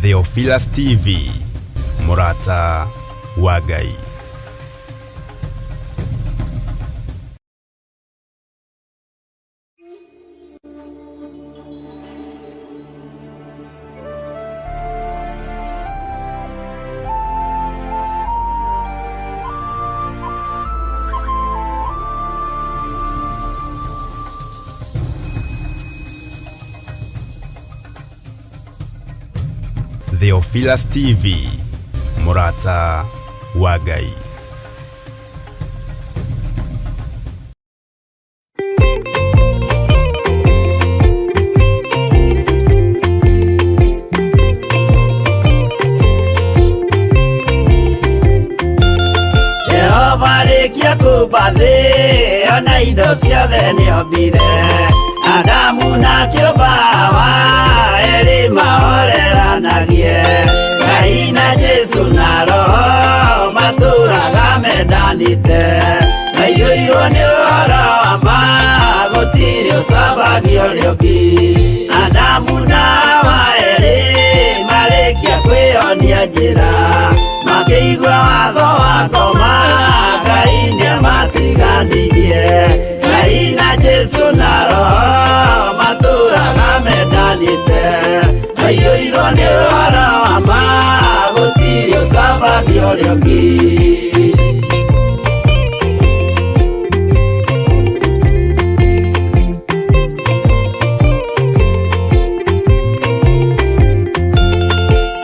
Theophilus TV, mũrata wa Ngai. Theophilus TV, mũrata wa Ngai. Jehova arĩkia kũmba thĩ ona indo ciothe nĩombire Adamu na kĩũmba Hawa erĩ mahoreranagie Ngai na Jesu na Roho matũraga mendanĩte maiyũirwo nĩ ũhoro wa ma gũtirĩ ũcambagio ũrĩa ũngĩ Adamu na Hawa erĩ marĩkia kwĩyonia njĩra makĩigua watho wa ngoma Ngai nĩamatiganirie Ngai na Jesu na Roho matũraga mendanĩte maiyũirwo nĩ ũhoro wa ma gũtirĩ ũcambagio ũrĩa ũngĩ.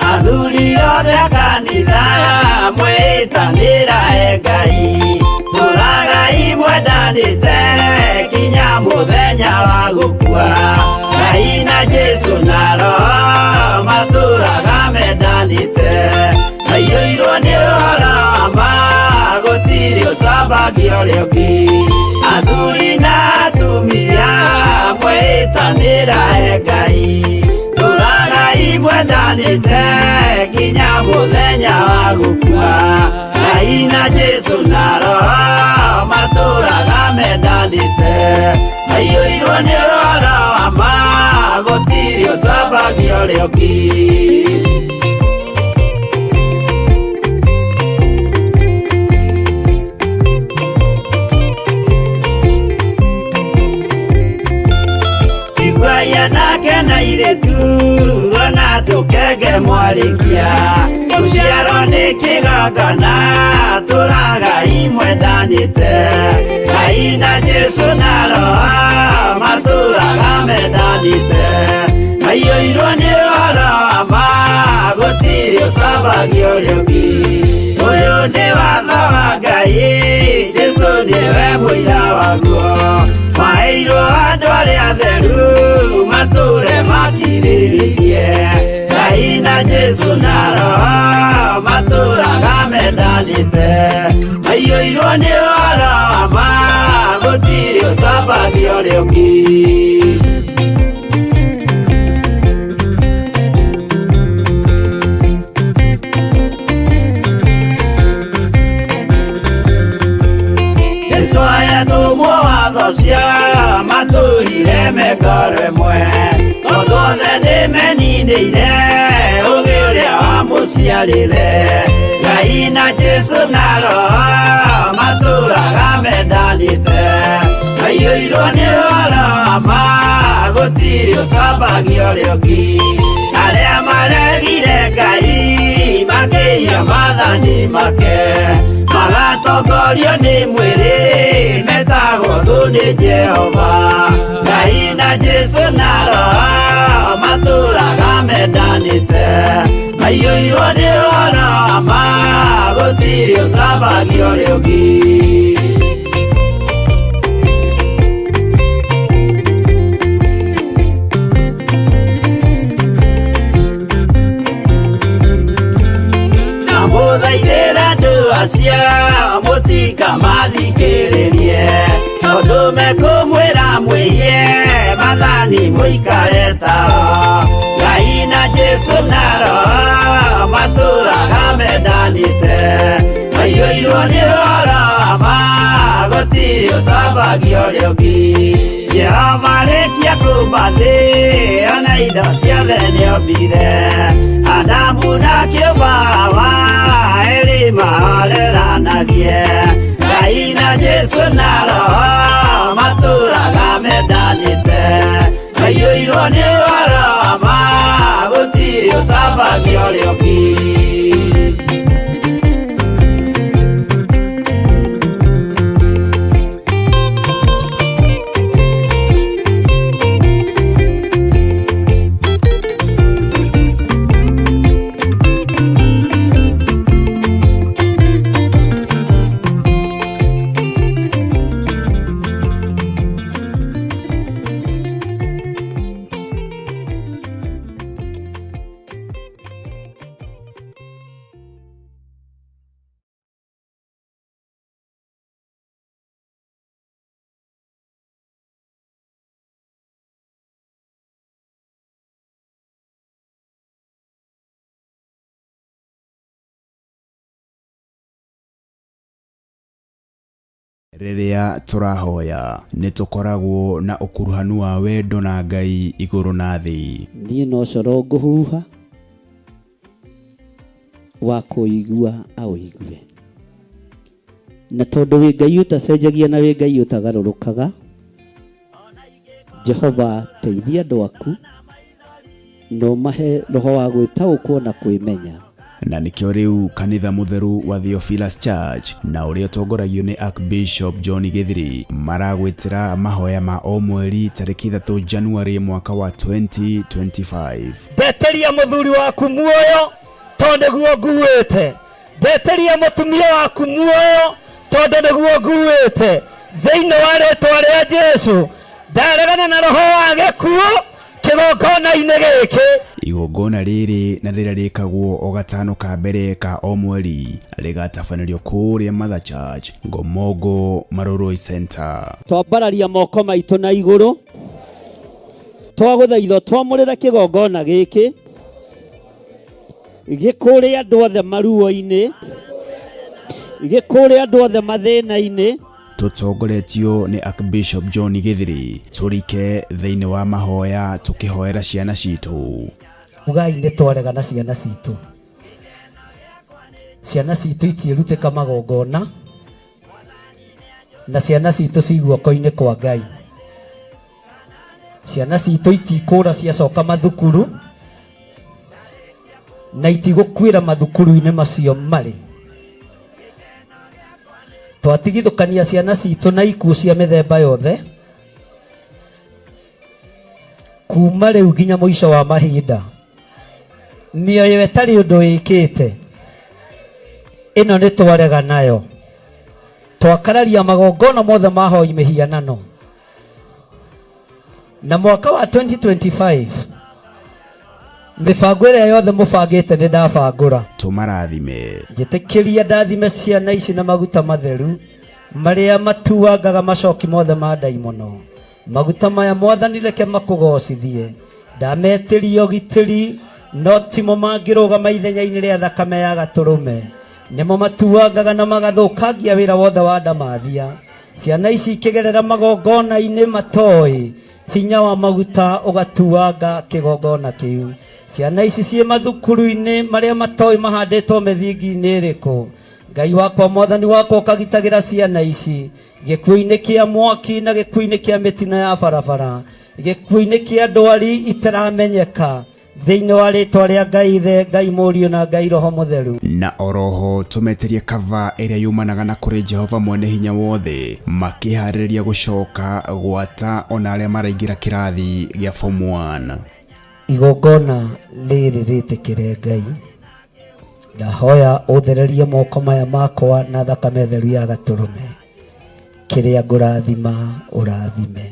Athuri othe a kanitha mwĩtanĩra e Ngai tũragai mwendanĩte kinya mũthenya wa gũkua Ngai na Jesu na Roho matũraga mendanĩte maiyũirwo nĩ ũhoro wa ma gũtirĩ ũcambagio ũrĩa ũngĩ athuri na atumia mwĩtanĩra e Ngai tũragai mwendanĩte nginya mũthenya wa gũkua Ngai na Jesu na Roho matũraga mendanĩte maiyũirwo nĩ ũhoro wa ma gũtirĩ ũcambagio ũrĩa ũngĩ. Iguai anake na airĩtu ona tũkenge mwarĩkia gũciarwo nĩ kĩgongona tũragai mwendanĩte Ngai na Jesu na Roho matũraga mendanĩte maiyũirwo nĩ ũhoro wa ma gũtirĩ ũcambagio ũrĩa ũngĩ ũyũ nĩ watho wa Ngai Jesu nĩwe mũira waguo maheirwo andũ arĩa atheru matũre makirĩrĩirie Ngai na Jesu na Roho matũraga mendanĩte maiyũirwo nĩ ũhoro wa ma gũtirĩ ũcambagio ũrĩa ũngĩ. Jesu ayatũmwo watho cia matũrire mengoro ĩmwe tondũ othe nĩmeninĩire ũgĩ ũrĩa wamũciarire Ngai na Jesu na Roho matũraga mendanĩte maiyũirwo nĩ ũhoro wa ma gũtirĩ ũcambagio ũrĩa ũngĩ arĩa maregire Ngai makĩiya maathani make magatongorio nĩ mwĩrĩ metagwo thũ nĩ Jehova Ngai na Jesu na Roho matũraga mendanĩte maiyũirwo nĩ ũhoro wa ma gũtirĩ ũcambagio ũrĩa ũngĩ. Ndamũthaithĩra andũ acio mũtikamathikĩrĩrie tondũ mekũmwĩra mwĩhie maathani mũikare tao Ngai na Jesu na Roho matũraga mendanĩte maiyũirwo nĩ ũhoro wa ma gũtirĩ ũcambagio ũrĩa ũngĩ Jehova arĩkia kũmba thĩ ona indo ciothe nĩombire Adamu Nakĩo baba erĩ mahoreranagie. Ngai na Jesu na Roho matũraga mendanĩte, maiyũirwo nĩ ũhoro wa ma, gũtirĩ ũcambagia ũrĩa ũngĩ. Rĩrĩa tũrahoya nĩ tũkoragwo na ũkuruhanu wa wendo na Ngai igũrũ na thĩ. Niĩ no coro ngũhuha, wa kũigua aũigue. Na tondũ wĩ Ngai ũtacenjagia na wĩ Ngai ũtagarũrũkaga, Jehova teithia andũ aku na ũmahe roho wa gwĩtaũkwo na kwĩmenya. Na nĩkĩo rĩu kanitha mũtheru wa Theophilus Church na ũrĩa ũtongoragio nĩ Archbishop John Gĩthiri maragwĩtĩra mahoya ma o mweri tarĩki 3 January mwaka wa 2025. Ndeteria mũthuri waku muoyo tondũ nĩguo nguĩte, ndeteria mũtumia waku muoyo tondũ nĩguo nguĩte. Thĩinĩ wa rĩtwa rĩa Jesu ndaregana na roho wa gĩkuũ kĩgongona-inĩ gĩkĩ. Igongona rĩrĩ na rĩrĩa rĩkagwo o gatano ka mbere ka o mweri rĩgatabanĩrio kũrĩa Mother Church, Ngomongo, Marurui Center. Twambararia moko maitũ na igũrũ, twagũthaitha twamũrĩre kĩgongona gĩkĩ, gĩkũrĩ andũ othe maruo-inĩ, gĩkũrĩ andũ othe mathĩna-inĩ. Tũtongoretio nĩ Archbishop John Gĩthiri, tũrike thĩinĩ wa mahoya tũkĩhoera ciana citũ. Ugai nĩ twarega na ciana citũ. Ciana citũ itiĩrutĩka magongona, na ciana citũ ci guoko-inĩ kwa Ngai. Ciana citũ itikũra ciacoka mathukuru, na itigũkuĩra mathukuru-inĩ macio marĩ. Twatigithũkania ciana citũ na ikuũ cia mĩthemba yothe, kuma rĩu nginya mũico wa mahinda. Mĩoyo ĩtarĩ ũndũ ĩkĩte, ĩno nĩ twarega nayo. Twakararia magongona mothe ma hoi mĩhianano. Na mwaka wa 2025 mĩbango ĩrĩa yothe mũbangĩte nĩ ndabangũra. Tũmarathime. Njĩtĩkĩria ndathime ciana ici na maguta matheru marĩa matuangaga macoki mothe ma ndaimono. Maguta maya Mwathani reke makũgocithie. Ndametĩria ũgitĩri no timo mangĩrũgama ithenya-inĩ rĩa thakame ya gatũrũme. Nĩmo matuangaga na magathũkangia wĩra wothe wa ndamathia. Ciana ici ikĩgerera magongona-inĩ matoĩ, hinya wa maguta ũgatuanga kĩgongona kĩu. Ciana ici ciĩ mathukuru-inĩ marĩa matoĩ mahandĩtwo mĩthingi-inĩ ĩrĩkũ. Ngai wakwa Mwathani wakwa ũkagitagĩra ciana ici gĩkuũ-inĩ kĩa mwaki na gĩkuũ-inĩ kĩa mĩtino ya barabara, gĩkuũ-inĩ kĩa ndwari itaramenyeka, thĩinĩ wa rĩtwa rĩa Ngai Ithe, Ngai Mũriũ na Ngai Roho Mũtheru. Na oroho tũmetĩrie kava ĩrĩa yumanaga na kũrĩ Jehova mwene hinya wothe, makĩharĩrĩria gũcoka gwata ona arĩa maraingĩra kĩrathi gĩa form 1. Igongona rĩrĩ rĩtĩkĩre Ngai, ndahoya ũthererie moko maya makwa na thakame theru ya gatũrũme, kĩrĩa ngũrathima ũrathime.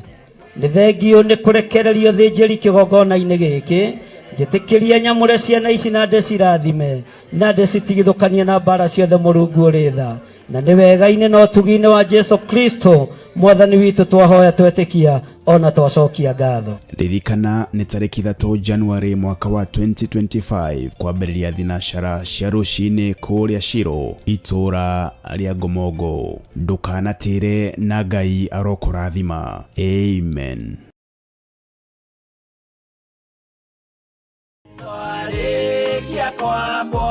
Nĩ thengiũ nĩ kũrekererio thĩnjĩri kĩgongona-inĩ gĩkĩ, njĩtĩkĩrie nyamũre ciana ici na ndĩcirathime na ndĩcitigithũkanie na mbara ciothe Mũrungu ũrĩ tha. Na nĩ wega-inĩ na ũtugi-inĩ wa Jesu Kristo Mwathani witũ twahoya twetĩkia ona twacokia ngatho. Ririkana nĩ tarĩki 3 January mwaka wa 2025 kwambĩrĩria thinacara cia rũcinĩ kũrĩa Shiro itũra rĩa Ngomongo. Ndũkanatĩre na Ngai arokũrathima. Amen. Twarĩkia Kwambwo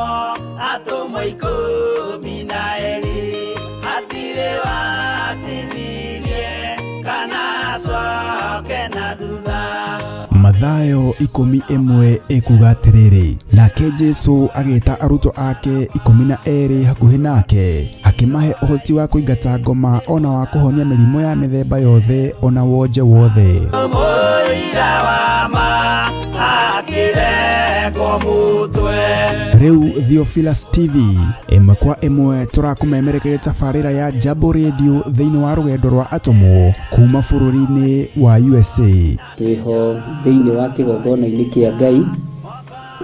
atũmwo 12 hatirĩ watithirie kana acoke na thutha. Mathayo 11 ĩkuga atĩrĩrĩ, nake Jesu agĩta arutwo ake 12 hakuhĩ nake, akĩmahe ũhoti wa kũingata ngoma ona wa kũhonia mĩrimũ ya mĩthemba yothe ona wonje wothe. Mũira wa ma akĩrekwo mũtwe. Rĩu Theophilus TV ĩmwe kwa ĩmwe tũrakũmemerekeria tabarĩra ya Jambo Radio thĩinĩ wa rũgendo rwa atũmwo kuma bũrũri-inĩ wa USA. Twĩho thĩinĩ wa kĩgongona-inĩ kĩa Ngai,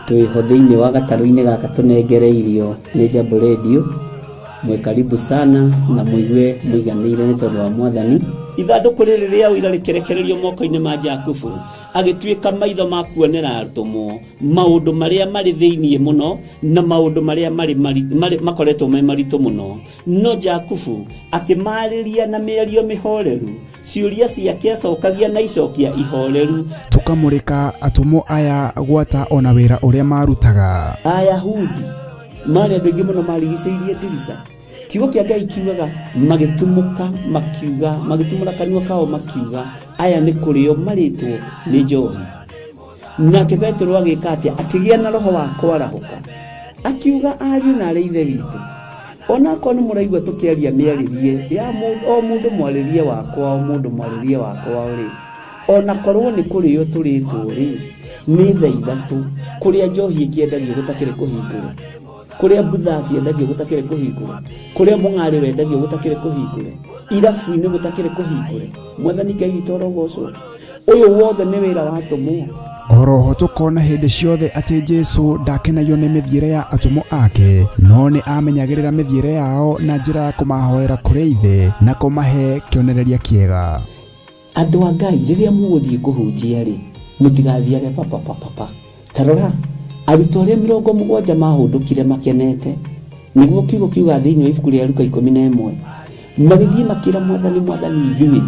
twĩho thĩinĩ wa gatarũ-inĩ gaka tũnengereirio nĩ Jambo Radio. Mwĩ karibu sana na mũigue mũiganĩire nĩ tondũ wa Mwathani. Ithandũkũ rĩrĩ rĩa ũira rĩkĩrekererio moko-inĩ ma Jakubu, agĩtuĩka maitho ma kuonera atũmwo maũndũ marĩa marĩ thĩinĩ mũno na maũndũ marĩa marĩ makoretwo me maritũ mũno. No Jakubu akĩmarĩria na mĩario mĩhoreru, ciũria ciake acokagia na icokia ihoreru. Tũkamũrĩka atũmwo aya gwata ona wĩra ũrĩa marutaga. Ayahudi marĩ andũ aingĩ mũno marigicĩirie ndirica. Kiugo kĩa Ngai kiugaga magĩtumũka makiuga, magĩtumũra kanua kao makiuga, aya nĩ kũrĩo marĩtwo nĩ njohi. Nake Petero agĩka atĩa? Akĩgĩa na roho wa kwarahũka, akiuga ariũ na arĩ ithe witũ, onakorwo nĩ mũraigua tũkĩaria mĩarĩrie ya o mũndũ mwarĩrie wakwa, o mũndũ mwarĩrie wakwa rĩ, onakorwo nĩ kũrĩo tũrĩtwo rĩ, nĩ thaa ithatũ kũrĩa njohi ĩkĩendagio gũtakĩrĩ kũhingũre, kũrĩa mbutha ciendagio gũtakĩrĩ kũhingũre, kũrĩa mũng'arĩ wendagio gũtakĩrĩ kũhingũre, irabu-inĩ gũtakĩrĩ kũhingũre. Mwathani Ngai witũ arogocwo. Ũyũ wothe nĩ wĩra wa atũmwo. Oroho tũkona hĩndĩ ciothe atĩ Jesu ndakenagio nĩ mĩthiĩre ya atũmwo ake, no nĩ amenyagĩrĩra mĩthiĩre yao na njĩra ya kũmahoera kũrĩ Ithe na kũmahe kĩonereria kĩega. Andũ a Ngai, rĩrĩa mũgũthiĩ kũhunjia rĩ, mũtigathiage papa papa papa. Ta rora, arutwo arĩa 70 mahũndũkire makenete, nĩguo kiugo kiuga thĩinĩ wa ibuku rĩa Luka 11, magĩthiĩ makĩra Mwathani, Mwathani, ithuĩ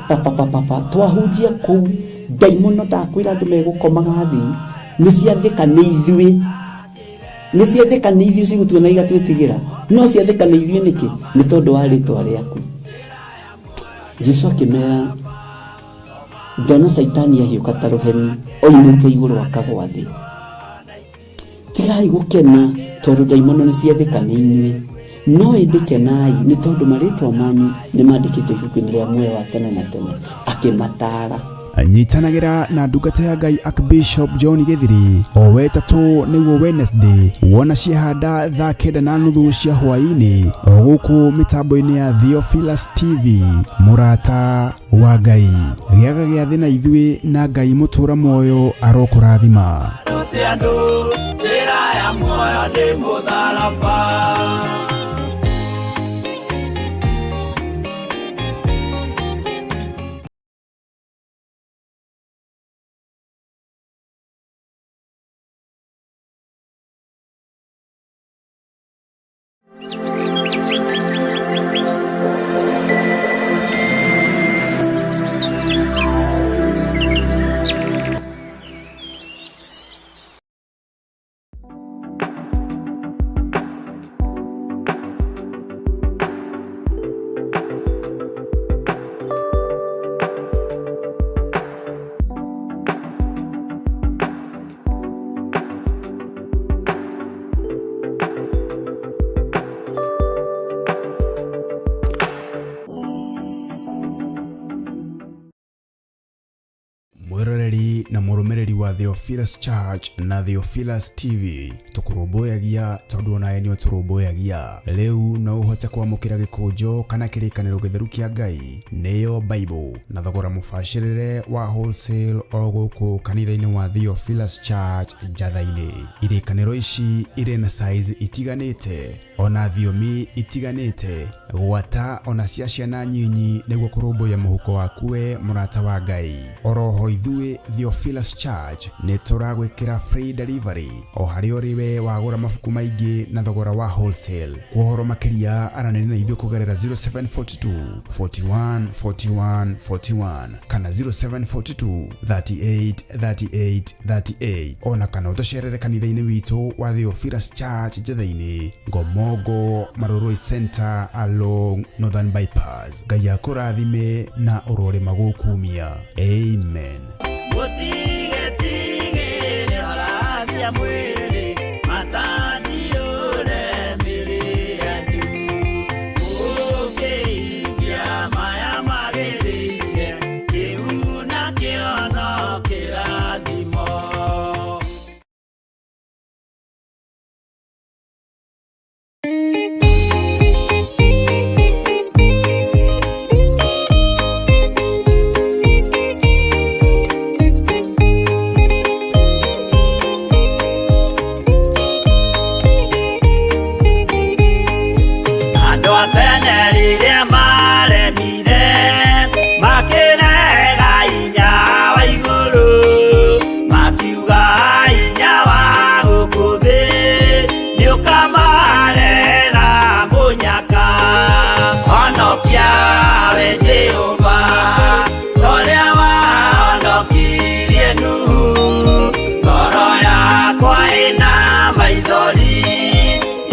papa papa papa twahunjia kũu, ndaimono ndakwĩra andũ megũkomaga thĩ, nĩ ciathĩka nĩ ithuĩ, nĩ ciathĩka nĩ ithuĩ cigũtuona igatwĩtigĩra, no ciathĩka nĩ ithuĩ nĩkĩ? Nĩ tondũ wa rĩtwa rĩaku. Jesu akĩmera, ndona Caitani ahiũka ta rũheni oimĩte igũrũ akagwa thĩ. Tigai gũkena tondũ ndaimono nĩ ciathĩka nĩ inyuĩ, no ĩndĩ kenai nĩ tondũ marĩtwa manyu nĩ mandĩkĩtwo ibuku-inĩ rĩa muoyo wa tene na tene. Akĩmataara. Nyitanagĩra na ndungata ya Ngai Archbishop John Gĩthiri o wetatũ nĩguo Wednesday, wona ciahanda thaa 9:30 cia hwaĩ-inĩ o gũkũ mĩtambo-inĩ ya Theophilus TV. Mũrata wa Ngai, gĩaga gĩathĩ na ithuĩ na Ngai mũtũra muoyo arokũrathima. Rute andũ njĩra ya muoyo nĩ mũtharaba. Mwiroreri na mũrũmĩrĩri wa Theophilus Church na Theophilus TV, tũkũrũmbũyagia tondũ onawe nĩ ũtũrũmbũyagia. Rĩu no ũhote kwamũkĩra gĩkũnjo kana kĩrĩkanĩro gĩtheru kĩa Ngai, nĩyo Bible, na thogora mũbacĩrĩre wa wholesale o gũkũ kanitha-inĩ wa Theophilus Church Njatha-inĩ. Irĩkanĩro ici irĩ na size itiganĩte ona thiomi itiganĩte, gwata ona cia ciana nyinyi nĩguo kũrũmbũiya mũhuko waku we mũrata wa Ngai. Oroho ithuĩ Theophilus Church Church nĩ tũragwĩkĩra free delivery o harĩa ũrĩ we wagũra mabuku maingĩ na thogora wa wholesale. Kwa ũhoro makĩria aranĩria na ithuĩ kũgerera 0742 41 41 41 kana 0742 38 38 38 ona kana ũtũcerere kanitha-inĩ witũ wa Theophilus Church Njetha-inĩ, Ngomongo, Marurui Center along Northern Bypass. Ngai akũrathime na ũrorĩma gũkumia. Amen. Mũtigetigĩre horagia mwĩrĩ matanjiũre mĩrĩ yanyu mũkĩhingia maya magĩrĩire kĩu nakĩo no kĩrathimo. Andũ a tene rĩrĩa maremire makĩrega hinya wa igũrũ makiuga hinya wa gũkũ thĩ nĩũkamarehera mũnyaka. Honokia we Jehova torĩa wahonokirie Nuhu, ngoro yakwa ĩna maithori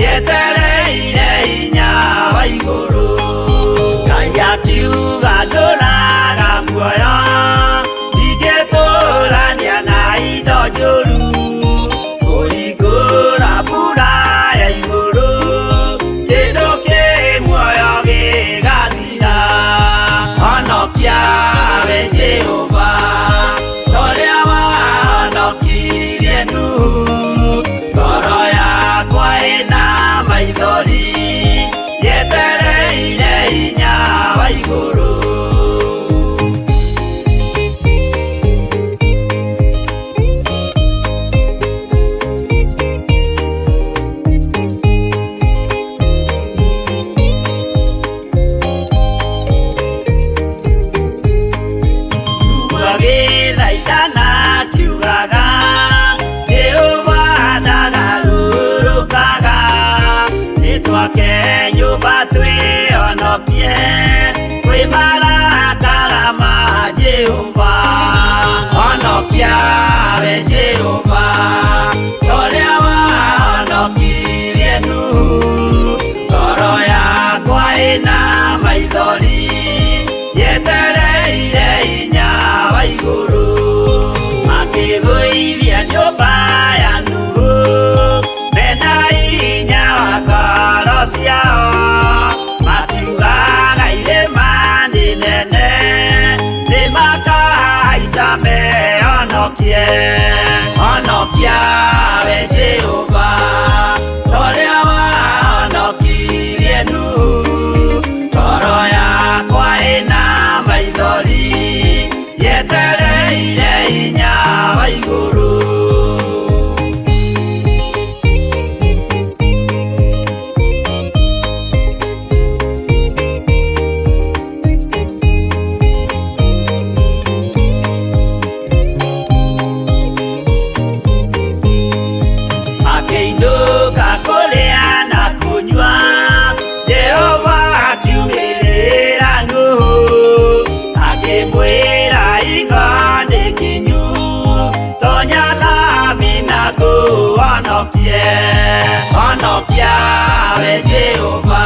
yetereire hinya wa igũrũ. Ngai akiuga ndũraga muoyo ndingĩtũrania na indo njũru kũhingũra mbura ya igũrũ kĩndũ kĩ muoyo gĩgathira. Honokia we Jehova torĩa wahonokirie Nuhu, ngoro yakwa ĩna maithori yetereire hinya wa igũrũ. Agĩthaithana akiugaga Jehova ndagarũrũkaga nĩtwake nyũmba twĩhonokie kwĩ marakara ma Jehova. Honokia we Jehova torĩa wahonokirie Nuhu, ngoro yakwa ĩna maithori yetereire hinya wa igũrũ. Makĩgũithia nyũmba ya Nuhu mena hinya wa ngoro ciao makiugaga irĩma nĩ nene nĩmakahaica mehonokie. Honokia we Jehova torĩa wahonokirie Nuhu, ngoro yakwa ĩna maithori yetereire hinya wa igũrũ. Makĩinũka kũrĩa na kũnyua Jehova akiumĩrĩra Nuhu akĩmwĩra hingo nĩ kinyu tonya thabina ngũhonokie. Honokia we Jehova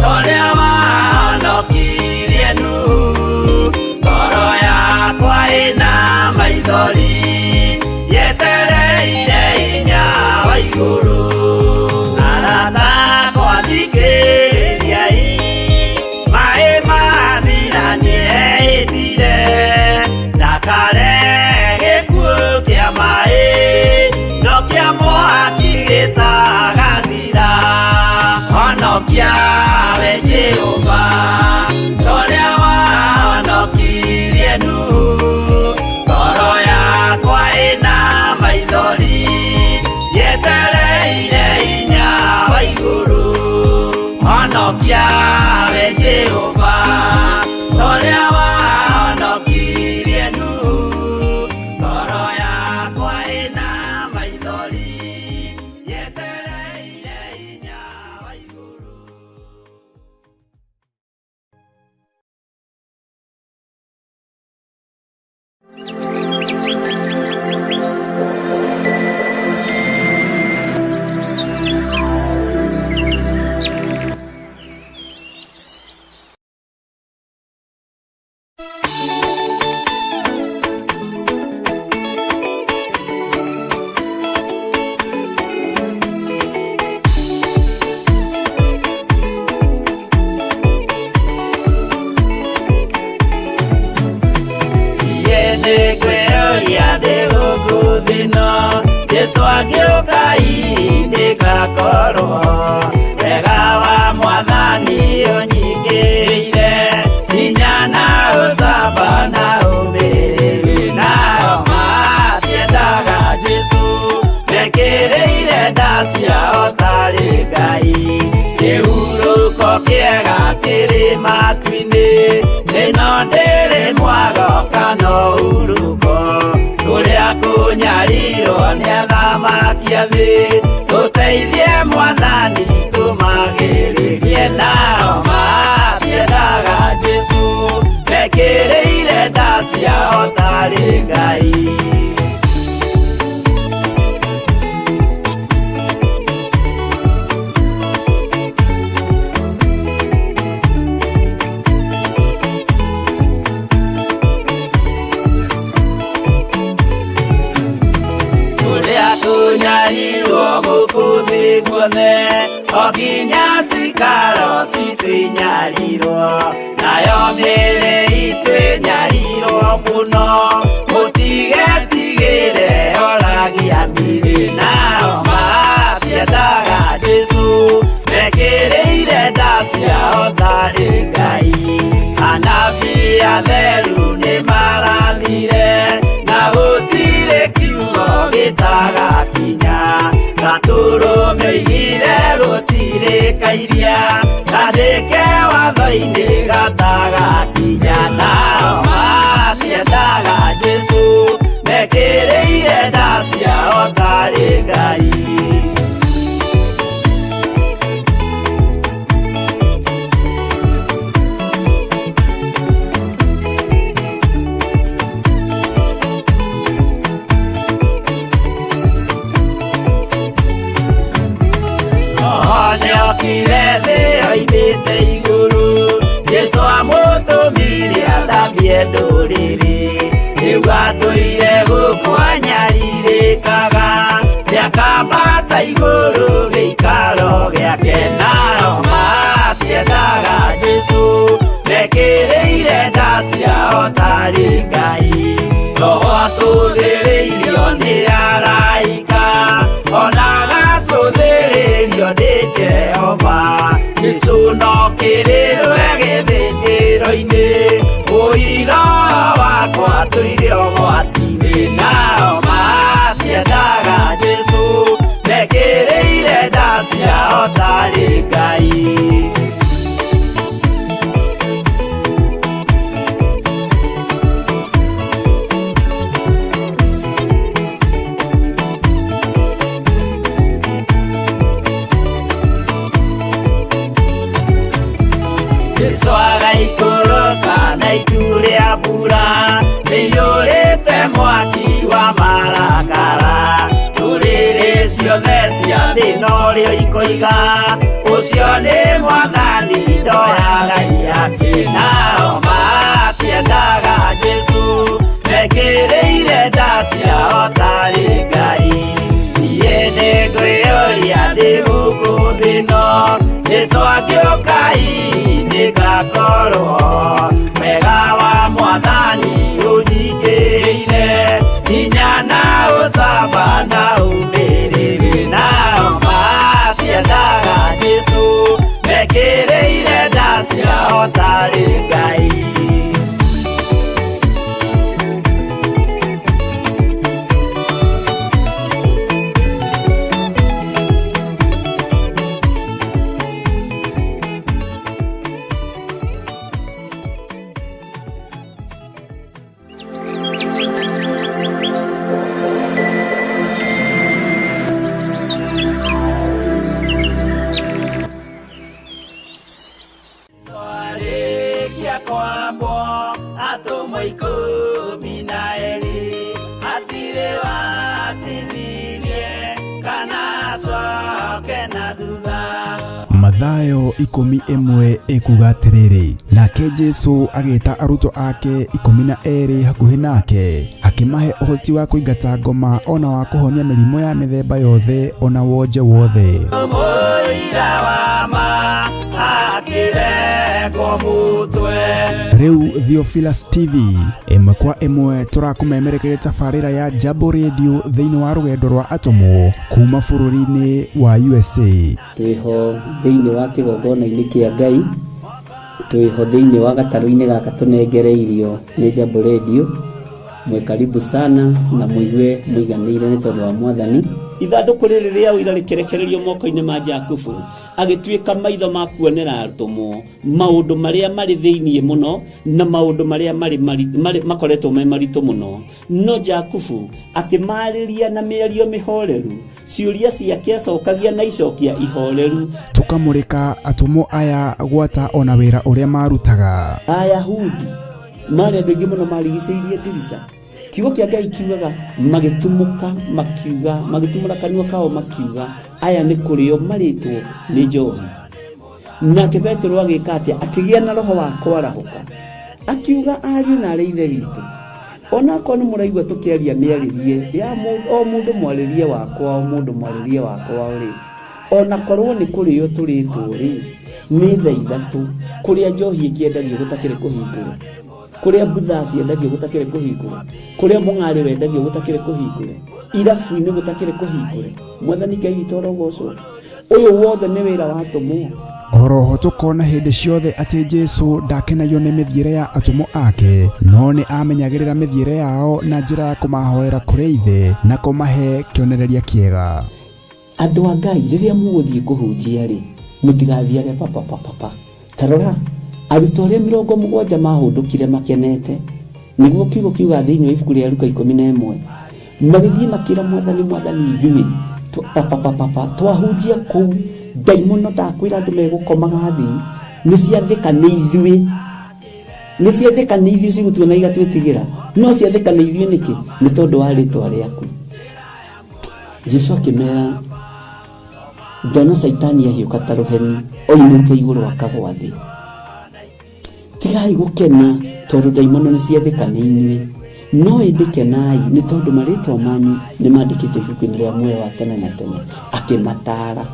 torĩa wahonokirie Nuhu, ngoro yakwa ĩna maithori yetereire hinya wa igũrũ. Arata akwa thikĩrĩriai maĩ mathira nĩehĩtire ndakare gĩkuũ kĩa maĩ no kĩa mwaki gĩtagathira. Honokia we Jehova torĩa wahonokirie Nuhu, ngoro yakwa ĩna maithori yetereire Jesu angĩũka nĩngakorwo wega wa mwathani ũnyingĩire hinya na ũcamba na ũmĩrĩru nao matiendaga Jesu mekĩrĩire nda ciao tarĩ Ngai kĩhurũko kĩega kĩrĩ matu-inĩ ĩno ndĩrĩ mwago kana ũhurũko kũrĩa kũnyarirwo nĩ athamaki a thĩ tũteithie mwathani tũmagĩrĩrie nao matiendaga Jesu mekĩrĩire nda ciao tarĩ Ngai. Kũrĩa kũnyarirwo gũkũ thĩ guothe o nginya cikaro citũ inyarirwo nayo mĩĩrĩ itũ ĩnyarirwo mũno mũtigetigĩre oragia mĩĩrĩ nao matiendaga Jesu mekĩrĩire nda ciao tarĩ Ngai anabii atheru nĩmarathire na gũtirĩ kiugo gĩtagakinya gatũrũmĩire gũtirĩ kairia kandĩke watho-inĩ gatagakinya nao matiendaga Jesu mekĩrĩire nda ciao tarĩ Ngai. Nĩokire thĩ oimĩte igũrũ Jesu amũtũmire athambie ndũrĩrĩ rĩu atũire gũkũ anyarirĩkaga nĩakambata igũrũ gĩikaro gĩake nao matiendaga Jesu mekĩrĩire nda ciao tarĩ Ngai roho atũthĩrĩirio nĩ araika ona agacũthĩrĩrio nĩ Jehova Jesu no kĩrĩrwe gĩthĩnjĩro-inĩ ũira wakwa tũire ũgwati-inĩ nao matiendaga Jesu mekĩrĩire nda ciao tarĩ Ngai. Jesu agaikũrũka na itu rĩa mbura rĩiyũrĩte mwaki wa marakara ndũrĩrĩ ciothe cia thĩ norĩo ikoiga ũcio nĩ mwathani ndoyaga ihaki nao matiendaga Jesu mekĩrĩire nda ciao tarĩ Ngai niĩ nĩngwĩyũria ndĩ gũkũ thĩ ĩno Jesu angĩũka nĩngakorwo wega wa mwathani ũnyingĩire hinya na ũcamba na ũmĩrĩru nao matiendaga Jesu mekĩrĩire nda ciao tarĩ Ngai. Arĩkia kwambwo atũmwo 12 hatirĩ watithirie kana acoke na thutha. Mathayo 11 ĩkuga atĩrĩrĩ, nake Jesu agĩta arutwo ake 12 hakuhĩ nake, akĩmahe ũhoti wa kũingata ngoma ona wa kũhonia mĩrimũ ya mĩthemba yothe ona wonje wothe. Mũira wa ma akĩrĩ Irengo mũtwe. Rĩu Theophilus TV ĩmwe kwa ĩmwe tũrakũmemerekeria tabarĩra ya Jambo Radio thĩinĩ wa rũgendo rwa atũmwo kuma bũrũri-inĩ wa USA. Twĩho thĩinĩ wa kĩgongona-inĩ kĩa Ngai, twĩho thĩinĩ wa gatarũ-inĩ gaka tũnengereirio nĩ Jambo Radio. Mwĩ karibu sana na mũigue mũiganĩire nĩ tondũ wa Mwathani. Ithandũkũ rĩrĩ rĩa ũira rĩkĩrekererio moko-inĩ ma Jakubu, agĩtuĩka maitho ma kuonera atũmwo maũndũ marĩa marĩ thĩinĩ mũno na maũndũ marĩa marĩ marĩ makoretwo me maritũ mũno. No Jakubu akĩmarĩria na mĩario mĩhoreru, ciũria ciake acokagia na icokia ihoreru. Tũkamũrĩka atũmwo aya gwata ona wĩra ũrĩa marutaga. Ayahudi marĩ andũ aingĩ mũno marigicĩirie ndirica. Kiugo kĩa Ngai kiugaga magĩtumũka makiuga, magĩtumũra kanua kao makiuga, aya nĩ kũrĩo marĩtwo nĩ njohi. Nake Petero agĩka atĩa? Akĩgĩa na roho wa kwarahũka, akiuga, ariũ na arĩ ithe witũ, onakorwo nĩ mũraigua tũkĩaria mĩarĩrie ya o mũndũ mwarĩrie wakwa, o mũndũ mwarĩrie wakwa rĩ, onakorwo nĩ kũrĩo tũrĩtwo rĩ, nĩ thaa ithatũ kũrĩa njohi ĩkĩendagio gũtakĩrĩ kũhingũre, kũrĩa mbutha ciendagio gũtakĩrĩ kũhingũre, kũrĩa mũng'arĩ wendagio gũtakĩrĩ kũhingũre, irabu-inĩ gũtakĩrĩ kũhingũre. Mwathani Ngai witũ arogocwo. Ũyũ wothe nĩ wĩra wa atũmwo. Oroho tũkona hĩndĩ ciothe atĩ Jesu ndakenagio nĩ mĩthiĩre ya atũmwo ake, no nĩ amenyagĩrĩra mĩthiĩre yao na njĩra ya kũmahoera kũrĩ Ithe na kũmahe kĩonereria kĩega. Andũ a Ngai, rĩrĩa mũgũthiĩ kũhunjia rĩ, mũtigathiage papapapapa. Ta rora, arutwo arĩa 70 mahũndũkire makenete, nĩguo kiugo kiuga thĩinĩ wa ibuku rĩa Luka 11, magĩthiĩ makĩra Mwathani, Mwathani, ithuĩ papapapapa twahunjia kũu, ndaimono ndakwĩra andũ megũkomaga thĩ, nĩ ciathĩka nĩ ithuĩ, nĩ ciathĩka nĩ ithuĩ cigũtuona igatwĩtigĩra, no ciathĩka nĩ ithuĩ nĩkĩ? Nĩ tondũ wa rĩtwa rĩaku. Jesu akĩmera, ndona Caitani ahiũka ta rũheni oimĩte igũrũ akagwa thĩ. Tigai gũkena tondũ ndaimono nĩ ciathĩka nĩ inyuĩ, no ĩndĩ kenai nĩ tondũ marĩtwa manyu nĩ mandĩkĩtwo ibuku-inĩ rĩa muoyo wa tene na tene. Akĩmataara.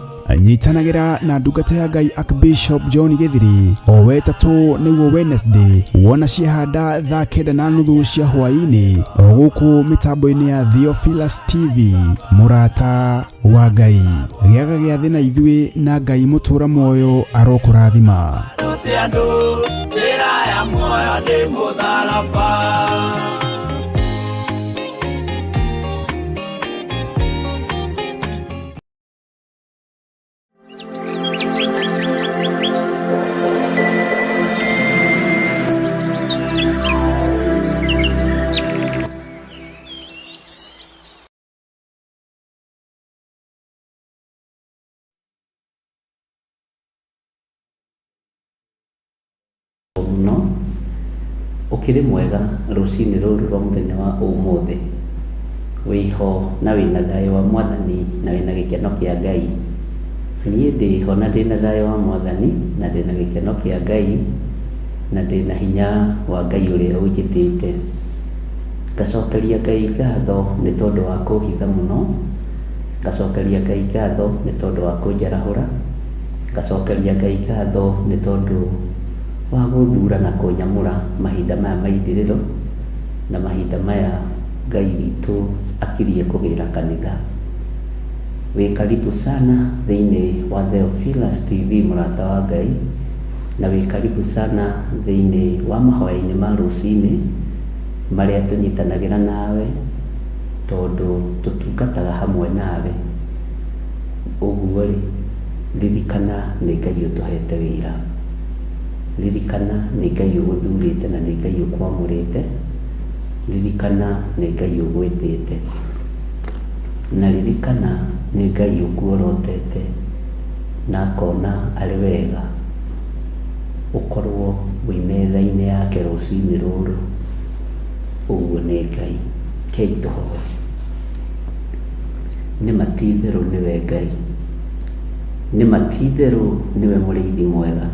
Nyitanagĩra na ndungata ya Ngai Archbishop John Gĩthiri o wetatũ nĩguo Wednesday wona ciahanda thaa 9:30 cia hwaĩ-inĩ o gũkũ mĩtambo-inĩ ya Theophilus TV. Mũrata wa Ngai, gĩaga gĩathĩ na ithuĩ na Ngai mũtũra muoyo arokũrathima. Rute andũ njĩra ya muoyo ndĩ mũtharaba. Mũno ũkĩrĩ mwega rũcinĩ rũrũ rwa mũthenya wa ũmũthĩ, wĩho na wĩna thayũ wa Mwathani na wĩna gĩkeno kĩa Ngai. Niĩ ndĩho na ndĩna thayũ wa Mwathani na ndĩna gĩkeno kĩa Ngai na ndĩna hinya wa Ngai ũrĩa ũnjĩtĩte. Ngacokeria Ngai ngatho nĩ tondũ wa kũhitha mũno, ngacokeria Ngai ngatho nĩ tondũ wa kũnjarahũra, ngacokeria Ngai ngatho nĩ tondũ wa gũthura na kũnyamũra mahinda maya ma ithirĩro na mahinda maya Ngai witũ akirie kũgĩra kanitha. Wĩ karibu sana thĩinĩ wa Theophilus TV mũrata wa Ngai, na wĩ karibu sana thĩinĩ wa mahoya-inĩ ma rũcinĩ marĩa tũnyitanagĩra nawe tondũ tũtungataga hamwe nawe. Ũguo rĩ, ririkana nĩ Ngai ũtũhete wĩra, ririkana nĩ Ngai ũgũthurĩte na nĩ Ngai ũkwamũrĩte, ririkana nĩ Ngai ũgwĩtĩte, na ririkana nĩ Ngai ũkuorotete na akona arĩ wega ũkorwo wĩ metha-inĩ yake rũcinĩ rũrũ. Ũguo nĩ Ngai. Kei tũhoe. Nĩ ma ti itherũ nĩwe Ngai, nĩ ma ti itherũ nĩwe mũrĩithi mwega,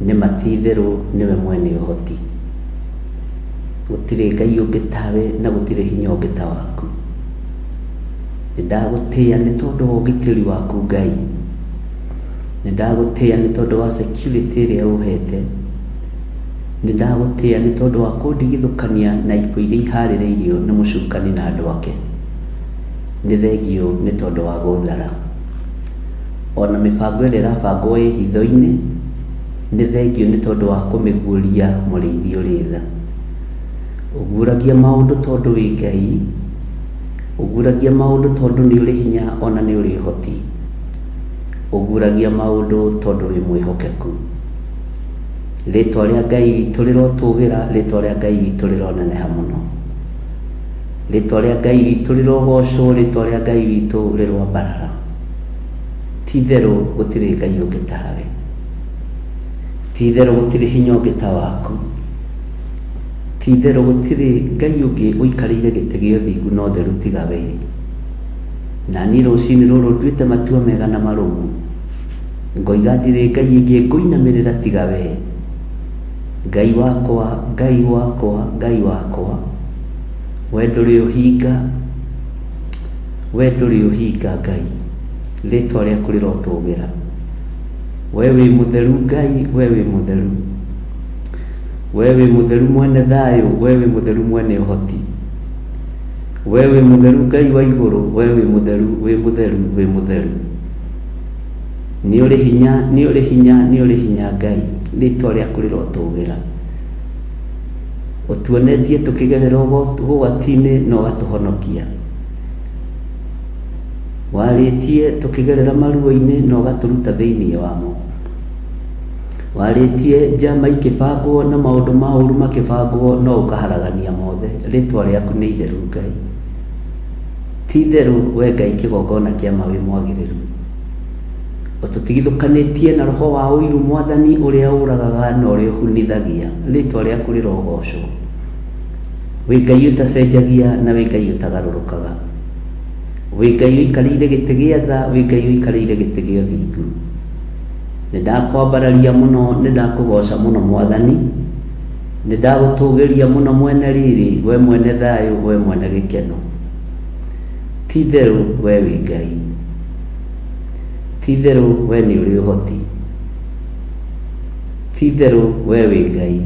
nĩ ma ti itherũ nĩwe mwene ũhoti. Gũtirĩ Ngai ũngĩ tawe na gũtirĩ hinya ũngĩ ta waku. Nĩ ndagũtĩĩa nĩ tondũ wa ũgitĩri waku Ngai. Nĩ ndagũtĩĩa nĩ tondũ wa security ĩrĩa ũhete. Nĩ ndagũtĩĩa nĩ tondũ wa kũndigithũkania na ikuũ iria iharĩrĩirio nĩ mũcukani na andũ ake. Nĩ thengiũ nĩ tondũ wa gũthara. Ona mĩbango ĩrĩa ĩrabangwo ĩ hitho-inĩ, nĩ thengiũ nĩ tondũ wa kũmĩguũria mũrĩithi ũrĩ tha. Ũguũragia maũndũ tondũ wĩ Ngai, ũguũragia maũndũ tondũ nĩ ũrĩ hinya ona nĩ ũrĩ ũhoti. Ũguũragia maũndũ tondũ wĩ mwĩhokeku. Rĩtwa rĩa Ngai witũ rĩrotũgĩra, rĩtwa rĩa Ngai witũ rĩroneneha mũno. Rĩtwa rĩa Ngai witũ rĩrogocwo, rĩtwa rĩa Ngai witũ rĩroambarara. Ti-itherũ gũtirĩ Ngai ũngĩ tawe. Ti-itherũ gũtirĩ hinya ũngĩ ta waku. Ti-itherũ gũtirĩ Ngai ũngĩ ũikarĩire gĩtĩ gĩa ũthingu na ũtheru tiga wee. Na niĩ rũcinĩ rũrũ nduĩte matua mega na marũmu, ngoiga ndirĩ Ngai ĩngĩ ngũinamĩrĩra tiga wee. Ngai wakwa, Ngai wakwa, Ngai wakwa, wee ndũrĩ ũhinga, wee ndũrĩ ũhinga Ngai, rĩtwa rĩaku rĩrotũgĩra. Wee wĩ mũtheru Ngai, wee wĩ mũtheru. Wee wĩ mũtheru mwene thayũ, wee wĩ mũtheru mwene ũhoti. Wee wĩ mũtheru Ngai wa igũrũ, wee wĩ mũtheru, wĩ mũtheru, wĩ mũtheru. Nĩ ũrĩ hinya, nĩ ũrĩ hinya, nĩ ũrĩ hinya Ngai, rĩtwa rĩaku rĩrotũgĩra. Ũtuonetie tũkĩgerera ũgwati-inĩ na ũgatũhonokia. Warĩtie tũkĩgerera maruo-inĩ na ũgatũruta thĩinĩ wamo. Warĩtie njama ikĩbangwo na maũndũ ma ũru makĩbangwo no ũkaharagania mothe. Rĩtwa rĩaku nĩ itheru Ngai. Ti itherũ we Ngai kĩgongona kĩa ma wĩ mwagĩrĩru. Ũtũtigithũkanĩtie na roho wa ũiru Mwathani ũrĩa ũragaga na ũrĩa ũhunithagia. Rĩtwa rĩaku rĩrogocwo. Wĩ Ngai ũtacenjagia na wĩ Ngai ũtagarũrũkaga. Wĩ Ngai ũikarĩire gĩtĩ gĩa tha, wĩ Ngai ũikarĩire gĩtĩ gĩa ũthingu. Nĩ ndakwambararia mũno, nĩ ndakũgooca mũno Mwathani. Nĩ ndagũtũgĩria mũno mwene riri, we mwene thayũ, we mwene gĩkeno. Ti itherũ we wĩ Ngai. Ti itherũ we nĩ ũrĩ ũhoti. Ti itherũ we wĩ Ngai.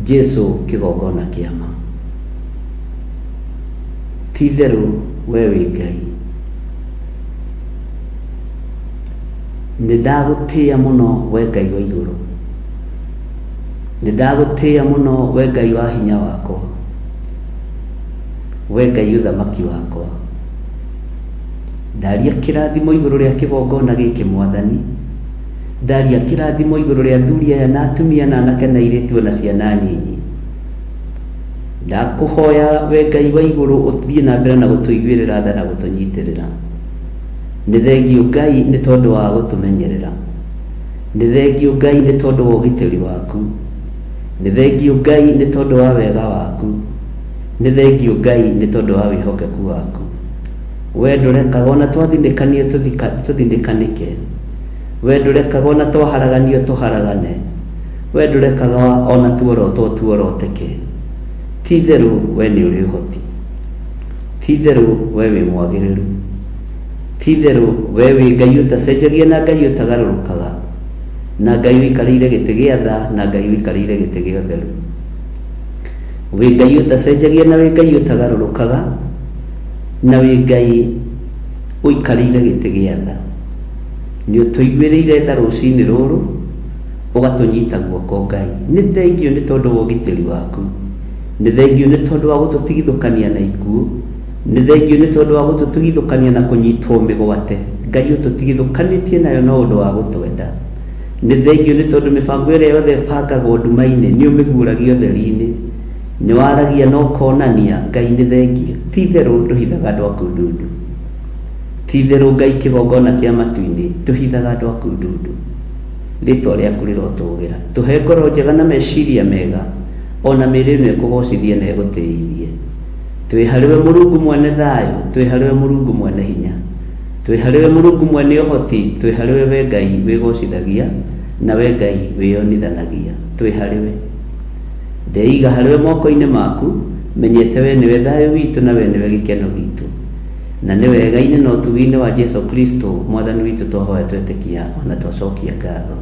Jesu kĩgongona kĩa ma. Ti itherũ we wĩ Ngai. Nĩ ndagũtĩĩa mũno we Ngai wa igũrũ. Nĩ ndagũtĩĩa mũno we Ngai wa hinya wakwa. We Ngai ũthamaki wakwa. Ndaria kĩrathimo igũrũ rĩa kĩgongona gĩkĩ Mwathani. Ndaria kĩrathimo igũrũ rĩa athuri aya na atumia na anake na airĩtu ona ciana nyinyi. Ndakũhoya we Ngai wa igũrũ ũthiĩ na mbere na gũtũiguĩrĩra tha na gũtũnyitĩrĩra. Nĩ thengiũ Ngai nĩ tondũ wa gũtũmenyerera. Nĩ thengiũ Ngai nĩ tondũ wa ũgitĩri waku. Nĩ thengiũ Ngai nĩ tondũ wa wega waku. Nĩ thengiũ Ngai nĩ tondũ wa wĩhokeku waku. We ndũrekaga ona twathinĩkanio tũthinĩkanĩke. We ndũrekaga ona twaharaganio tũharagane. We ndũrekaga ona tuorotwo tuoroteke. Ti itherũ we nĩ ũrĩ ũhoti. Ti itherũ we wĩ mwagĩrĩru. Ti itherũ we wĩ Ngai ũtacenjagia na Ngai ũtagarũrũkaga, na Ngai ũikarĩire gĩtĩ gĩa tha na Ngai ũikarĩire gĩtĩ gĩa ũtheru. Wĩ Ngai ũtacenjagia na wĩ Ngai ũtagarũrũkaga, na wĩ Ngai ũikarĩire gĩtĩ gĩa tha. Nĩ ũtũiguĩrĩire tha rũcinĩ rũrũ, ũgatũnyita guoko Ngai. Nĩ thengiũ nĩ tondũ wa ũgitĩri waku. Nĩ thengiũ nĩ tondũ wa gũtũtigithũkania na ikuũ. Nĩ thengiũ nĩ tondũ wa gũtũtigithũkania na kũnyitwo mĩgwate. Ngai ũtũtigithũkanĩtie nayo no ũndũ wa gũtwenda. Nĩ thengiũ nĩ tondũ mĩbango ĩrĩa yothe ĩbangagwo nduma-inĩ nĩ ũmĩguũragia ũtheri-inĩ. Nĩ waragia na ũkonania. Ngai nĩ thengiũ. Ti itherũ ndũhithaga andũ aku ndundu. Ti itherũ Ngai kĩgongona kĩa matu-inĩ ndũhithaga andũ aku ndundu. Rĩtwa rĩaku rĩrotũgĩra. Tũhe ngoro njega na meciria mega. O na mĩĩrĩ ĩno ĩkũgoocithie na ĩgũtĩithie. Twĩ harĩwe Mũrungu mwene thayũ, twĩ harĩwe Mũrungu mwene hinya. Twĩ harĩwe Mũrungu mwene ũhoti, twĩ harĩwe we Ngai wĩgoocithagia na we Ngai wĩyonithanagia. Twĩ harĩwe. Ndeiga harĩwe moko-inĩ maku, menyete we nĩwe thayũ witũ na we nĩwe gĩkeno gitũ. Na nĩ wega-inĩ na ũtugi-inĩ wa Jesu Kristo mwathani witũ twahoya twetĩkia ona twacokia ngatho.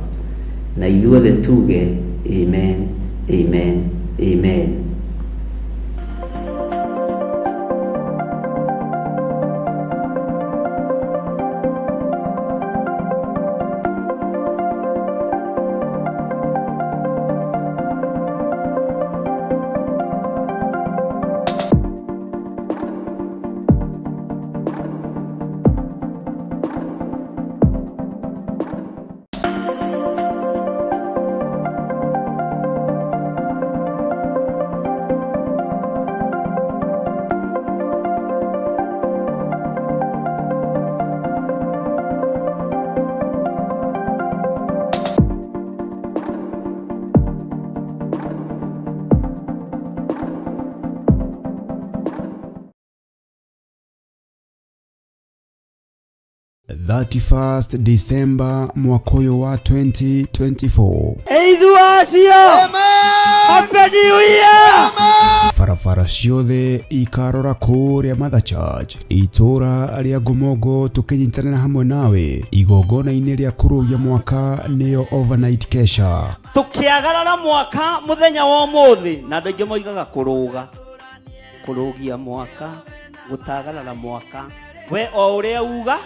Na ithuothe tuge amen, amen, amen. 31st December mwaka ũyũ wa 2024. Eithu acio Happy New Year. Barabara ciothe ikarora kũrĩa Mother Church itũra rĩa Ngomongo, tũkĩnyitanĩra hamwe nawe igongona-inĩ rĩa kũrũgia mwaka nĩyo overnight kesha. Tukiagarara mwaka muthenya wa umuthi, na andũ aingĩ moigaga kũrũga, kũrũgia mwaka, gũtagarara mwaka, we o ũrĩa uga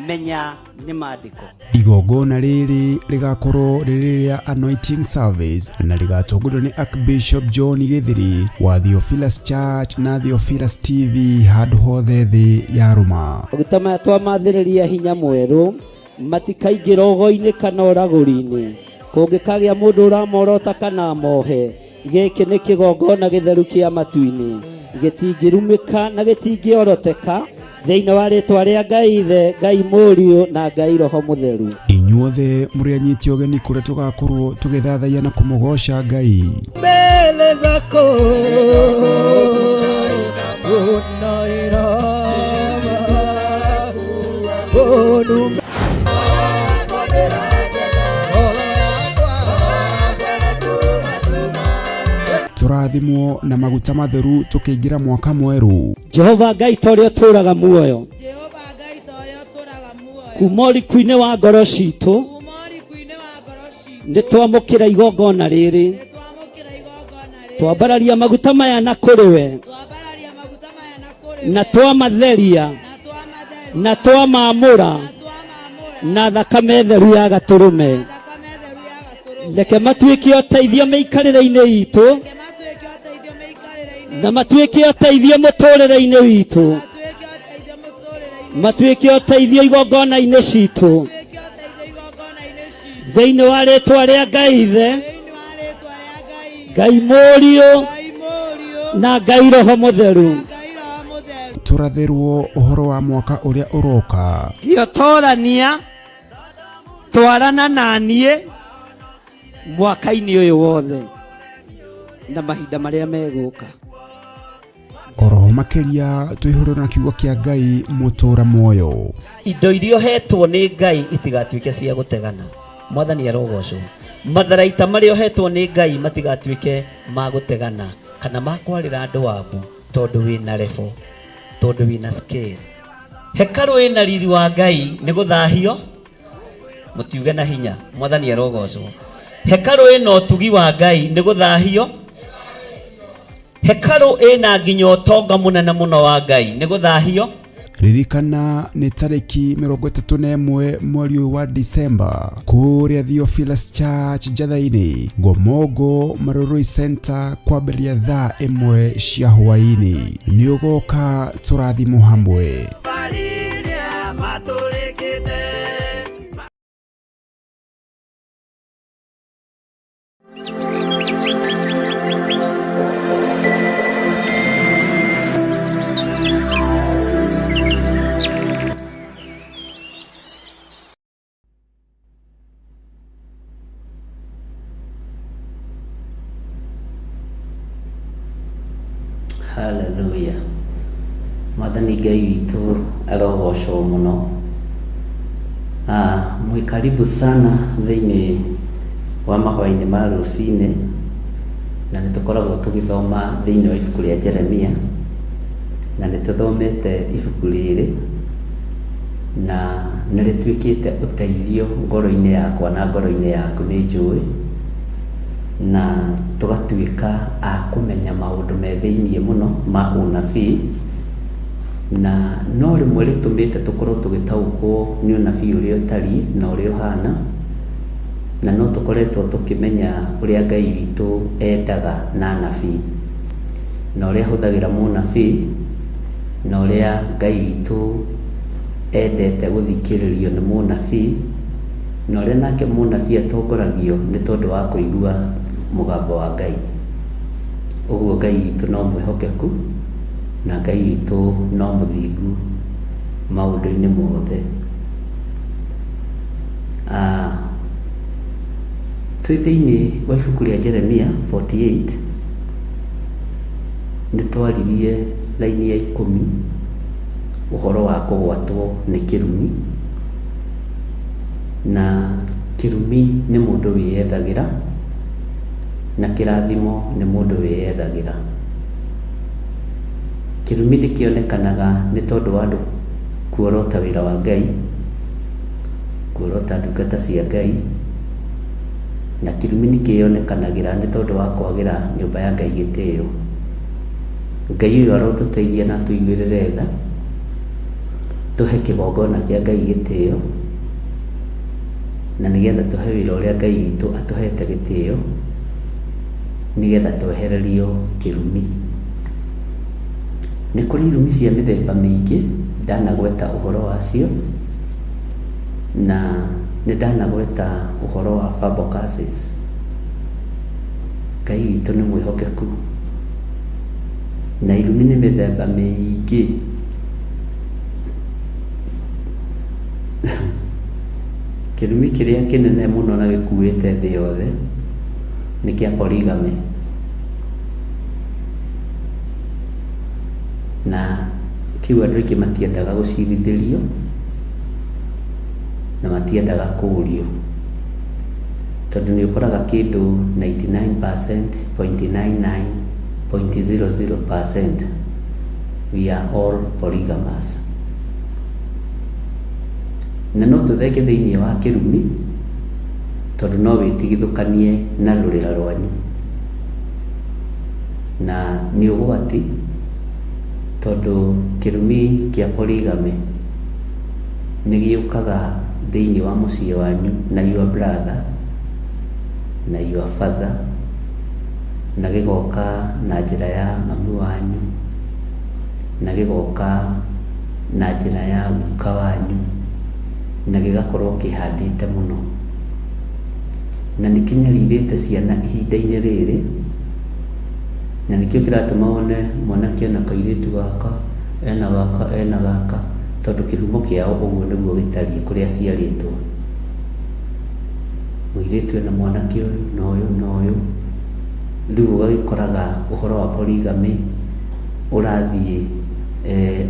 menya nĩ maandĩko. Igongona rĩrĩ rĩgakorwo rĩrĩ rĩa anointing service na rĩgatongorio nĩ Archbishop John Gĩthiri wa Theophilus Church na Theophilus TV handũ hothe thĩ ya rũma. Maguta maya twamathĩrĩria hinya mwerũ, matikaingĩra ũgo-inĩ kana ũragũri-inĩ. Kũngĩkagĩa mũndũ ũramorota kana amohe, gĩkĩ nĩ kĩgongona gĩtheru kĩa matu-inĩ, gĩtingĩrumĩka na gĩtingĩoroteka, thĩinĩ wa rĩtwa rĩa Ngai Ithe, Ngai Mũriũ na Ngai Roho Mũtheru. Inyuothe mũrĩ anyiti ũgeni kũrĩa tũgakorwo tũgĩthathaiya na kũmũgoca Ngai. Mbele zako Tũrathimwo na maguta matheru tũkĩingĩra mwaka mwerũ. Jehova Ngai ta ũrĩa ũtũũraga muoyo, Jehova Ngai ta ũrĩa ũtũũraga muoyo, kuma ũriku-inĩ wa ngoro citũ, kuma ũriku-inĩ wa ngoro citũ, nĩ twamũkĩra igongona rĩrĩ, nĩ twamũkĩra igongona rĩrĩ, twambararia maguta maya na kũrĩ we, twambararia maguta maya na kũrĩ na we, twamatheria na twamatheria, na twamamũra na twamamũra na thakame theru ya gatũrũme. na thakame theru ya gatũrũme. Reke matuĩke ũteithio mĩikarĩre-inĩ itũ, Reke matuĩke ũteithio mĩikarĩre-inĩ na matuĩke ũteithio mũtũrĩre-inĩ witũ, matuĩke ũteithio mũtũrĩre-inĩ matuĩke ũteithio igongona-inĩ citũ, matuĩke ũteithio igongona-inĩ citũ, thĩinĩ wa rĩtwa rĩa Ngai Ithe, thĩinĩ wa rĩtwa rĩa Ngai Ngai Mũriũ Ngai Mũriũ na Ngai Roho Mũtheru. Ngai Roho Mũtheru. Tũrathĩrwo ũhoro wa mwaka ũrĩa ũroka. Gĩotorania twarana na niĩ mwaka-inĩ ũyũ wothe na mahinda marĩa megũka. Oroho makĩria tũihũrĩrwo na kiugo kĩa Ngai mũtũra muoyo. Indo iria ũhetwo nĩ Ngai itigatuĩke cia gũtegana. Mwathani arogocwo. Matharaita marĩa ũhetwo nĩ Ngai matigatuĩke ma gũtegana kana ma kwarĩra andũ wabu, tondũ wĩna level, tondũ wĩna scale. Hekarũ ĩna riri wa Ngai nĩ gũthahio, mũtiuge na hinya. Mwathani arogocwo. Hekarũ ĩna ũtugi wa Ngai nĩ gũthahio. Hekarũ ĩna nginya ũtonga mũnene mũno wa Ngai nĩ gũthahio. Ririkana nĩ tarĩki 31 mweri ũyũ wa Disemba kũrĩa Theophilus Church Njatha-inĩ, Ngomongo Marurui Center, kwambĩrĩria thaa 1 cia hwaĩ-inĩ. Nĩ ũgoka tũrathimwo hamwe. Hallelujah. Mwathani Ngai witũ arogocwo mũno. Mwĩ karibu sana thĩinĩ wa mahwaĩ-inĩ ma rũcinĩ, na nĩ tũkoragwo tũgĩthoma thĩinĩ wa ibuku rĩa Jeremia. Na nĩ tũthomete ibuku rĩrĩ na nĩ rĩtuĩkĩte ũteithio ngoro-inĩ yakwa na ngoro-inĩ yaku nĩ njũĩ, na tũgatuĩka a kũmenya maũndũ me thĩiniĩ mũno ma ũnabii, na no rĩmwe rĩtũmĩte tũkorwo tũgĩtaũkwo nĩ ũnabii ũrĩa ũtariĩ na ũrĩa ũhana, na no tũkoretwo tũkĩmenya ũrĩa Ngai witũ endaga na anabii, na ũrĩa ahũthagĩra mũnabii, na ũrĩa Ngai witũ endete gũthikĩrĩrio nĩ mũnabii, na ũrĩa nake mũnabii atongoragio nĩ tondũ wa kũigua mũgambo wa Ngai. Ũguo Ngai witũ no mwĩhokeku, na Ngai witũ no mũthingu maũndũ-inĩ mothe. Twĩ thĩinĩ wa ibuku rĩa Jeremia 48, nĩ twaririe raini ya 10 ũhoro wa kũgwatwo nĩ kĩrumi, na kĩrumi nĩ mũndũ wĩyethagĩra, na kĩrathimo nĩ mũndũ wĩyethagĩra. Kĩrumi nĩ kĩonekanaga nĩ tondũ wa andũ kuorota wĩra wa Ngai, kuorota ndungata cia Ngai, na kĩrumi nĩ kĩyonekanagĩra nĩ tondũ wa kwagĩra nyũmba ya Ngai gĩtĩo. Ngai ũyũ arotũteithia na atũiguĩrĩre tha, tũhe kĩgongona kĩa Ngai gĩtĩo, na nĩgetha tũhe wĩra ũrĩa Ngai witũ atũhete gĩtĩo, nĩgetha twehererio kĩrumi. Nĩ kũrĩ irumi cia mĩthemba mĩingĩ ndanagweta ũhoro wacio, na nĩ ndanagweta ũhoro wa verbal curses. Ngai witũ nĩ mwĩhokeku, na irumi nĩ mĩthemba mĩingĩ. Kĩrumi kĩrĩa kĩnene mũno na gĩkuĩte thĩ yothe nĩ kĩa polygamy. Na kĩu andũ aingĩ matiendaga gũcirithĩrio na matiendaga kũũrio, tondũ nĩ ũkoraga kĩndũ 99%.99.00% we are all polygamous. Na no tũthenge thĩinĩ wa kĩrumi tondũ no wĩtigithũkanie na rũrĩra rwanyu, na nĩ ũgwati tondũ kĩrumi kĩa polygamy nĩ gĩũkaga thĩinĩ wa mũciĩ wanyu na your brother na your father, na gĩgoka na njĩra ya mami wanyu, na gĩgoka na njĩra ya guka wanyu, na gĩgakorwo kĩhandĩte mũno. Na nĩ kĩnyarirĩte ciana ihinda-inĩ rĩrĩ, na nĩkĩo kĩratũma wone mwanake ena kairĩtu gaka, ena gaka, ena gaka, tondũ kĩhumo kĩao ũguo nĩguo gĩtariĩ kũrĩa aciarĩtwo. Mũirĩtu ena mwanake ũyũ na ũyũ na ũyũ, rĩu ũgagĩkoraga ũhoro wa polygamy ũrathiĩ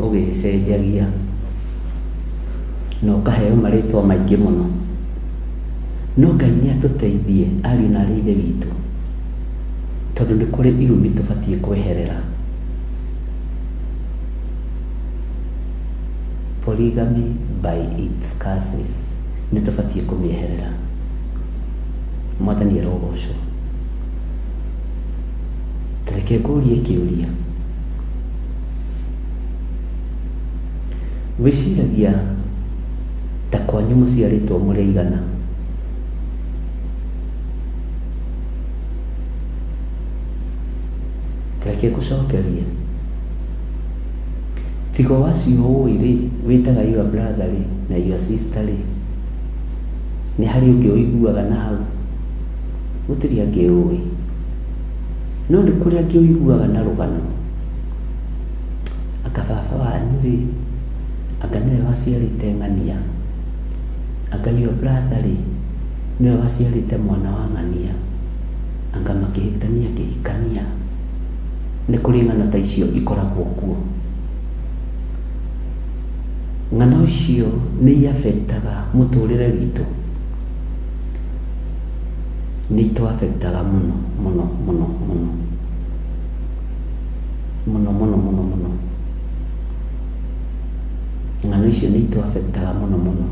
ũgĩcenjagia na ũkaheo marĩtwa maingĩ mũno. No Ngai nĩ atũteithie ariũ na arĩ ithe witũ, tondũ nĩ kũrĩ irumi tũbatiĩ kweherera. Polygamy by its curses nĩ tũbatiĩ kũmĩeherera. Mwathani arogocwo. Ta reke ngũrie kĩũria. Wĩciragia ta kwanyu mũciarĩtwo mũrĩ aigana? Ta reke ngũcokerie. Tiga o acio ũĩ rĩ, wĩtaga your brother rĩ, na your sister rĩ, nĩ harĩ ũngĩ ũiguaga na hau? Gũtirĩ angĩ ũĩ. No nĩ kũrĩ angĩ ũiguaga na rũgano. Anga baba wanyu rĩ, anga nĩwe waciarĩte ng'ania? Anga your brother rĩ, nĩwe waciarĩte mwana wa ng'ania? Anga makĩhĩtania akĩhikania? Nĩ kũrĩ ng'ano ta icio ikoragwo kuo. Ng'ano icio nĩ i affect aga mũtũrĩre witũ? Nĩ itũ affect aga mũno mũno mũno mũno. Mũno mũno mũno mũno. icio nĩ itũ-affect-aga mũno mũno.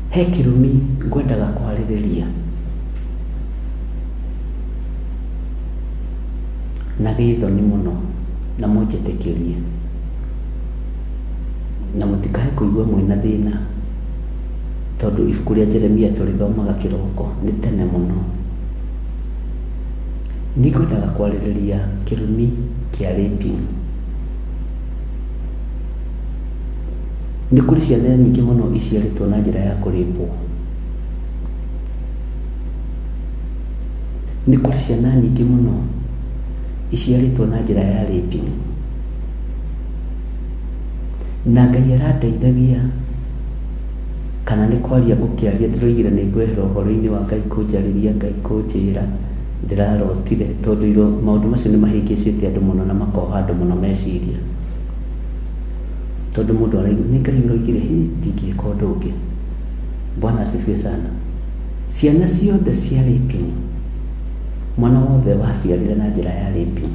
He kĩrumi ngwendaga kwarĩrĩria na gĩ thoni mũno na mũnjĩtĩkĩrie na mũtikae kũigua mwĩna thĩna tondũ ibuku rĩa Jeremia tũrĩthomaga kĩroko nĩ tene mũno. Nĩ ngwendaga kwarĩrĩria kĩrumi kĩa raping. Nĩ kũrĩ ciana nyingĩ mũno iciarĩtwo na njĩra ya kũrĩpwo. Nĩ kũrĩ ciana nyingĩ mũno iciarĩtwo na njĩra ya raping. Na Ngai arandeithagia kana nĩ kwaria ngũkĩaria ndĩroigire nĩ ngwehera ũhoro-inĩ wa Ngai kũnjarĩria, Ngai kũnjĩra ndĩrarotire tondũ maũndũ macio nĩ mahĩngĩcĩte andũ mũno na makoha andũ mũno meciria. Tondũ mũndũ araigua nĩ Ngai ũroigire hĩ ndingĩka ũndũ ũngĩ. Bwana asifiwe sana. Ciana ciothe cia raping, mwana wothe waciarire na njĩra ya raping,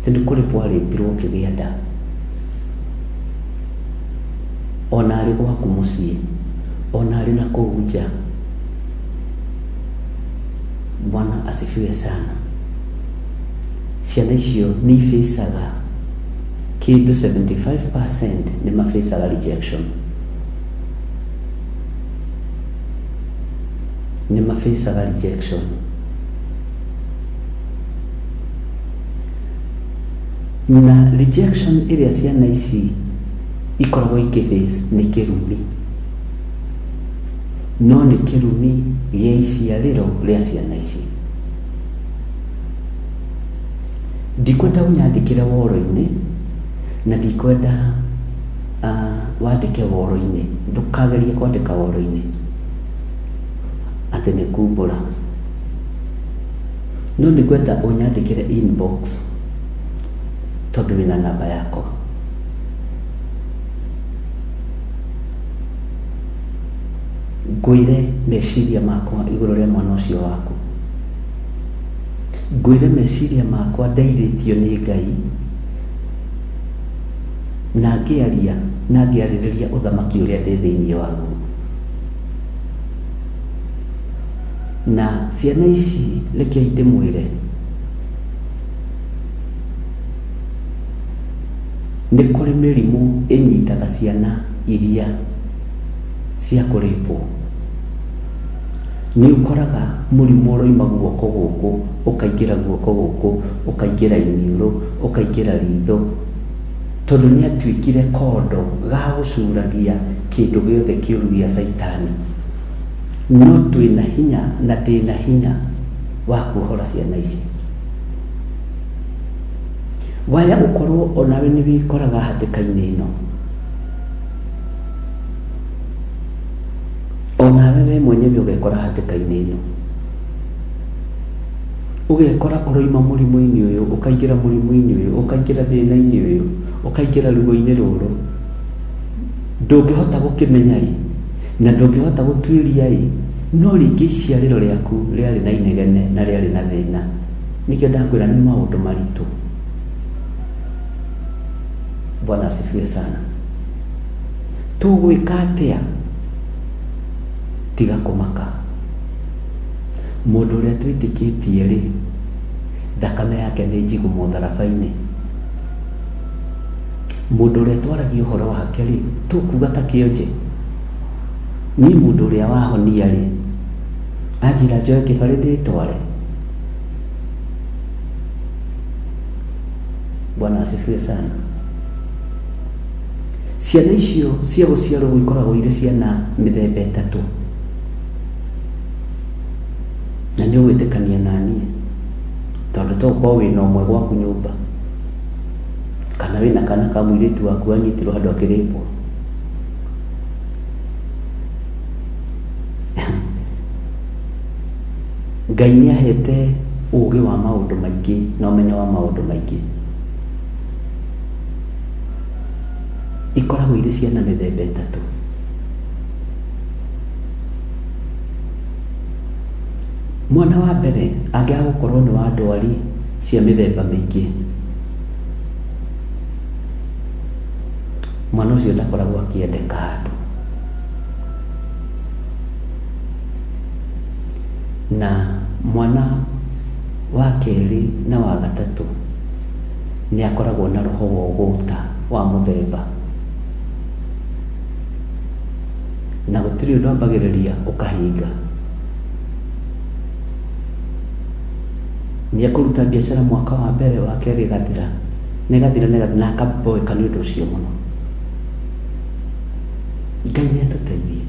atĩ nĩ kũrĩpwo arĩpirwo ũkĩgĩa nda, ona arĩ gwaku mũciĩ, ona arĩ na kũu nja. Bwana asifiwe sana. Ciana icio nĩ ibĩcaga kĩndũ 75% nĩ mabĩcaga rejection. Nĩ mabĩcaga rejection. Na rejection ĩrĩa ciana ici ikoragwo ikĩ face nĩ kĩrumi. No nĩ kĩrumi gĩa iciarĩro rĩa ciana ici. Ndikwenda ũnyandĩkĩre woro-inĩ na ndikwenda wandĩke woro-inĩ, ndũkagerie kwandĩka woro-inĩ atĩ nĩ kumbũra. No nĩ ngwenda ũnyandĩkĩre inbox tondũ wĩna namba yakwa. Ngwĩre meciria makwa igũrũ rĩa mwana ũcio waku. Ngwĩre meciria makwa ndeithĩtio nĩ Ngai na ngĩaria na ngĩarĩrĩria ũthamaki ũrĩa ndĩ thĩinĩ waguo. Na ciana ici rekei ndĩmwĩre nĩ kũrĩ mĩrimũ ĩnyitaga ciana iria cia kũrĩpwo. Nĩ ũkoraga mũrimũ ũroima guoko gũkũ ũkaingĩra guoko gũkũ, ũkaingĩra iniũrũ, ũkaingĩra ritho, tondũ nĩ atuĩkire kondo ga gũcuragia kĩndũ gĩothe kĩũru gĩa caitani. No twĩna hinya na ndĩna hinya wa kuohora ciana ici. Waya gũkorwo onawe nĩ wĩkoraga hatĩka-inĩ ĩno, onawe we mwenyewe ũgekora hatĩka-inĩ ĩno, ũgekora ũroima mũrimũ-inĩ ũyũ ũkaingĩra mũrimũ-inĩ ũyũ, ũkaingĩra thĩna-inĩ ũyũ, ũkaingĩra ruo-inĩ rũrũ, ndũngĩhota gũkĩmenya ĩ, na ndũngĩhota gũtuĩria ĩ, no rĩngĩ iciarĩro rĩaku rĩarĩ na inegene na rĩarĩ na thĩna. Nĩkĩo ndakwĩra nĩ maũndũ maritũ. Bwana asifiwe sana. Tũgwĩka atĩa? Tiga kũmaka. Mũndũ ũrĩa twĩtĩkĩtie rĩ, thakame yake nĩ njigũ mũtharaba-inĩ. Mũndũ ũrĩa twaragia ũhoro wake rĩ, tũkuga ta kĩonje. Niĩ mũndũ ũrĩa wahonia rĩ, anjĩra njoe kĩbarĩ ndĩtware. Bwana asifiwe sana. Ciana icio cia gũciarwo ikoragwo irĩ ciana mĩthemba ĩtatũ. Na nĩ ũgwĩtĩkania na niĩ tondũ to ũkorwo wĩna ũmwe gwaku nyũmba kana wĩna kana ka mũirĩtu waku anyitirwo handũ akĩrĩpwo. Ngai nĩ ahete ũgĩ wa maũndũ maingĩ na ũmenyo wa maũndũ maingĩ. Ikoragwo irĩ ciana mĩthemba ĩtatũ. Mwana wa mbere angĩaga gũkorwo nĩ wa ndwari cia mĩthemba mĩingĩ, Mwana ũcio ndakoragwo akĩendeka handũ. Na mwana wa kerĩ na wa gatatũ nĩ akoragwo na roho wa ũgũta wa mũthemba. Na gũtirĩ ũndũ ambagĩrĩria ũkahinga. Nĩ ekũruta biacara mwaka wa mbere, wa kerĩ ĩgathira, na ĩgathira na ĩgathira, na akaboeka nĩ ũndũ ũcio mũno. Ngai nĩ atũteithie.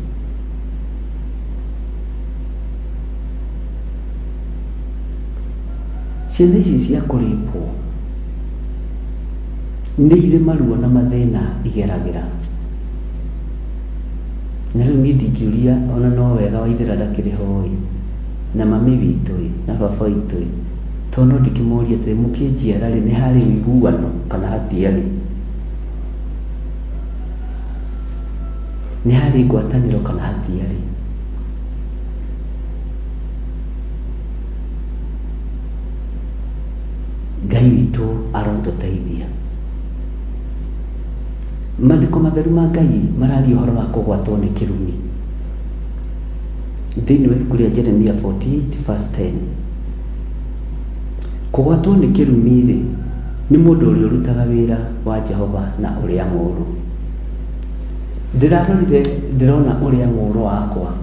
Ciana ici cia kũrĩpwo nĩ irĩ maruo na mathĩna igeragĩra. Na rĩu niĩ ndingĩũria ona no wega Waithĩra ndakĩrĩ ho ĩ, na mami witũ ĩ, na baba witũ ĩ, tondũ no ndĩkĩmorie atĩrĩ, mũkĩnjiara rĩ, nĩ harĩ ũiguano kana hatiarĩ? Nĩ harĩ ngwatanĩro kana hatiarĩ? Ngai witũ arotũteithia. Maandĩko matheru ma Ngai mararia ũhoro wa kũgwatwo nĩ kĩrumi. Thĩinĩ wa ibuku rĩa Jeremia 48 verse 10. Kũgwatwo nĩ kĩrumi-rĩ, nĩ mũndũ ũrĩa ũrutaga wĩra wa Jehova na ũrĩa mũũru. Ndĩrarorire ndĩrona ũrĩa mũũru wakwa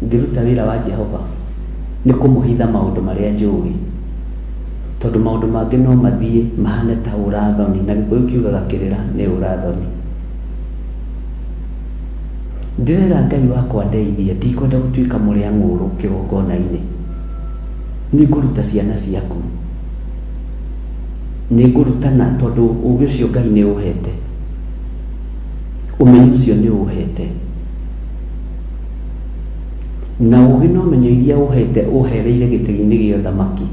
ngĩruta wĩra wa Jehova nĩ kũmũhitha maũndũ marĩa njũĩ. Tondũ maũndũ mangĩ no mathiĩ mahane ta ũra-thoni, na Gĩkũyũ kiugaga kĩrĩra nĩ ũra-thoni. Ndĩrera Ngai wakwa ndeithie, ndikwenda gũtuĩka mũrĩa ng'ũũrũ kĩgongona-inĩ. Nĩ ngũruta ciana ciaku. Nĩ ngũrutana tondũ ũgĩ ũcio Ngai nĩ ũhete. Ũmenyo ũcio nĩ ũhete. Na ũgĩ na ũmenyo iria ũhete ũhereire gĩtĩ-inĩ gĩa ũthamaki.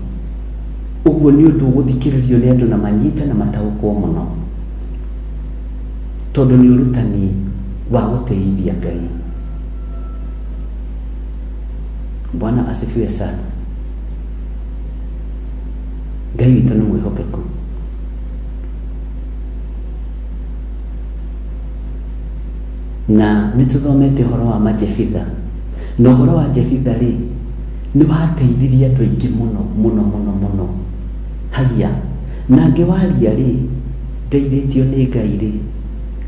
Ũguo nĩ ũndũ ũgũthikĩrĩrio nĩ andũ na manyite na mataũkwo mũno. Tondũ nĩ ũrutani wa gũtĩithia Ngai. Bwana asifiwe sana. Ngai witũ nĩ mwĩhokeku. Na nĩ tũthomete ũhoro wa majebitha. Na ũhoro wa Jefitha rĩ, nĩ wateithirie andũ aingĩ mũno mũno mũno mũno. Haiya, na ngĩwaria rĩ, ndeithĩtio nĩ Ngai rĩ,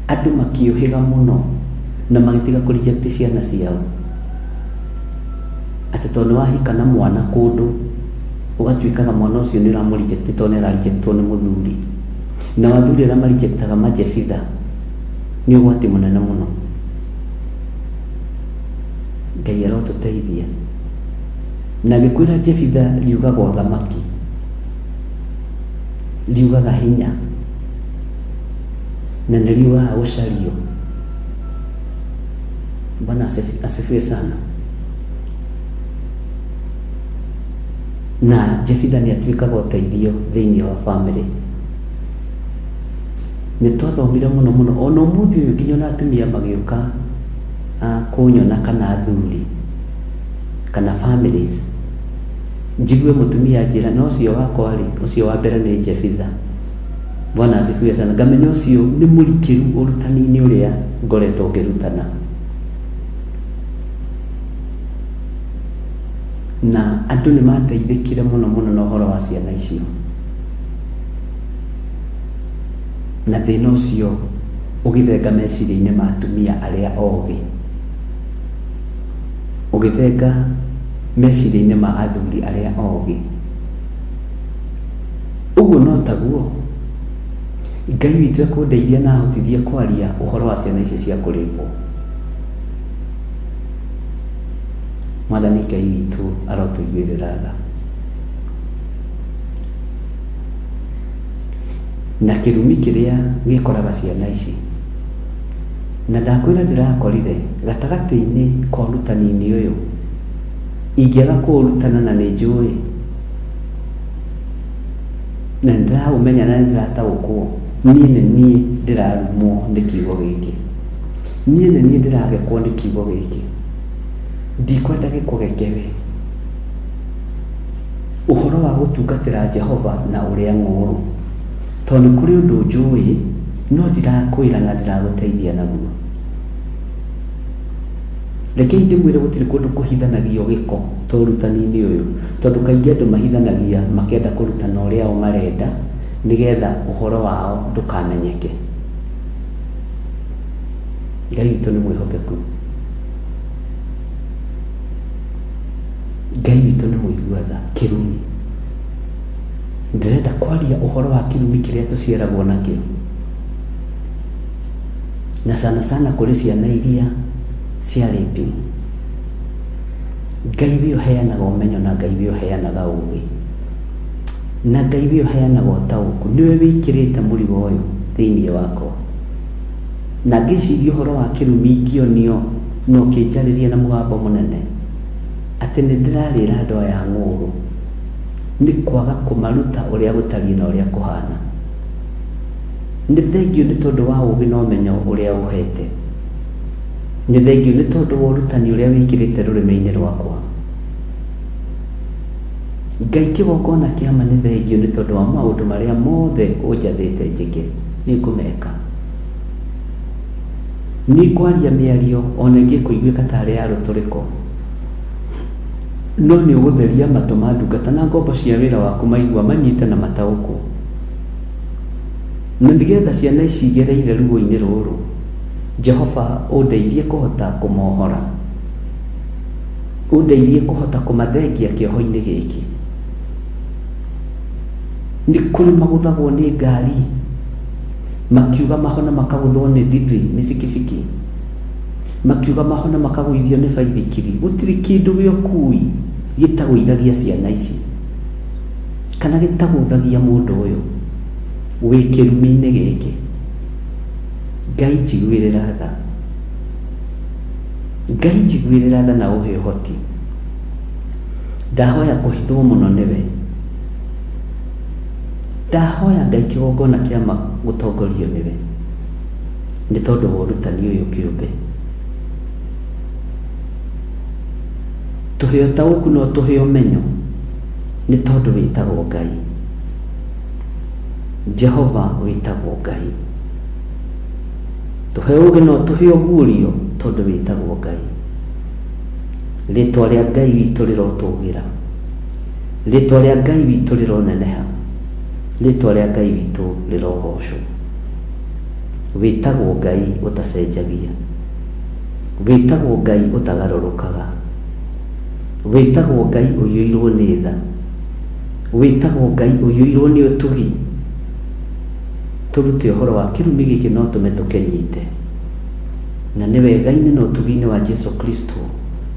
andũ makĩũhĩga mũno na magĩtiga kũ reject ciana ciao. Atĩ tondũ nĩ wahika na mwana kũndũ, ũgatuĩkaga mwana ũcio nĩ ũramũ reject tondũ nĩ ara reject wo nĩ mũthuri. Nao athuri arĩa ma reject aga majebitha nĩ ũgwati mũnene mũno. Ngai arotũteithia. Na ngĩkwĩra Jefitha riugaga ũthamaki, riugaga hinya, na nĩ riugaga gũcario. Bwana asifiwe sana. Na Jefitha nĩ atuĩkaga ũteithio thĩinĩ wa famĩlĩ. Nĩ twathomire mũno mũno, ona ũmũthĩ ũyũ nginya ona atumia magĩũka kũnyona kana athuri kana families, njigue mũtumia anjĩra na ũcio wakwa rĩ, ũcio wa mbere nĩ Jefitha. Bwana asifiwe sana. Ngamenya ũcio nĩ mũrikĩru ũrutani-inĩ ũrĩa ngoretwo ngĩrutana. Na andũ nĩ mateithĩkire mũno mũno na ũhoro wa ciana icio. Na thĩna ũcio ũgĩthenga meciria-inĩ ma atumia arĩa ogĩ, ũgĩthenga meciria-inĩ ma athuri arĩa ogĩ. Ũguo no taguo Ngai witũ ekũndeithia na ahotithie kwaria ũhoro wa ciana ici cia kũrĩpwo. Mwathani Ngai witũ arotũiguĩrĩra tha. Na kĩrumi kĩrĩa gĩkoraga ciana ici. Na ndakwĩra ndĩrakorire gatagatĩ-inĩ ka ũrutani-inĩ ũyũ, ingĩaga kũũrutana na nĩ njũĩ, na nĩ ndĩraũmenya na nĩ ndĩrataũkwo, niĩ nĩ niĩ ndĩrarumwo nĩ kiugo gĩkĩ. Niĩ nĩ niĩ ndĩragekwo nĩ kiugo gĩkĩ. Ndikwenda gĩkũgeke we. Ũhoro wa gũtungatĩra Jehova na ũrĩa ng'ũũrũ. Tondũ nĩ kũrĩ ũndũ njũĩ No ndirakwĩra na ndiragũteithia naguo. Rekei ndĩmwĩre gũtirĩ kũndũ kũhithanagio gĩko ta ũrutani-inĩ ũyũ, tondũ kaingĩ andũ mahithanagia makĩenda kũrutana ũrĩa o marenda nĩgetha ũhoro wao ndũkamenyeke. Ngai witũ nĩ mwĩhokeku. Ngai witũ nĩ mũigua tha. Kĩrumi. Ndĩrenda kwaria ũhoro wa kĩrumi kĩrĩa tũciaragwo nakĩo. Na sana sana kũrĩ ciana iria ciarĩpimu. Ngai wĩ ũheanaga ũmenyo na Ngai wĩ ũheanaga ũgĩ na Ngai wĩ ũheanaga ũtaũku nĩwe wĩkĩrĩte mũrigo ũyũ thĩinĩ wakwa. Na ngĩciria ũhoro wa kĩrumi ngĩonio na ũkĩnjarĩria na mũgambo mũnene atĩ nĩ ndĩrarĩra andũ aya ng'ũũrũ nĩ kwaga kũmaruta ũrĩa gũtariĩ na ũrĩa kũhana. Nĩ thengiũ nĩ tondũ wa ũgĩ na ũmenyo ũrĩa ũhete. Nĩ thengiũ nĩ tondũ wa ũrutani ũrĩa wĩkĩrĩte rũrĩmĩ-inĩ rwakwa. Ngai kĩgongona kĩa ma nĩ thengiũ nĩ tondũ wa maũndũ marĩa mothe ũnjathĩte njĩke, nĩ ngũmeka. Nĩ ngwaria mĩario ona ĩngĩkũiguĩka tarĩ ya rũtũrĩko, no nĩ ũgũtheria matũ ma ndungata na ngombo cia wĩra waku maigua manyite na mataũkwo. Na nĩgetha ciana ici igereire ruo-inĩ rũrũ, Jehova ũndeithie kũhota kũmohora. Ũndeithie kũhota kũmathengia kĩoho-inĩ gĩkĩ. Nĩ kũrĩ magũthagwo nĩ ngari, makiuga mahona makagũthwo nĩ ndithi, nĩ bikibiki, makiuga mahona makagũithio nĩ baithikiri. Gũtirĩ kĩndũ gĩa ũkui gĩtagũithagia ciana ici, kana gĩtagũthagia mũndũ ũyũ wĩ kĩrumi-inĩ gĩkĩ. Ngai njiguĩrĩra tha. Ngai njiguĩrĩra tha na ũhe ũhoti. Ndahoya kũhithwo mũno nĩwe. Ndahoya Ngai kĩgongona kĩa ma gũtongorio nĩwe. Nĩ tondũ wa ũrutani ũyũ kĩũmbe. Tũhe ũtaũku na ũtũhe ũmenyo nĩ tondũ wĩtagwo Ngai. Jehova wĩtagwo Ngai. Tũhe ũũgĩ na ũtũhe ũguũrio tondũ wĩtagwo Ngai. Rĩtwa rĩa Ngai witũ rĩrotũgĩra. Rĩtwa rĩa Ngai witũ rĩroneneha. Rĩtwa rĩa Ngai witũ rĩrogocwo. Wĩtagwo Ngai ũtacenjagia. Wĩtagwo Ngai ũtagarũrũkaga. Wĩtagwo Ngai ũiyũirwo nĩ tha. Wĩtagwo Ngai ũiyũirwo nĩ ũtugi. Tũrute ũhoro wa kĩrumi gĩkĩ no tũme tũkĩnyite. Na nĩ wega-inĩ na ũtugi-inĩ wa Jesu Kristo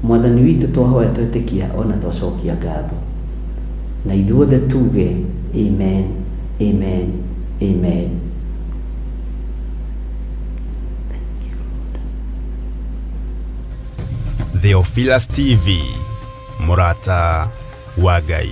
Mwathani witũ twahoya twetĩkia ona twacokia ngatho. Na ithuothe tuge amen, amen, amen. Theophilus TV, mũrata wa Ngai.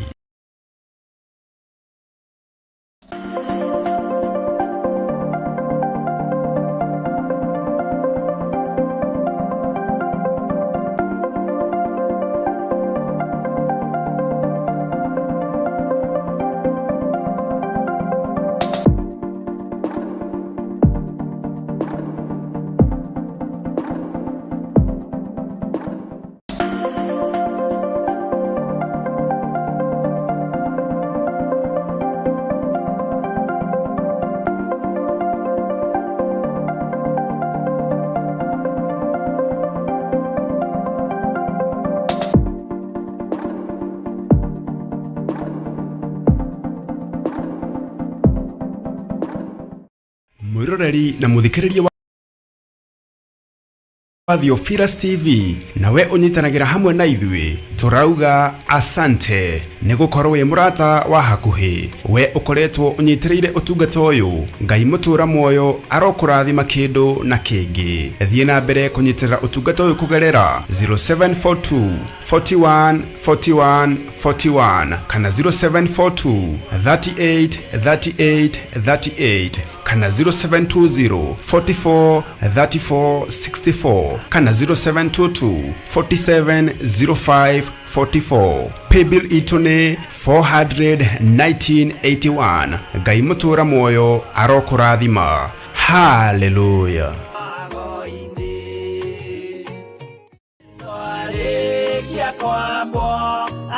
Mwĩroreri na mũthikĩrĩria wa Theophilus TV nawe ũnyitanagĩra hamwe na ithuĩ tũrauga asante nĩ gũkorwo wĩ mũrata wa hakuhĩ. We ũkoretwo ũnyitĩrĩire ũtungata ũyũ, Ngai mũtũra muoyo arokũrathima kĩndũ na kĩngĩ. Thiĩ na mbere kũnyitĩrĩra ũtungata ũyũ kũgerera 0742 41 41 41 kana 0742 38 38 38 kana 0720 44 34 64 kana 0722 47 05 44. Paybill itũ nĩ 400 1981. Ngai mũtũra muoyo arokũrathima. Haleluya. Arĩkia kwambwo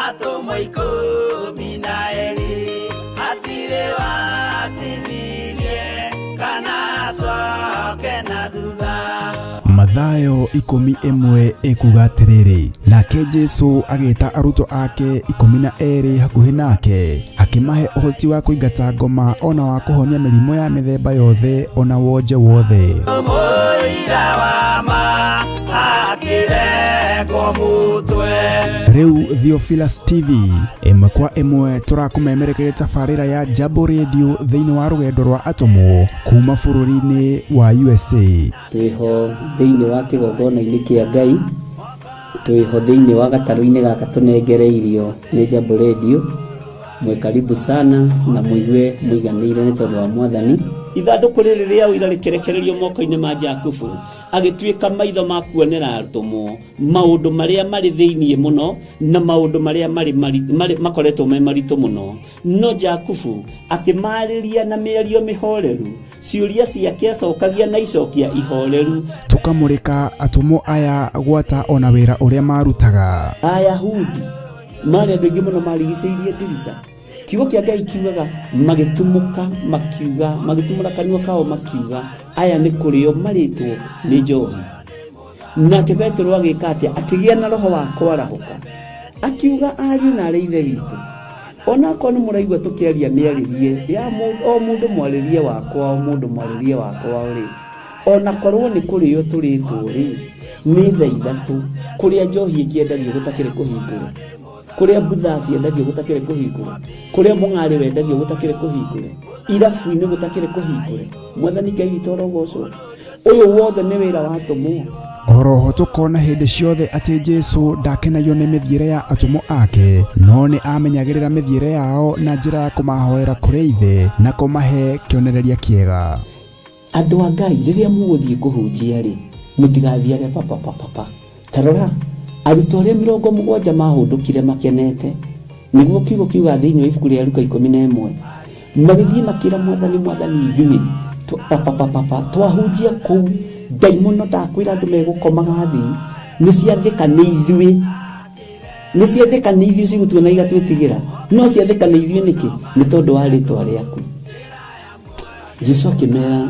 atũmwo 12 hatirĩ watithirie kana acoke na thutha. Mathayo 11 ĩkuga atĩrĩrĩ, nake Jesu agĩta arutwo ake 12 hakuhĩ nake, akĩmahe ũhoti wa kũingata ngoma ona wa kũhonia mĩrimũ ya mĩthemba yothe ona wonje wothe. Mũira wa ma akĩrengwo mũtwe. Rĩu Theophilus TV ĩmwe kwa ĩmwe tũrakũmemerekeria tabarĩra ya Jambo Radio thĩinĩ wa rũgendo rwa atũmwo kuma bũrũri-inĩ wa USA. Twĩho thĩinĩ wa kĩgongona-inĩ kĩa Ngai, twĩho thĩinĩ wa gatarũ-inĩ gaka tũnengereirio nĩ Jambo Radio. Mwĩ karibu sana na mũigue mũiganĩire nĩ tondũ wa Mwathani. Ithandũkũ rĩrĩ rĩa ũira rĩkĩrekererio moko-inĩ ma Jakubu, agĩtuĩka maitho ma kuonera atũmwo maũndũ marĩa marĩ thĩinĩ mũno na maũndũ marĩa marĩ makoretwo me maritũ mũno. No Jakubu akĩmarĩria na mĩario mĩhoreru, ciũria ciake acokagia na icokia ihoreru. Tũkamũrĩka atũmwo aya gwata ona wĩra ũrĩa marutaga. Ayahudi marĩ andũ aingĩ mũno marigicĩirie ndirica. Kiugo kĩa Ngai kiugaga magĩtumũka makiuga, magĩtumũra kanua kao makiuga, aya nĩ kũrĩo marĩtwo nĩ njohi. Nake Petero agĩka atĩa? Akĩgĩa na roho wa kwarahũka, akiuga ariũ na arĩ ithe witũ, onakorwo nĩ mũraigua tũkĩaria mĩarĩrie ya o mũndũ mwarĩrie wakwa, o mũndũ mwarĩrie wakwa rĩ, onakorwo nĩ kũrĩo tũrĩtwo rĩ, nĩ thaa ithatũ kũrĩa njohi ĩkĩendagio gũtakĩrĩ kũhingũre, kũrĩa mbutha ciendagio gũtakĩrĩ kũhingũre, kũrĩa mũng'arĩ wendagio gũtakĩrĩ kũhingũre, irabu-inĩ gũtakĩrĩ kũhingũre. Mwathani Ngai witũ arogocwo. Ũyũ wothe nĩ wĩra wa atũmwo. Oroho tũkona hĩndĩ ciothe atĩ Jesu ndakenagio nĩ mĩthiĩre ya atũmwo ake, no nĩ amenyagĩrĩra mĩthiĩre yao na njĩra ya kũmahoera kũrĩ Ithe na kũmahe kĩonereria kĩega. Andũ a Ngai, rĩrĩa mũgũthiĩ kũhunjia rĩ, mũtigathiage papapapapa. Ta rora, arutwo arĩa 70 mahũndũkire makenete, nĩguo kiugo kiuga thĩinĩ wa ibuku rĩa Luka 11, magĩthiĩ makĩra Mwathani, Mwathani ithuĩ papapapapa twahunjia kũu, ndaimono ndakwĩra andũ megũkomaga thĩ, nĩ ciathĩka nĩ ithuĩ, nĩ ciathĩka nĩ ithuĩ cigũtuona igatwĩtigĩra, no ciathĩka nĩ ithuĩ nĩkĩ? Nĩ tondũ wa rĩtwa rĩaku. Jesu akĩmera,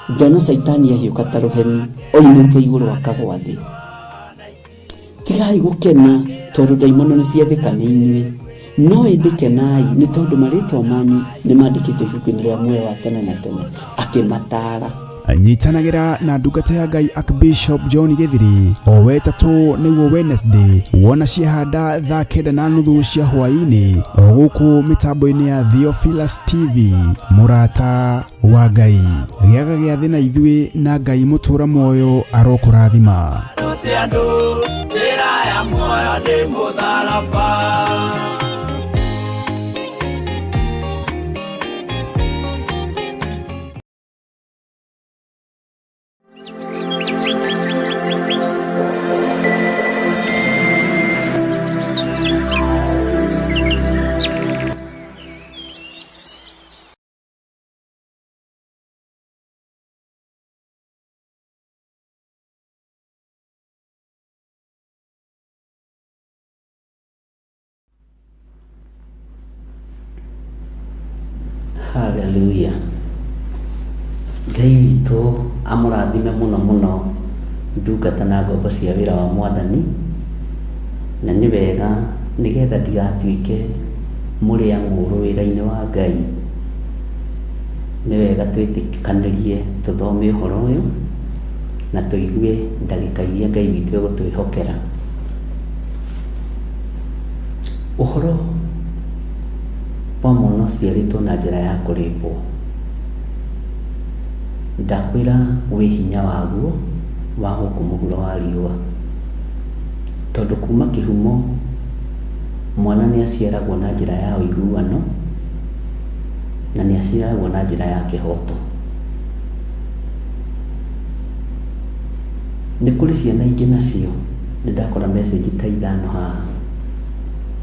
ndona Caitani ahiũka ta rũheni oimĩte igũrũ akagwa thĩ. Tigai gũkena tondũ ndaimono nĩ ciathĩka nĩ inyuĩ, no ĩndĩ kenai nĩ tondũ marĩtwa manyu nĩ mandĩkĩtwo ibuku-inĩ rĩa muoyo wa tene na tene. Akĩmataara. Nyitanagĩra na ndungata ya Ngai Archbishop John Gĩthiri o wetatũ nĩguo Wednesday, wona ciahanda thaa 9:30 cia hwaĩ-inĩ o gũkũ mĩtambo-inĩ ya Theophilus TV. Mũrata wa Ngai, gĩaga gĩathĩ na ithuĩ na Ngai mũtũra muoyo arokũrathima. Rute andũ njĩra ya muoyo nĩ mũtharaba. Hallelujah. Ngai witũ amũrathime mũno mũno ndungata na ngombo cia wĩra wa Mwathani, na nĩ wega nĩgetha ndigatuĩke mũrĩa ng'ũrũ wĩra-inĩ wa Ngai. Nĩ wega twĩtĩkanĩrie tũthome ũhoro ũyũ na tũigue ndagĩka iria Ngai witũ egũtwĩhokera. Ũhoro wa mwana ũciarĩtwo na njĩra ya kũrĩpwo, ndakwĩra wĩ hinya waguo wa gũkũ mũhuro wa riũa, tondũ kuma kĩhumo mwana nĩ aciaragwo na njĩra ya ũiguano na nĩ aciaragwo na njĩra ya kĩhoto. Nĩ kũrĩ ciana ingĩ nacio, nĩ ndakora message ta 5 haha,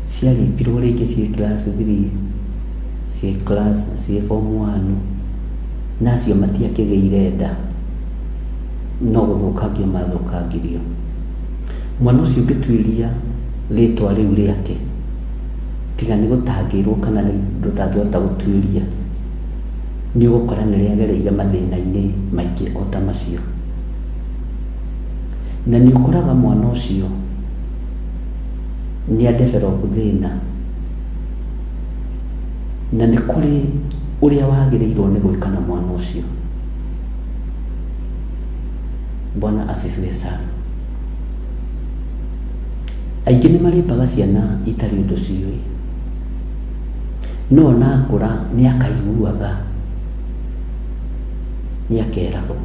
ciarĩpirwo rĩngĩ ciĩ class 3, ciĩ class, ciĩ form 1, Na acio matiakĩgĩire nda, no gũthũkangio mathũkangirio. Mwana ũcio ũngĩtuĩria rĩtwa rĩu rĩake, tiga nĩ gũtangĩrwo kana nĩ ndũtangĩhota gũtuĩria, nĩ ũgũkora nĩ rĩagereire mathĩna-inĩ maingĩ o ta macio. Na nĩ ũkoraga mwana ũcio nĩ a develop thĩna, na nĩ kũrĩ ũrĩa wagĩrĩirwo nĩ gwĩka na mwana ũcio. Bwana asifiwe sana. Aingĩ nĩ marĩmbaga ciana itarĩ ũndũ ciũĩ, no ona akũra nĩ akaiguaga, nĩ akeragwo,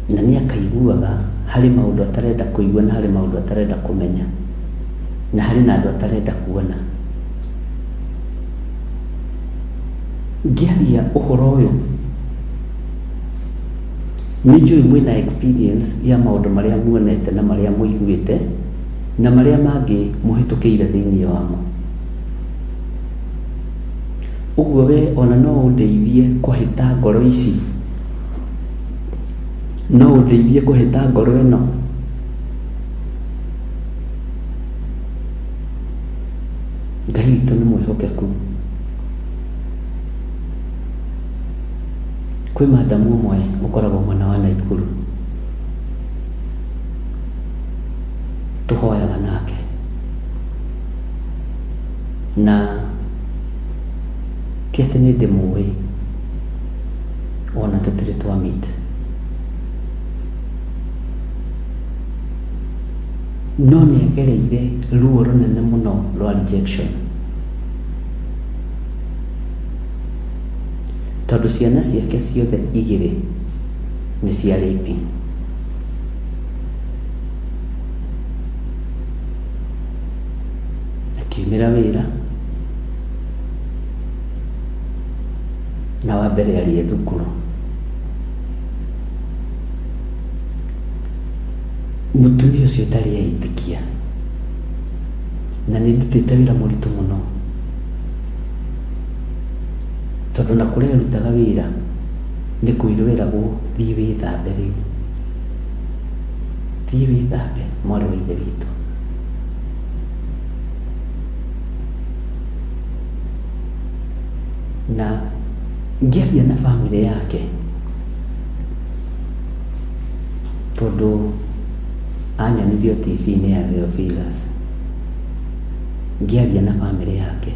na nĩ akaiguaga harĩ maũndũ atarenda kũigua na harĩ maũndũ atarenda kũmenya, na harĩ na andũ atarenda kuona. Ngĩaria ũhoro ũyũ nĩ njũĩ mwĩna experience ya maũndũ marĩa muonete na marĩa mũiguĩte na marĩa mangĩ mũhĩtũkĩire thĩinĩ wamo. Ũguo we ona no ũndeithie kũhĩta ngoro ici, no ũndeithie kũhĩta ngoro ĩno. Ngai witũ nĩ mwĩhokeku. Kwĩ madamu ũmwe ũkoragwo mwena wa Naikuru, tũhoyaga nake, na ti atĩ nĩ ndĩmũĩ, ona tũtirĩ twa meet. No nĩ agereire ruo rũnene mũno rwa rejection. Tondũ ciana ciake ciothe igĩrĩ nĩ cia raping. Akiumĩra wĩra, na wa mbere arĩ e thukuru. Mũtumia ũcio ndarĩ eĩtĩkia, na nĩ ndutĩte wĩra mũritũ mũno. Tondũ ona kũrĩa arutaga wĩra nĩ kwĩrwo eragwo thiĩ wĩthambe rĩu, thiĩ wĩthambe mwarĩ wa ithe witũ. Na ngĩaria na bamĩrĩ yake, tondũ anyonirio TV-inĩ ya Theophilus, ngĩaria na bamĩrĩ yake,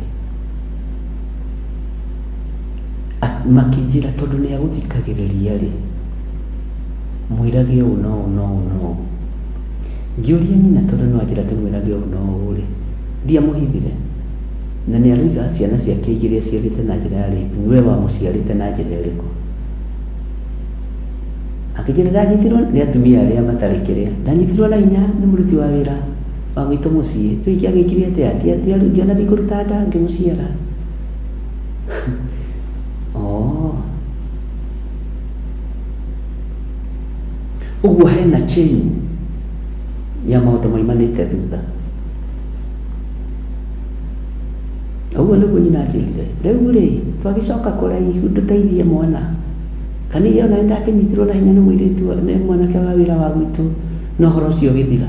Makĩnjĩra tondũ nĩ agũthikagĩrĩria rĩ, mwĩrage ũũ na ũũ na ũũ na ũũ. Ngĩũria nyina tondũ nĩ wanjĩra ndĩmwĩrage ũũ na ũũ rĩ, ndiamũhithire. Na nĩ aroiga ciana ciake igĩrĩ aciarĩte na njĩra ya rape, we wamũciarĩte na njĩra ĩrĩkũ? Akĩnjĩra ndanyitirwo nĩ atumia arĩa matarĩ kĩrĩa, ndanyitirwo na hinya nĩ mũruti wa wĩra wa gwitũ mũciĩ, rĩu kĩagĩkire atĩa? Ngĩona ndikũruta nda ngĩmũciara. Oh. Ũguo hena chain ya maũndũ maimanĩte thutha. Ũguo nĩguo nyina anjĩrire, rĩu rĩ, twagĩcoka kũraihu ndũteithie mwana. Kana ona nĩ ndakĩnyitirwo na hinya nĩ mũirĩtu, nĩ mwanake wa wĩra wa gwitũ, na ũhoro ũcio ũgĩthira.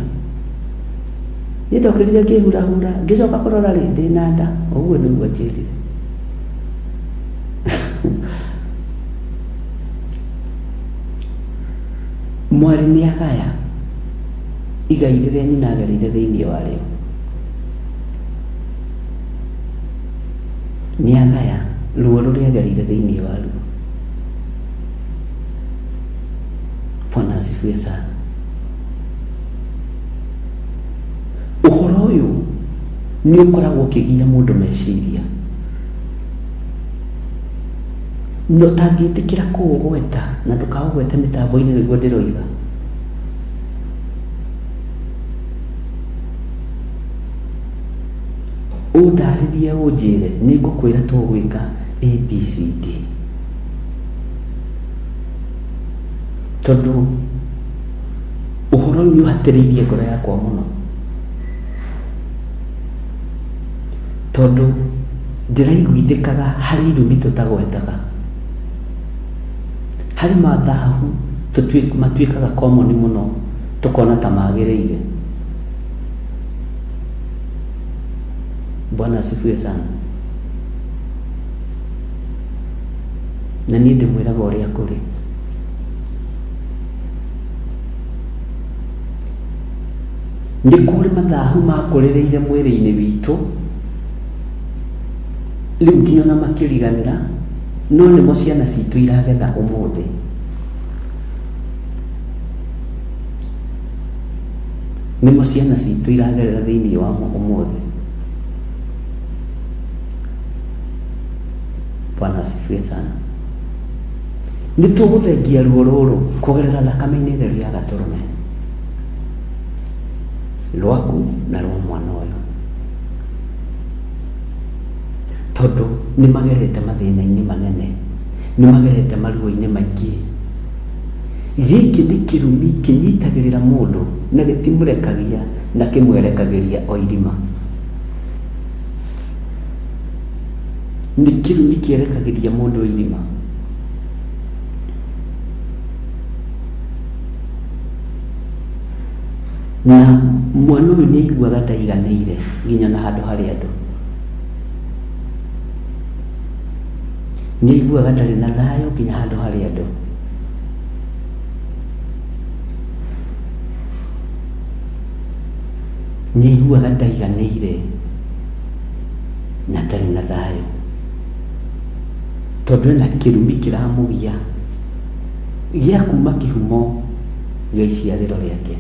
Niĩ ndokĩrire ngĩhurahura, ngĩcoka kũrora rĩ, ndĩna nda. Ũguo nĩguo anjĩrire. Mwarĩ nĩ agaya igai rĩrĩa nyina agereire thĩinĩ warĩo. Nĩ agaya ruo rũrĩa agereire thĩinĩ waruo. Bwana asifiwe sana. Ũhoro ũyũ nĩ ũkoragwo ũkĩgia mũndũ meciria. Na ũtangĩtĩkĩra kũũgweta na ndũkaũgwete mĩtambo-inĩ nĩguo ndĩroiga. Ũndarĩrie ũnjĩre nĩ ngũkwĩra tũgwĩka ABCD. Tondũ ũhoro ũyũ nĩ ũhatĩrĩirie ngoro yakwa mũno. Tondũ Ndĩraiguithĩkaga harĩ irumi tũtagwetaga, harĩ mathahu matuĩkaga common mũno tũkona ta magĩrĩire. Bwana asifiwe sana. Na niĩ ndĩmwĩraga ũrĩa kũrĩ. Nĩ kũrĩ mathahu makũrĩrĩire mwĩrĩ-inĩ witũ rĩu nginya ona makĩriganĩra, no nĩmo ciana citũ iragetha ũmũthĩ. Nĩmo ciana citũ iragerera thĩinĩ wamo ũmũthĩ. Bwana asifiwe sana. Nĩ tũgũthengia ruo rũrũ kũgerera thakame-inĩ theru ya gatũrũme rwaku na rwa mwana ũyũ, tondũ nĩ magerete mathĩna-inĩ manene, nĩ magerete maruo-inĩ maingĩ. Gĩkĩ nĩ kĩrumi kĩnyitagĩrĩra mũndũ na gĩtimũrekagia na kĩmwerekagĩria o irima. Nĩ kĩrumi kĩerekagĩria mũndũ o irima. Na mwana ũyũ nĩ aiguaga ndaiganĩire nginya na handũ harĩ andũ. Nĩ aiguaga ndarĩ na thayũ nginya handũ harĩ andũ. Nĩ aiguaga ndaiganĩire na ndarĩ na thayũ, tondũ ena kĩrumi kĩramũgia gĩa kuma kĩhumo gĩa iciarĩro rĩake.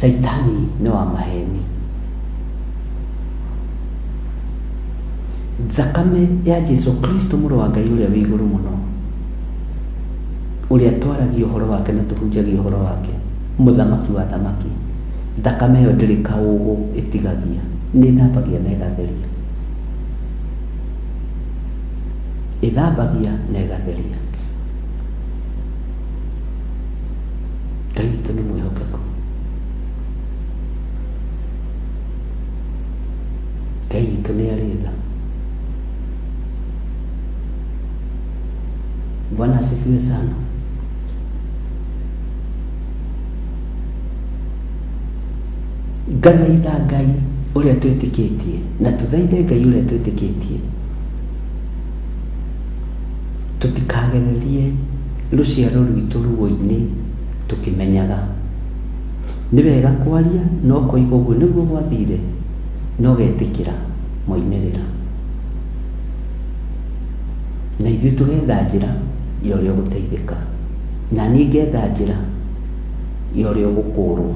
Caitani nĩ wa maheni. Thakame ya Jesu Kristo mũrũ wa Ngai ũrĩa wĩ igũrũ mũno, ũrĩa twaragia ũhoro wake na tũhunjagia ũhoro wake, mũthamaki wa athamaki, thakame ĩyo ndĩrĩ kaũgũ ĩtigagia, nĩ ĩthambagia na ĩgatheria. Ĩthambagia na ĩgatheria. Ngai witũ nĩ mwĩhokeku. Ngai witũ nĩ arĩ tha. Bwana asifiwe sana. Ngathaitha Ngai ũrĩa twĩtĩkĩtie na tũthaithe Ngai ũrĩa twĩtĩkĩtie, tũtikagererie rũciaro rwitũ ruo-inĩ tũkĩmenyaga. Nĩ wega kwaria na ũkoiga ũguo nĩguo gwathire na ũgetĩkĩra moimĩrĩra. Na ithuĩ tũgetha njĩra ya ũrĩa ũgũteithĩka. Na niĩ ngetha njĩra ya ũrĩa ũgũkũrwo.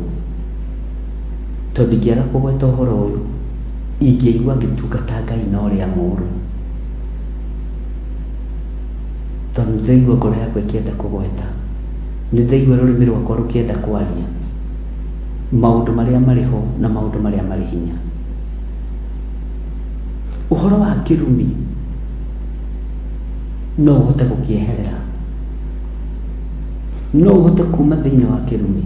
Tondũ ingĩaga kũgweta ũhoro ũyũ, ingĩaigua ngĩtungata Ngai na ũrĩa mũũru. Tondũ nĩ ndĩraigua ngoro yakwa ĩkĩenda kũgweta. Nĩ ndĩraigua rũrĩmĩ rwakwa rũkĩenda kwaria maũndũ marĩa marĩ ho na maũndũ marĩa marĩ hinya. Ũhoro wa kĩrumi no ũhote gũkĩeherera. No ũhote kuma thĩinĩ wa kĩrumi.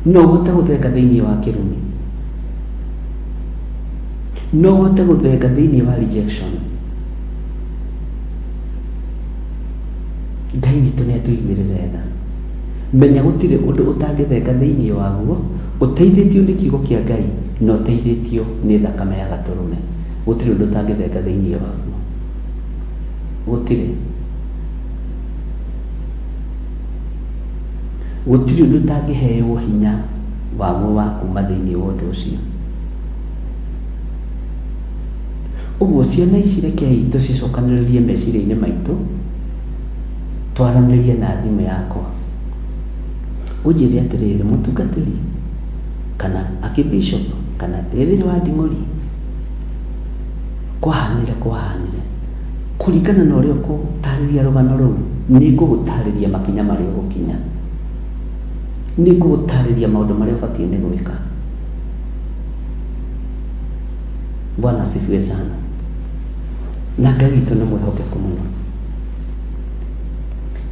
No ũhote gũthenga thĩinĩ wa kĩrumi. No ũhote gũthenga thĩinĩ wa rejection. Ngai witũ nĩ atũiguĩrĩre tha. Menya gũtirĩ ũndũ ũtangĩthenga thĩinĩ waguo ũteithĩtio nĩ kiugo kĩa Ngai na ũteithĩtio nĩ thakame ya gatũrũme. Gũtirĩ ũndũ ũtangĩthenga thĩinĩ waguo. Gũtirĩ. Gũtirĩ ũndũ ũtangĩheo hinya waguo wa kuma thĩinĩ wa ũndũ ũcio. Ũguo ciana ici rekei tũcicokanĩrĩrie meciria-inĩ maitũ, twaranĩrie na thimũ yakwa. Ũnjĩre atĩrĩrĩ, mũtungatĩri kana akĩbishop kana gĩthĩrĩ wa nding'ũri, kwahanire kwahanire. Kũringana na ũrĩa ũkũtarĩria rũgano rũu, nĩ ngũgũtarĩria makinya marĩa ũgũkinya. Nĩ ngũgũtarĩria maũndũ marĩa ũbatiĩ nĩ gwĩka. Bwana asifiwe sana. Na Ngai witũ nĩ mwĩhokeku mũno.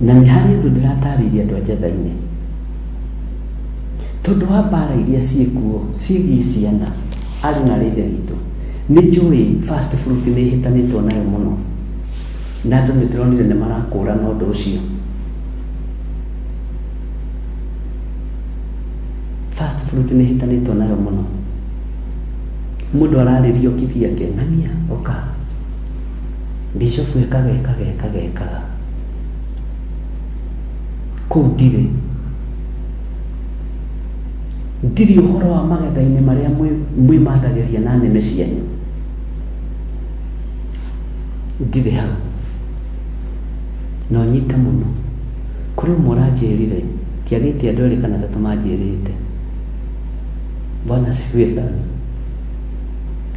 Na nĩ harĩ ũndũ ndĩratarĩirie andũ a Njetha-inĩ. Tondũ wa mbara iria ciĩkuo ciĩgiĩ ciana, arĩ na arĩ ithe witũ, nĩ njũĩ first fruit nĩ ĩhĩtanĩtwo nayo mũno, na andũ nĩ ndĩronire nĩ marakũrana ũndũ ũcio. First fruit nĩ ĩhĩtanĩtwo nayo mũno. Mũndũ ararĩrio kibiake, ng'ania ũka, bishop ekaga ekaga ekaga ekaga, kũu ndirĩ. Ndirĩ ũhoro wa magetha-inĩ marĩa mwĩmathagĩria na nĩmĩ cianyu, ndirĩ hau. Na ũnyite mũno, kũrĩ ũmwe ũranjĩrire, ndiagĩte andũ erĩ kana atatũ manjĩrĩte. Bwana asifiwe sana.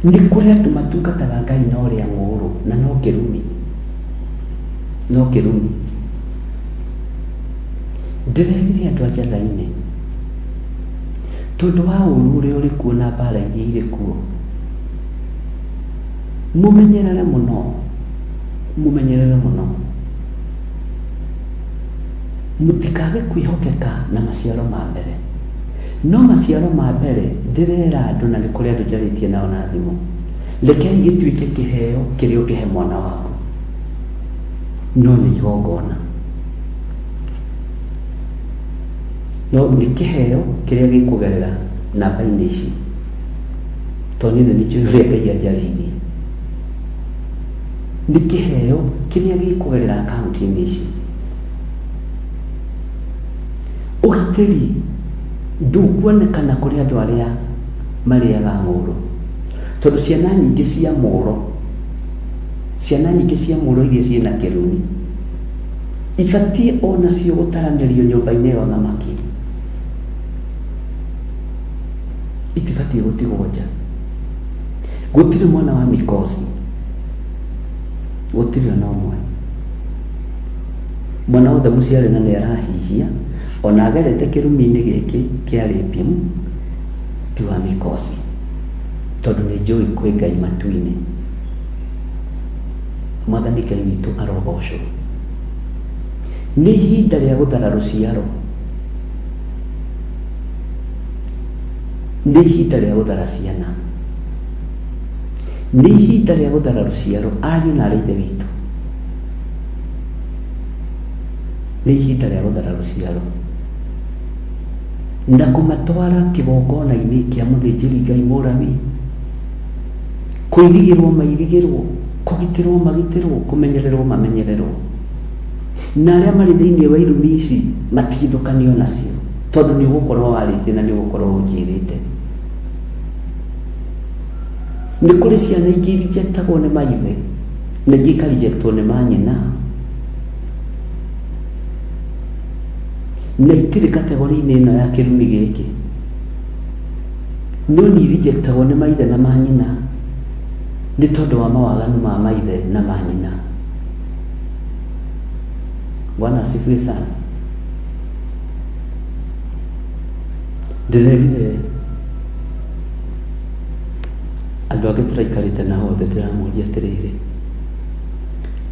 Nĩ kũrĩ andũ matungataga Ngai na ũrĩa ng'ũũrũ na no kĩrumi, no kĩrumi. Ndĩrerire andũ a Njatha-inĩ, tondũ wa ũru ũrĩa ũrĩ kuo na mbara iria irĩ kuo, mũmenyerere mũno, mũmenyerere mũno, mũtikage kwĩhokeka na maciaro ma mbere. No maciaro ma mbere ndĩrera andũ, na nĩ kũrĩ andũ njarĩtie nao na thimũ, rekei gĩtuĩke kĩheo kĩrĩa ũngĩhe mwana waku, no nĩ igongona. No nĩ kĩheo kĩrĩa gĩkũgerera namba-inĩ ici, tondũ niĩ nĩ njũĩ ũrĩa Ngai anjarĩirie. Nĩ kĩheo kĩrĩa gĩkũgerera akaunti-inĩ ici. Ũgitĩri ndũkuonekana kũrĩ andũ arĩa marĩaga ng'ũũrũ, tondũ ciana nyingĩ cia mũũro, ciana nyingĩ cia mũũro iria ciĩna kĩrumi, ibatiĩ o nacio gũtaranĩrio nyũmba-inĩ ya ũthamaki. Itibatiĩ gũtigwo nja. Gũtirĩ mwana wa mikosi, gũtirĩ ona ũmwe. Mwana wothe mũciare na nĩ arahihia, ona agerete kĩrumi-inĩ gĩkĩ kĩa raping, ti wa mikosi, tondũ nĩ njũĩ kwĩ Ngai matu-inĩ. Mwathani Ngai witũ arogocwo. Nĩ ihinda rĩa gũthara rũciaro. Nĩ ihinda rĩa gũthara ciana. Nĩ ihinda rĩa gũthara rũciaro, ariũ na arĩ ithe witũ. Nĩ ihinda rĩa gũthara rũciaro. Na kũmatwara kĩgongona-inĩ kĩa mũthĩnjĩri Ngai Mũlawi. Kũirigĩrwo mairigĩrwo, kũgitĩrwo magitĩrwo, kũmenyererwo mamenyererwo. Na arĩa marĩ thĩinĩ wa irumi ici matigithũkanio nacio, tondũ nĩ ũgũkorwo warĩtie na nĩ ũgũkorwo ũnjĩrĩte. Nĩ kũrĩ ciana ingĩ irinjetagwo nĩ maithe, na ingĩ ikarinjetwo nĩ manyina, na itirĩ kategori-inĩ ĩno ya kĩrumi gĩkĩ. No nĩ irinjetagwo nĩ maithe na manyina, nĩ tondũ wa mawaganu ma maithe na manyina. Bwana asifiwe sana. Ndĩrerire andũ angĩ tũraikarĩte nao othe, ndĩramoria atĩrĩrĩ,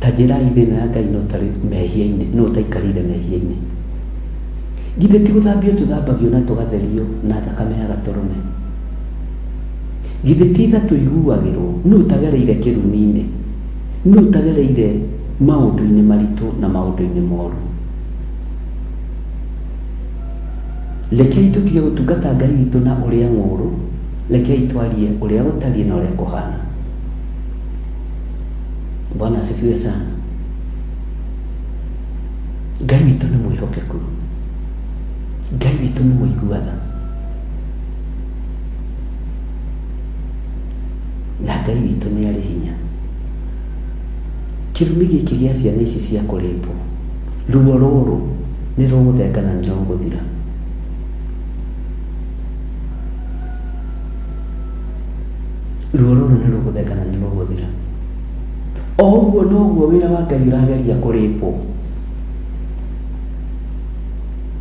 ta njĩrai thĩna ya Ngai no ũtarĩ mehia-inĩ, no ũtaikarĩire mehia-inĩ. Githĩ ti gũthambio tũthambagio na tũgatherio na thakame ya gatũrũme? Githĩ ti tha tũiguagĩrwo? Nũ ũtagereire kĩrumi-inĩ? Nũ ũtagereire maũndũ-inĩ maritũ na maũndũ-inĩ moru? Rekei tũtige gũtungata Ngai witũ na ũrĩa ng'ũũrũ, rekei twarie ũrĩa gũtariĩ na ũrĩa kũhana. Bwana asifiwe sana. Ngai witũ nĩ mwĩhokeku, Ngai witũ nĩ mũigua tha, na Ngai witũ nĩ arĩ hinya. Kĩrumi gĩkĩ gĩa ciana ici cia kũrĩmbwo, ruo rũrũ nĩ rũgũthenga na nĩ rũgũthira. Ruo rũrũ nĩ rũgũthenga na nĩ rũgũthira. O ũguo noguo wĩra wa Ngai ũrageria kũrĩpwo.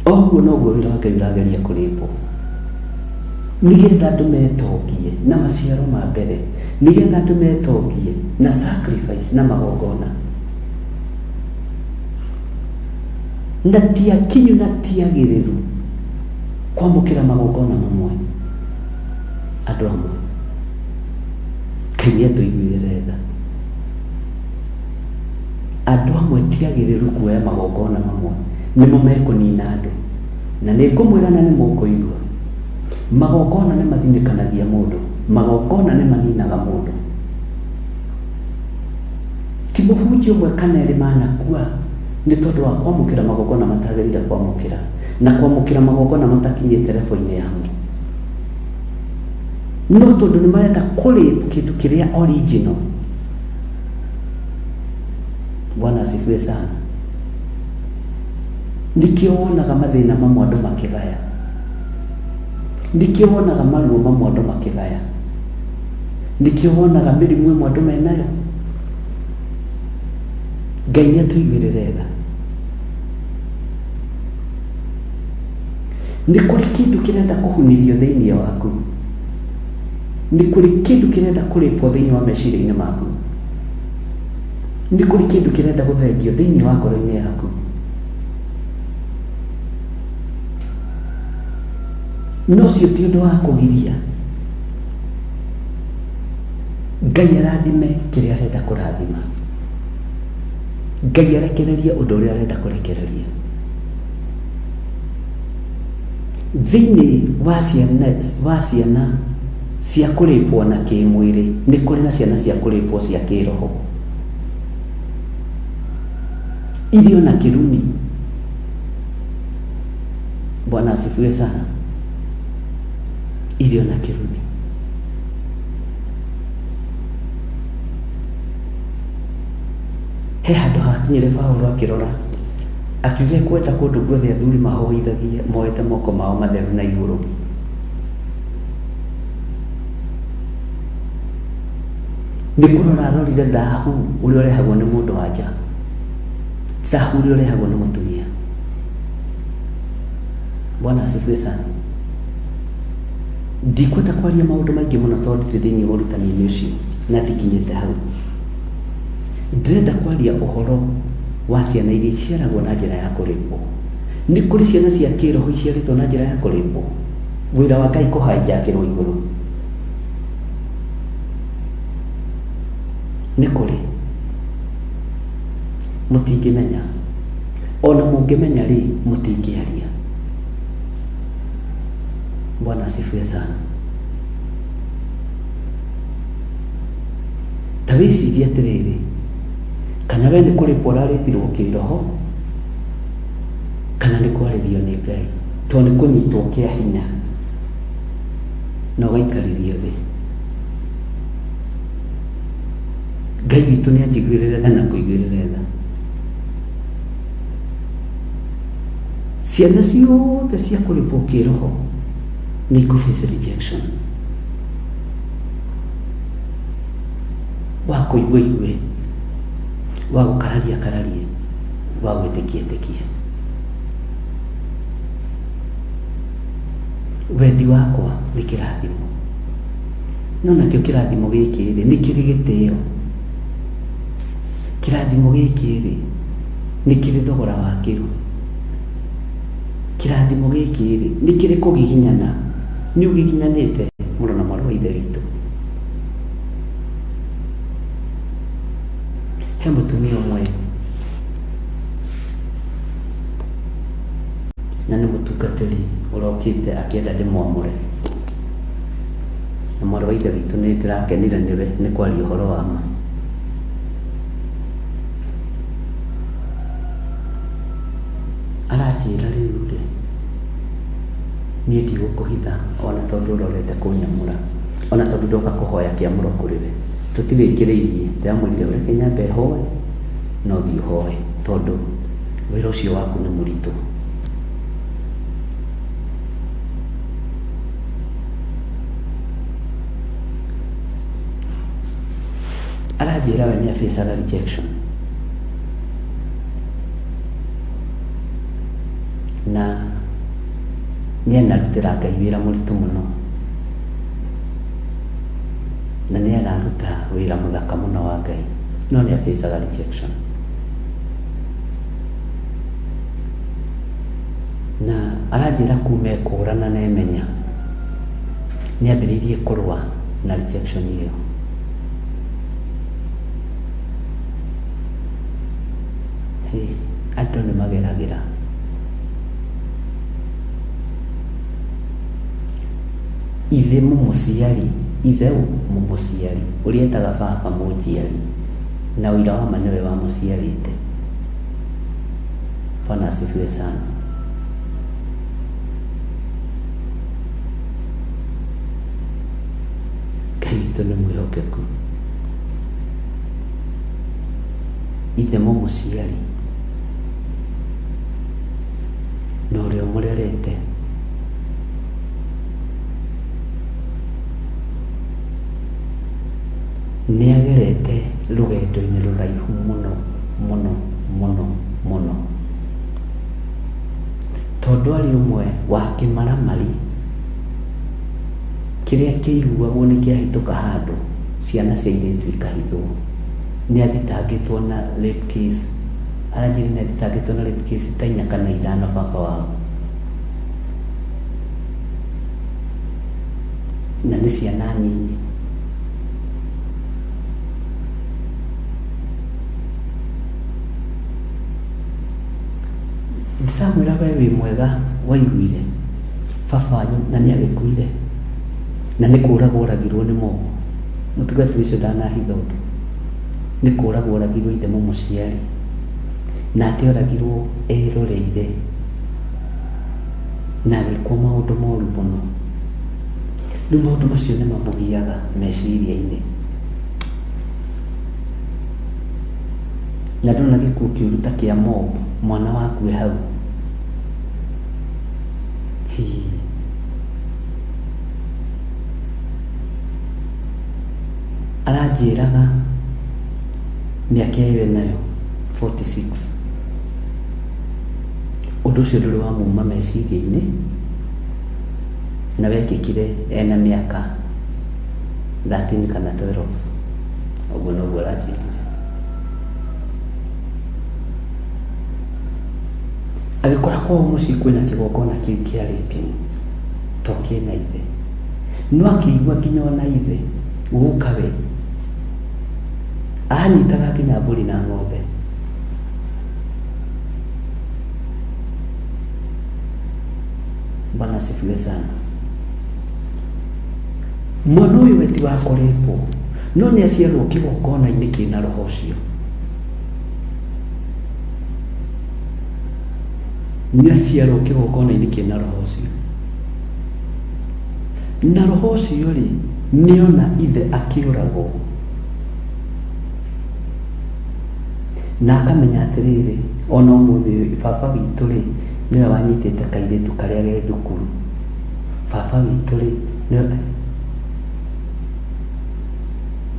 O ũguo noguo wĩra wa Ngai ũrageria kũrĩpwo. Nĩgetha andũ metongie na maciaro ma mbere, nĩgetha andũ metongie na sacrifice na magongona. Na ti akinyu na ti agĩrĩru. Kwamũkĩra magongona mamwe andũ amwe Ngai nĩ atũiguĩrĩre tha. Andũ amwe ti agĩrĩru kuoya magongona mamwe, nĩmo mekũnina andũ. Na nĩ ngũmwĩra na nĩ mũkũigua, magongona nĩ mathinĩkanagia mũndũ, magongona nĩ maninaga mũndũ. Ti mũhunjia ũmwe kana erĩ manakua nĩ tondũ wa kwamũkĩra magongona matagĩrĩire kwamũkĩra, na kwamũkĩra magongona matakinyĩte level-inĩ yamo. No tondũ nĩ marenda kũ rape kĩndũ kĩrĩa original. Bwana asifiwe sana. Nĩkĩo wonaga mathĩna mamwe andũ makĩgaya. Nĩkĩo wonaga maruo mamwe andũ makĩgaya. Nĩkĩo wonaga mĩrimũ ĩmwe andũ menayo. Ngai nĩ atũiguĩrĩre tha. Nĩ kũrĩ kĩndũ kĩrenda kũhunithio thĩinĩ waku. Nĩ kũrĩ kĩndũ kĩrenda kũrĩpwo thĩinĩ wa meciria-inĩ maku. Nĩ kũrĩ kĩndũ kĩrenda gũthengio thĩinĩ wa ngoro-inĩ yaku. No ũcio ti ũndũ wa kũgiria Ngai arathime kĩrĩa arenda kũrathima. Ngai arekererie ũndũ ũrĩa arenda kũrekereria. Thĩinĩ wa ciana, wa ciana cia kũrĩpwo na kĩmwĩrĩ nĩ kũrĩ na ciana cia kũrĩpwo cia kĩroho irio na kĩrumi. Bwana asifiwe sana. Irio na kĩrumi. He handũ hakinyire Paulo akĩrora akiuga ekwenda kũndũ guothe athuri mahoithagie moete moko mao matheru na igũrũ. Nĩ kũrora arorire thahu ũrĩa ũrehagwo nĩ mũndũ wa nja, thahu ũrĩa ũrehagwo nĩ mũtumia. Bwana asifiwe sana. Ndikwenda kwaria maũndũ maingĩ mũno tondũ ndirĩ thĩinĩ wa ũrutani-inĩ ũcio na ndikinyĩte hau. Ndĩrenda kwaria ũhoro wa ciana iria iciaragwo na njĩra ya kũrĩpwo. Nĩ kũrĩ ciana cia kĩroho iciarĩtwo na njĩra ya kũrĩpwo? Wĩra wa Ngai kũhaijakĩrwo igũrũ. Nĩ kũrĩ. Mũtingĩmenya. Ona mũngĩmenya rĩ, mũtingĩaria. Bwana asifiwe sana. Ta wĩcirie atĩrĩrĩ, kana we nĩ kũrĩpwo ũrarĩpirwo kĩroho, kana nĩ kwarĩrio nĩ Ngai, tondũ nĩ kũnyitwo kĩa hinya na ũgaikarithio thĩ. Ngai witũ nĩ anjiguĩrĩre tha na kũiguĩrĩre tha. Ciana ciothe cia kũrĩpwo kĩroho nĩ ikũ face rejection. Wa kũigua igue, wa gũkararia akararie, wa gwĩtĩkia etĩkie. Wendi wakwa nĩ kĩrathimo, no nakĩo kĩrathimo gĩkĩ rĩ, nĩ kĩrĩ gĩtĩo. Kĩrathimo gĩkĩ rĩ, nĩ kĩrĩ thogora wakĩo. Kĩrathimo gĩkĩ rĩ, nĩ kĩrĩ kũgiginyana. Nĩ ũgiginyanĩte mũrũ na mwarĩ wa Ithe witũ. He mũtumia ũmwe na nĩ mũtungatĩri ũrokĩte akĩenda ndĩmwamũre. Na mwarĩ wa Ithe witũ nĩ ndĩrakenire nĩwe nĩ kwaria ũhoro wa ma. Aranjĩra rĩu rĩ, niĩ ndigũkũhitha ona tondũ ũrorete kũnyamũra, ona tondũ ndoka kũhoya kĩamũro kũrĩ we. Tũtirĩkĩrĩirie, ndĩramwĩrire reke nyambe hoe, no thiĩ ũhoe tondũ wĩra ũcio waku nĩ mũritũ. Aranjĩra we nĩ a-face-aga rejection. Na nĩ anarutĩra Ngai wĩra mũritũ mũno. Na nĩ araruta wĩra mũthaka mũno wa Ngai, no nĩ a-face-aga rejection. Na aranjĩra kuma ekũrana na emenya nĩ ambĩrĩirie kũrũa na rejection ĩyo. Hey, andũ nĩ mageragĩra. Ithe mũmũciari, ithe mũmũciari, ũrĩa etaga baba mũnjiari, na ũira wa ma nĩwe wamũciarĩte. Bwana asifiwe sana. Ngai witũ nĩ mwĩhokeku. Ithe mũmũciari na ũrĩa ũmũrerete nĩ agerete rũgendo-inĩ rũraihu mũno mũno mũno mũno tondũ arĩ ũmwe wa kĩmaramari kĩrĩa kĩiguagwo nĩ kĩahĩtũka handũ ciana cia airĩtu ikahithwo. Nĩ athitangĩtwo na rape case, aranjĩrire nĩ athitangĩtwo na rape case ta inya kana ithano baba wao, na nĩ ciana nyinyi. Ndĩramwĩra we wĩ mwega waiguire baba wanyu na nĩ agĩkuire na nĩ kũragwo oragirwo nĩ mogo. Mũtungatĩri ũcio ndanahitha ũndũ, nĩ kũragwo oragirwo ithe mũmũciari, nake oragirwo eroreire na agĩkwo maũndũ moru mũno. Rĩu maũndũ macio nĩ mamũgiaga meciria-inĩ. Na ndona gĩkuũ kĩũru ta kĩa mob, mwana waku e hau. Hii. Aranjĩraga mĩaka ĩyo enayo 46, ũndũ ũcio ndũrĩ wamuma meciria-inĩ, na wekĩkire ena mĩaka 13 kana 12, ũguo noguo aranjĩrire. Agĩkora kwao mũciĩ kwĩna kĩgongona kĩu kĩa raping to kĩna ithe, no akĩigua nginya ona ithe gukawe anyitaga nginya mbũri na ng'ombe. Bwana asifiwe sana. Mwana ũyũ we ti wa kũrĩpwo, no nĩ aciarwo kĩgongona-inĩ kĩna roho ũcio. Nĩ aciarwo kĩgongona-inĩ kĩna roho ũcio. Na roho ũcio rĩ, nĩ ona ithe akĩũragwo. Na akamenya atĩrĩrĩ, ona ũmũthĩ ũyũ baba witũ rĩ, nĩwe wanyitĩte kairĩtu karĩa ge thukuru. Baba witũ rĩ, nĩwe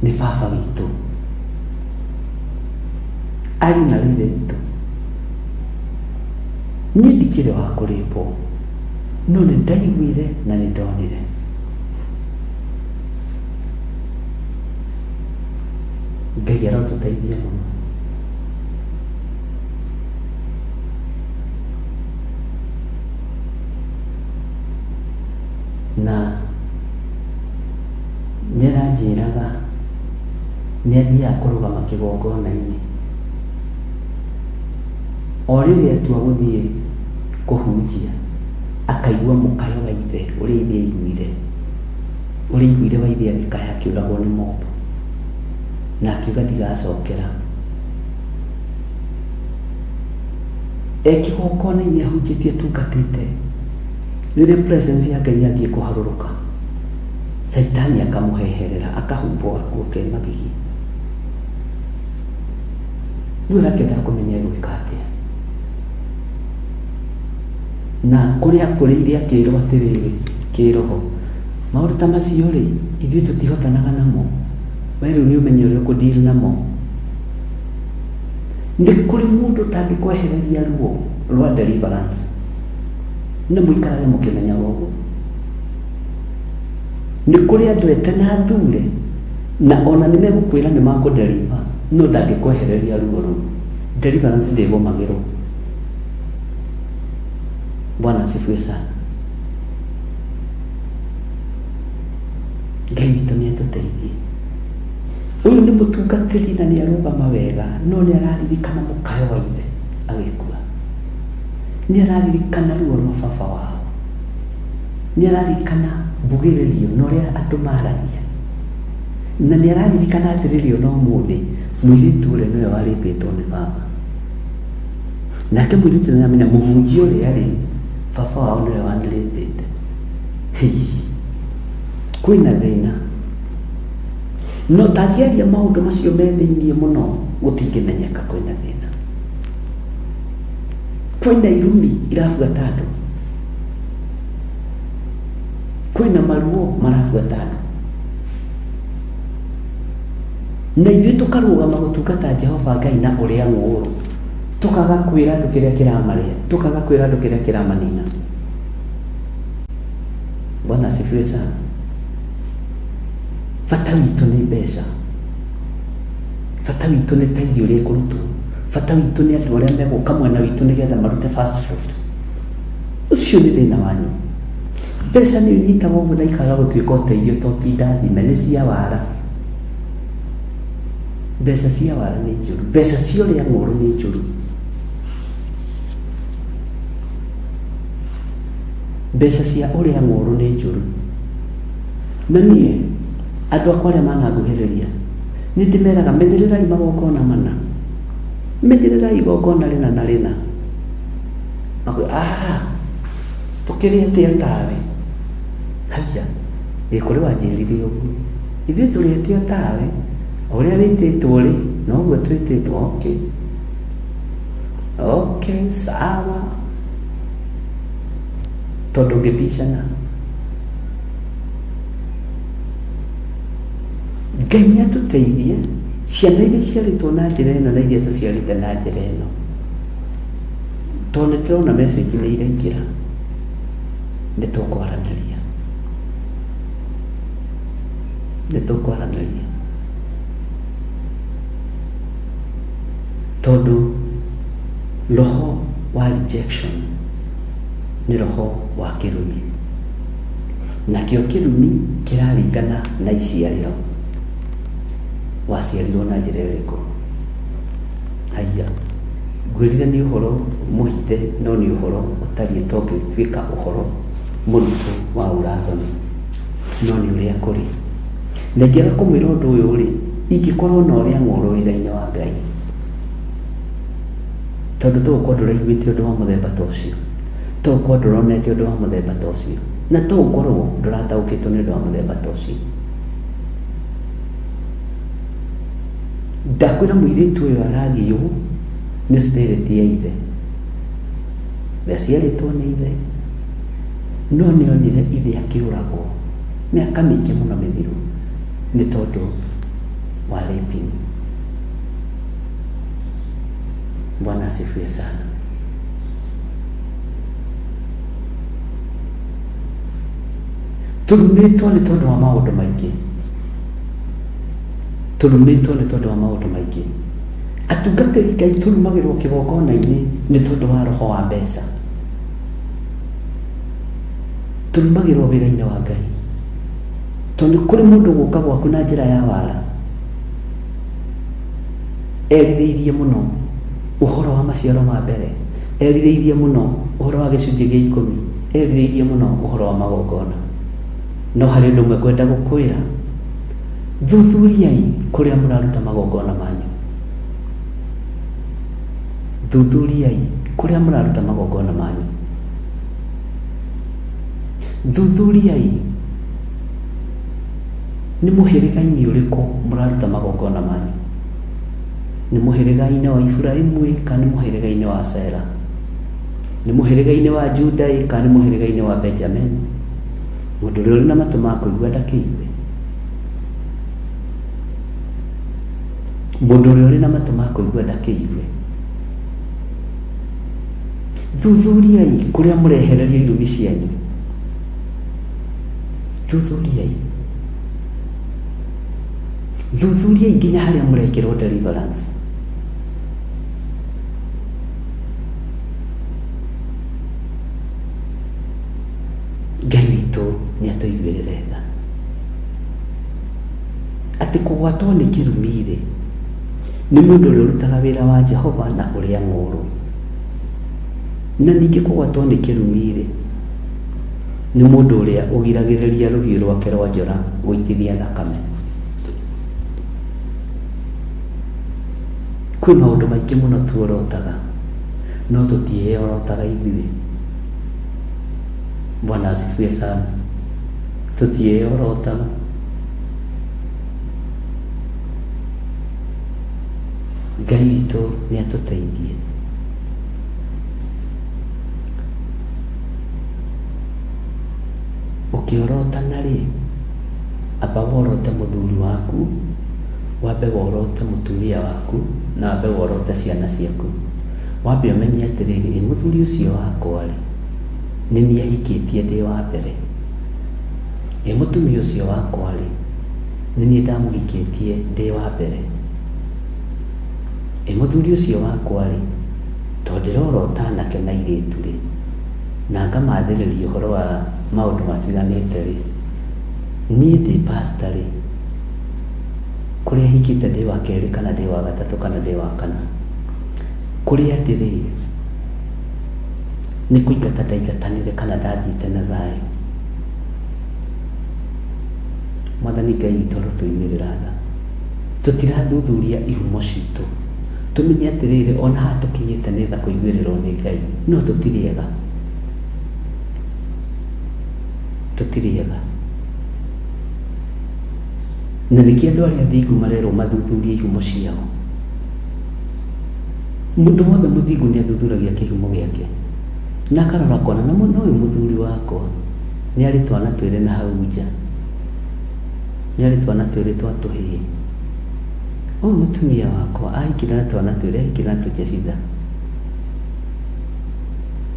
nĩ baba witũ. Ariũ na ithe witũ, niĩ ndikĩrĩ wa kũrĩpwo, no nĩ ndaiguire na nĩ ndonire. Ngai arotũteithia mũno. Na nĩ aranjĩraga nĩ athiaga kũrũgama kĩgongona-inĩ. O rĩrĩa atua gũthiĩ kũhunjia, akaigua mũkayo wa ithe ũrĩa ithe aiguire. Ũrĩa aiguire wa ithe agĩkaya akĩũragwo nĩ mob. Na akiuga ndigacokera. E kĩgongona-inĩ ahunjĩtie atungatĩte, rĩrĩa presence ya Ngai yathiĩ kũharũrũka, Caitani akamũheherera, akahumbwo gakuo ke magigi. Rĩu arakĩenda kũmenya egwĩka atĩa. Na kũrĩa akũrĩire akĩrwo atĩrĩrĩ, kĩroho, maũndũ ta macio rĩ, ithuĩ tũtihotanaga namo. We rĩu nĩ ũmenye ũrĩa ũkũ deal namo. Nĩ kũrĩ mũndũ ũtangĩkwehereria ruo rwa deliverance. Na mũikarage mũkĩmenyaga ũguo. Nĩ kũrĩ andũ ete na athure, na ona nĩ megũkwĩra nĩ makũ deliver, no ndangĩkwehereria ruo rũu. Deliverance ndĩgũmagĩrwo. Bwana asifiwe sana. Ngai witũ nĩ atũteithie. Ũyũ nĩ mũtungatĩri na nĩ arũgama wega, no nĩ araririkana mũkayo wa ithe agĩkua, nĩ araririkana ruo rwa baba wao, nĩ araririkana mbugĩrĩrio na ũrĩa andũ maragia, na nĩ araririkana atĩrĩrĩ, ona ũmũthĩ mũirĩtu ũrĩa nĩwe warĩpĩtwo nĩ baba. Nake mũirĩtu nĩ aramenya mũhunjia ũrĩa rĩ, baba wao nĩwe wanĩrĩpĩte. Kwĩna thĩna, no tangĩaria maũndũ macio me thĩiniĩ mũno, gũtingĩmenyeka kwĩna thĩna. Kwĩna irumi irabuata andũ, kwĩna maruo marabuata andũ, na ithuĩ tũkarũgama gũtungata Jehova Ngai na ũrĩa ng'ũũrũ, tũkaga kwĩra andũ kĩrĩa kĩramarĩa, tũkaga kwĩra andũ kĩrĩa kĩramanina. Bwana asifiwe sana. Bata witũ nĩ mbeca, bata witũ nĩ taithi ũrĩa ĩkũrutwo, bata witũ nĩ andũ arĩa megũka mwena witũ nĩgetha marute fast food. Ũcio nĩ thĩna wanyu. Mbeca nĩ inyitagwo ũguo na ikaga gũtuĩka ũteithio, to tinda thime nĩ cia wara. Mbeca cia wara nĩ njũru, mbeca cia ũrĩa ng'ũũrũ nĩ njũru. Mbeca cia ũrĩa ng'ũũrũ nĩ njũru. Na niĩ andũ akwa arĩa mananguhĩrĩria nĩ ndĩmeraga, menyererai magongona mana, menyererai igongona rĩna na rĩna. Makwĩra, ah, tũkĩrĩ atĩa tawe? Haiya, ĩ kũrĩ wanjĩrire ũguo. Ithuĩ tũrĩ atĩa tawe? O ũrĩa wĩtĩtwo rĩ, noguo twĩtĩtwo. Okay. Okay, sawa. Tondũ ngĩbicana. Ngai nĩ atũteithie, ciana iria iciarĩtwo na njĩra ĩno na iria tũciarĩte na njĩra ĩno. Tondũ nĩ tũrona message nĩ iraingĩra, nĩ tũkwaranĩria. Nĩ tũkwaranĩria. Tondũ roho wa rejection nĩ roho wa kĩrumi. Nakĩo kĩrumi kĩraringana na iciarĩro. Waciarirwo na njĩra ĩrĩkũ? Haiya, ngwĩrire nĩ ũhoro mũhithe, no nĩ ũhoro ũtariĩ ta ũngĩtuĩka ũhoro mũritũ wa ũrathoni, no nĩ ũrĩa kũrĩ. Na ingĩaga kũmwĩra ũndũ ũyũ rĩ, ingĩkorwo na ũrĩa ng'ũũrũ wĩra-inĩ wa Ngai. Tondũ to ũkorwo ndũraiguĩte ũndũ wa mũthemba ta ũcio, to ũkorwo ndũronete ũndũ wa mũthemba ta ũcio, na to ũkorwo ndũrataũkĩtwo nĩ ũndũ wa mũthemba ta ũcio. Ndakwĩra mũirĩtu ũyũ aragiywo nĩ spirit ya ithe. Ndaciarĩtwo nĩ ithe, no nĩ onire ithe akĩũragwo mĩaka mĩingĩ mũno mĩthiru nĩ tondũ wa raping. Bwana asifiwe sana. Tũrumĩtwo nĩ tondũ wa maũndũ maingĩ, tũrumĩtwo nĩ tondũ wa maũndũ maingĩ. Atungatĩri Ngai tũrumagĩrwo kĩgongona-inĩ nĩ tondũ wa roho wa mbeca. Tũrumagĩrwo wĩra-inĩ wa Ngai tondũ kũrĩ mũndũ gũka gwaku na njĩra ya wara, erirĩirie mũno ũhoro wa maciaro ma mbere, erirĩirie mũno ũhoro wa gĩcunjĩ gĩa ikũmi, erirĩirie mũno ũhoro wa magongona. No harĩ ũndũ ũmwe ngwenda gũkwĩra, thuthuriai kũrĩa mũraruta magongona manyu. Thuthuriai kũrĩa mũraruta magongona manyu. Thuthuriai nĩ mũhĩrĩga-inĩ ũrĩkũ mũraruta magongona manyu. Nĩ mũhĩrĩga-inĩ wa Iburahĩmu ĩ, kana nĩ mũhĩrĩga-inĩ wa Sera? Nĩ mũhĩrĩga-inĩ wa Juda ĩ, kana nĩ mũhĩrĩga-inĩ wa Benjamini? Mũndũ ũrĩa ũrĩ na matũ ma kũigua ndakĩigue. Mũndũ ũrĩa ũrĩ na matũ ma kũigua ndakĩigue. Thuthuriai kũrĩa mũrehererio irumi cianyu. Thuthuriai. Thuthuriai nginya harĩa mũrekĩrwo deliverance. Witũ nĩ atũiguĩrĩre tha. Atĩ kũgwatwo nĩ kĩrumi-rĩ, nĩ mũndũ ũrĩa ũrutaga wĩra wa Jehova na ũrĩa ng'ũũrũ. Na ningĩ kũgwatwo nĩ kĩrumi-rĩ, nĩ mũndũ ũrĩa ũgiragĩrĩria rũhiũ rwake rwa njora gũitithia thakame. Kwĩ maũndũ maingĩ mũno tuorotaga, no tũtiĩyorotaga ithuĩ. Bwana asifiwe sana. Tũtiĩyorotaga. Ngai witũ nĩ atũteithie. Ũkĩorotana rĩ, amba worote mũthuri waku, wambe worote mũtumia waku, na wambe worote ciana ciaku. Wambe ũmenye atĩrĩrĩ, ĩ mũthuri ũcio wakwa rĩ, nĩ niĩ ahikĩtie ndĩ wa mbere? Ĩ mũtumia ũcio wakwa rĩ, nĩ niĩ ndamũhikĩtie ndĩ wa mbere? Ĩ mũthuri ũcio wakwa rĩ, tondũ ndĩrorota anake na airĩtu rĩ, na ngamathĩrĩria ũhoro wa maũndũ matiganĩte rĩ, niĩ ndĩ pastor rĩ, kũrĩa hikĩte ndĩ wa kerĩ kana ndĩ wa gatatũ kana ndĩ wa kana, kũrĩa ndĩ rĩ, nĩ kũingata ndaingatanire kana ndathiĩte na thayũ? Mwathani Ngai witũ arotũiguĩrĩra tha. Tũtirathuthuria ihumo citũ tũmenye atĩrĩrĩ, ona haha tũkinyĩte nĩ tha kũiguĩrĩrwo nĩ Ngai, no tũtirĩ ega, tũtirĩ ega. Na nĩkĩo andũ arĩa athingu marerwo mathuthurie ihumo ciao. Mũndũ wothe mũthingu nĩ athuthuragia kĩhumo gĩake na akarora akona na ũyũ mũthuri wakwa nĩ arĩ twana twĩrĩ na hau nja, nĩ arĩ twana twĩrĩ twa tũhĩĩ. Ũyũ mũtumia wakwa ahikire na twana twĩrĩ, ahikire na tũjebitha.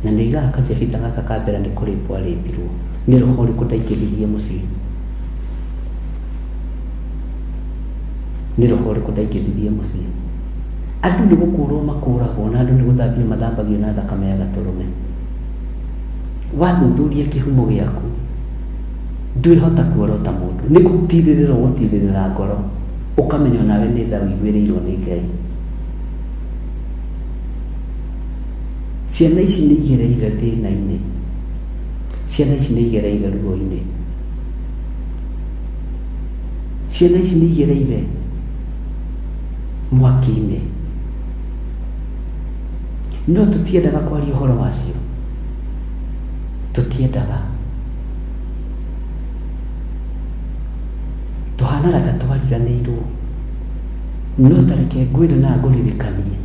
Na nĩ oigaga kajebitha gaka ka mbere nĩ kũrĩmbwo arĩmbirwo. Nĩ roho ũrĩkũ ndaingĩririe mũciĩ? Nĩ roho ũrĩkũ ndaingĩririe mũciĩ? Andũ nĩ gũkũrwo makũragwo na andũ nĩ gũthambio mathambagio na thakame ya gatũrũme. Wathuthuria kĩhumo gĩaku, ndwĩhota kuorota mũndũ. Nĩ gũtirĩrĩra ũgũtirĩrĩra ngoro, ũkamenya onawe nĩ tha ũiguĩrĩirwo nĩ Ngai. Ciana ici nĩ igereire thĩna-inĩ, ciana ici nĩ igereire ruo-inĩ, ciana ici nĩ igereire mwaki-inĩ, no tũtiendaga kwaria ũhoro wacio, tũtiendaga. Tũhanaga ta twariganĩirwo, no ta reke ngwĩre na ngũririkanie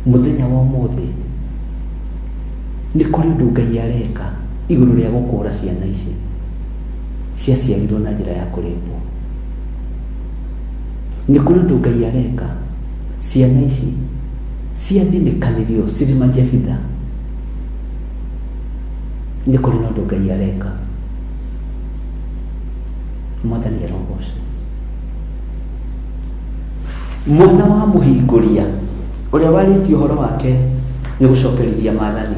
mũthenya wa ũmũthĩ nĩ kũrĩ ũndũ Ngai areka igũrũ rĩa gũkũra ciana ici ciaciarirwo na njĩra ya kũrĩmbwo. Nĩ kũrĩ ũndũ Ngai areka ciana ici ciathinĩkanirio cirĩ majebitha. Nĩ kũrĩ na ũndũ Ngai areka. Mwathani arogocwo. Mwana wa mũhingũria ũrĩa warĩtie ũhoro wake nĩ gũcokerithia maathani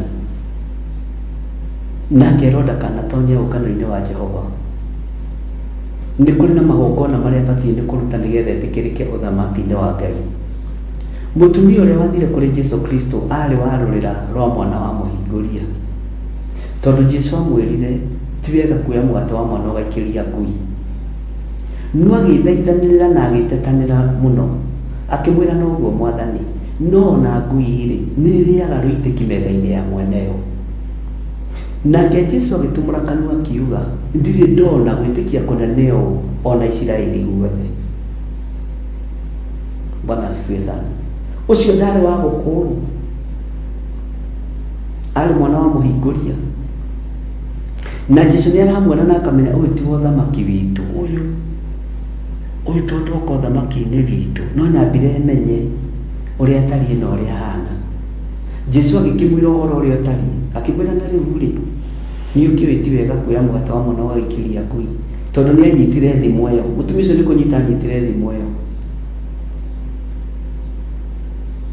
na akerwo ndakanatonye ũngano-inĩ wa Jehova. Nĩ kũrĩ na magongona marĩa abatiĩ nĩ kũruta nĩgetha etĩkĩrĩke ũthamaki-inĩ wa Ngai. Mũtumia ũrĩa wathire kũrĩ Jesu Kristo aarĩ wa rũrĩra rwa mwana wa mũhingũria. Tondũ Jesu amwĩrire ti wega kuoya mũgate wa mwana ũgaikĩria ngui. No agĩthaithanĩrĩra na agĩtetanĩra mũno, akĩmwĩra noguo Mwathani, no ona ngui-rĩ, nĩ ĩrĩaga rũitĩki metha-inĩ ya mweneyo. Nake Jesu agĩtumũra kanua akiuga, ndirĩ ndona gwĩtĩkia kũnene ũũ ona Isiraeli guothe. Bwana asifiwe sana. Ũcio ndarĩ wa gũkũũrwo, arĩ mwana wa mũhingũria. Na Jesu nĩ aramuona na akamenya ũyũ ti wa ũthamaki witũ, ũyũ ũyũ tondũ oka ũthamaki-inĩ witũ no nyambire menye ũrĩa atariĩ na ũrĩa ahana. Jesu agĩkĩmwĩra ũhoro ũrĩa ũtariĩ, akĩmwĩra na rĩu rĩ, nĩ ũkĩũĩ ti wega kuoya mũgate wa mwana ũgagĩikĩria ngui, tondũ nĩ anyitire thimũ ĩyo. Mũtumia ũcio nĩ kũnyita anyitire thimũ ĩyo.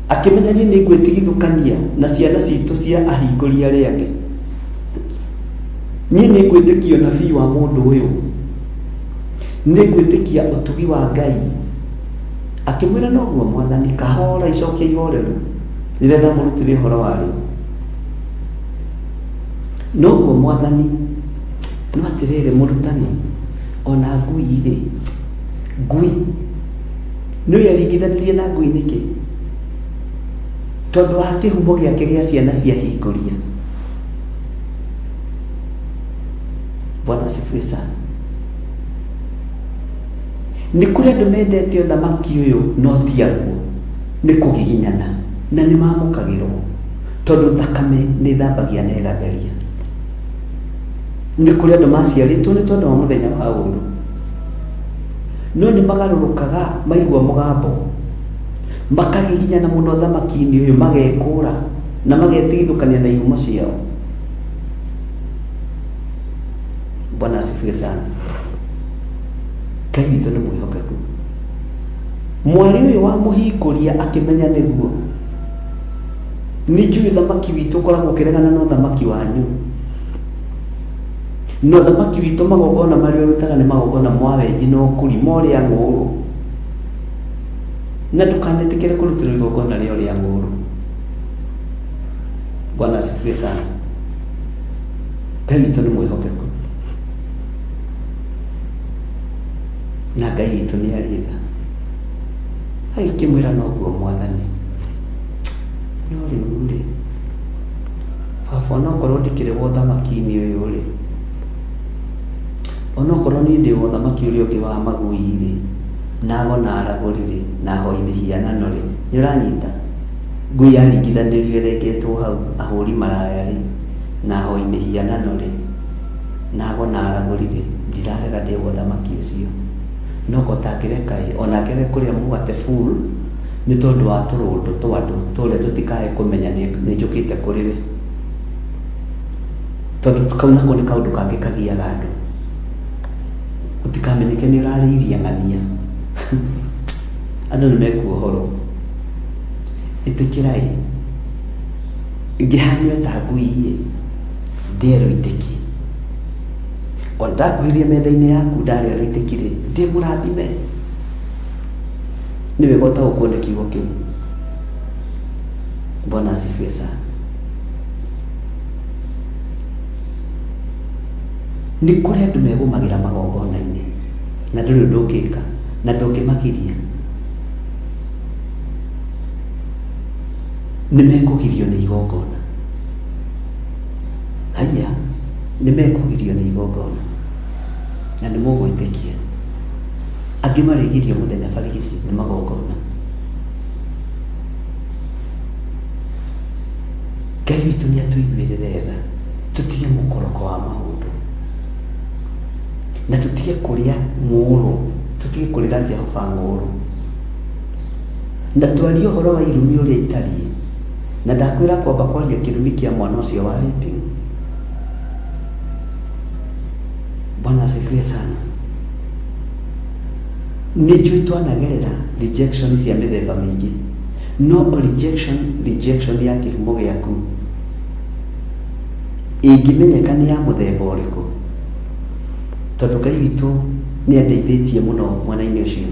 Akĩmenya niĩ nĩ ngwĩtigithũkania na ciana citũ cia ahingũri arĩa angĩ. Niĩ nĩ ngwĩtĩkia ũnabii wa mũndũ ũyũ, nĩ ngwĩtĩkia ũtugi wa Ngai. Akĩmwĩra noguo mwathani, kahora icokia ihoreru rĩrĩa ndamũrutire ũhoro warĩo. Noguo mwathani, no atĩrĩrĩ mũrutani, ona ngui rĩ, ngui nĩ aringithanirie na ngui nĩkĩ? Tondũ wa kĩhumo gĩake gĩa ciana cia hingũria. Bwana asifiwe sana. Nĩ kũrĩ andũ mendete ũthamaki ũyũ no ti aguo, nĩ kũgiginyana na nĩ mamũkagĩrwo tondũ thakame nĩ ĩthambagia na ĩgatheria. Nĩ kũrĩ andũ maciarĩtwo nĩ tondũ wa mũthenya wa ũũru, no nĩ magarũrũkaga maigua mũgambo, makagiginyana mũno ũthamaki-inĩ ũyũ, magekũra na magetigithũkania na ihumo ciao. Bwana asifiwe sana. Ngai witũ nĩ mwĩhokeku. Mwarĩ ũyũ wa mũhingũria akĩmenya nĩguo. Nĩ njũĩ ũthamaki witũ ũkoragwo ũkĩregana na ũthamaki wanyu. Na ũthamaki witũ magongona marĩa ũrutaga nĩ magongona ma wenji na ũkuri, ma ũrĩa ng'ũũrũ. Na ndũkanetĩkĩre kũrutĩrwo igongona rĩa ũrĩa ng'ũũrũ. Bwana asifiwe sana. Ngai witũ nĩ mwĩhokeku. Na Ngai witũ nĩ arĩ tha. Agĩkĩmwĩra noguo mwathani. No rĩu rĩ, baba onokorwo ndikĩrĩ wa ũthamaki-inĩ ũyũ rĩ, onokorwo niĩ ndĩ wa ũthamaki ũrĩa ũngĩ wa magui rĩ, na ago na aragũri rĩ, na ahoi mĩhianano rĩ, nĩ ũranyita? Ngui yaringithanirio ĩrengetwo hau, ahũri maraya rĩ, na ahoi mĩhianano rĩ, na ago na aragũri rĩ, ndirarega ndĩ wa ũthamaki ũcio. No ko ũtangĩreka ĩ, onake age kũrĩa mũgate full, nĩ tondũ wa tũrũndũ twa andũ tũrĩa tũtikae kũmenya nĩ njũkĩte kũrĩ we. Tondũ kau nako nĩ kaũndũ kangĩ kagiaga andũ. Gũtikamenyeke nĩ ũrarĩirie ng'ania. Andũ nĩ mekuohorwo. Ĩtĩkĩrai, ngĩhanio ta ngui ĩ, ndĩe rũitĩki. O ndakuhĩrĩria metha-inĩ yaku ndarĩa rũitĩki rĩ, ndĩ mũrathime. Nĩ wega ũtaũkwo nĩ kiugo kĩu. Bwana asifiwe sana. Nĩ kũrĩ andũ megũmagĩra magongona-inĩ na ndũrĩ ũndũ ũngĩka na ndũngĩmagiria. Nĩ mekũgirio nĩ igongona. Haiya, nĩ mekũgirio nĩ igongona na nĩ mũgwĩtĩkia. Angĩ marĩgirio mũthenya barigici nĩ magongona. Ngai witũ nĩ atũiguĩrĩre tha, tũtige mũkoroko wa maũndũ na tũtige kũrĩa ng'ũũrũ, tũtige kũrĩra Jehova ng'ũũrũ, na twarie ũhoro wa irumi ũrĩa itariĩ. Na ndakwĩra kwamba kwaria kĩrumi kĩa mwana ũcio wa raping. Bwana asifiwe sana. Nĩ njũĩ twanagerera rejection cia mĩthemba mĩingĩ, no rejection rejection ya kĩhumo gĩaku ĩngĩmenyeka nĩ ya mũthemba ũrĩkũ, tondũ Ngai witũ nĩ andeithĩtie mũno mwena-inĩ ũcio,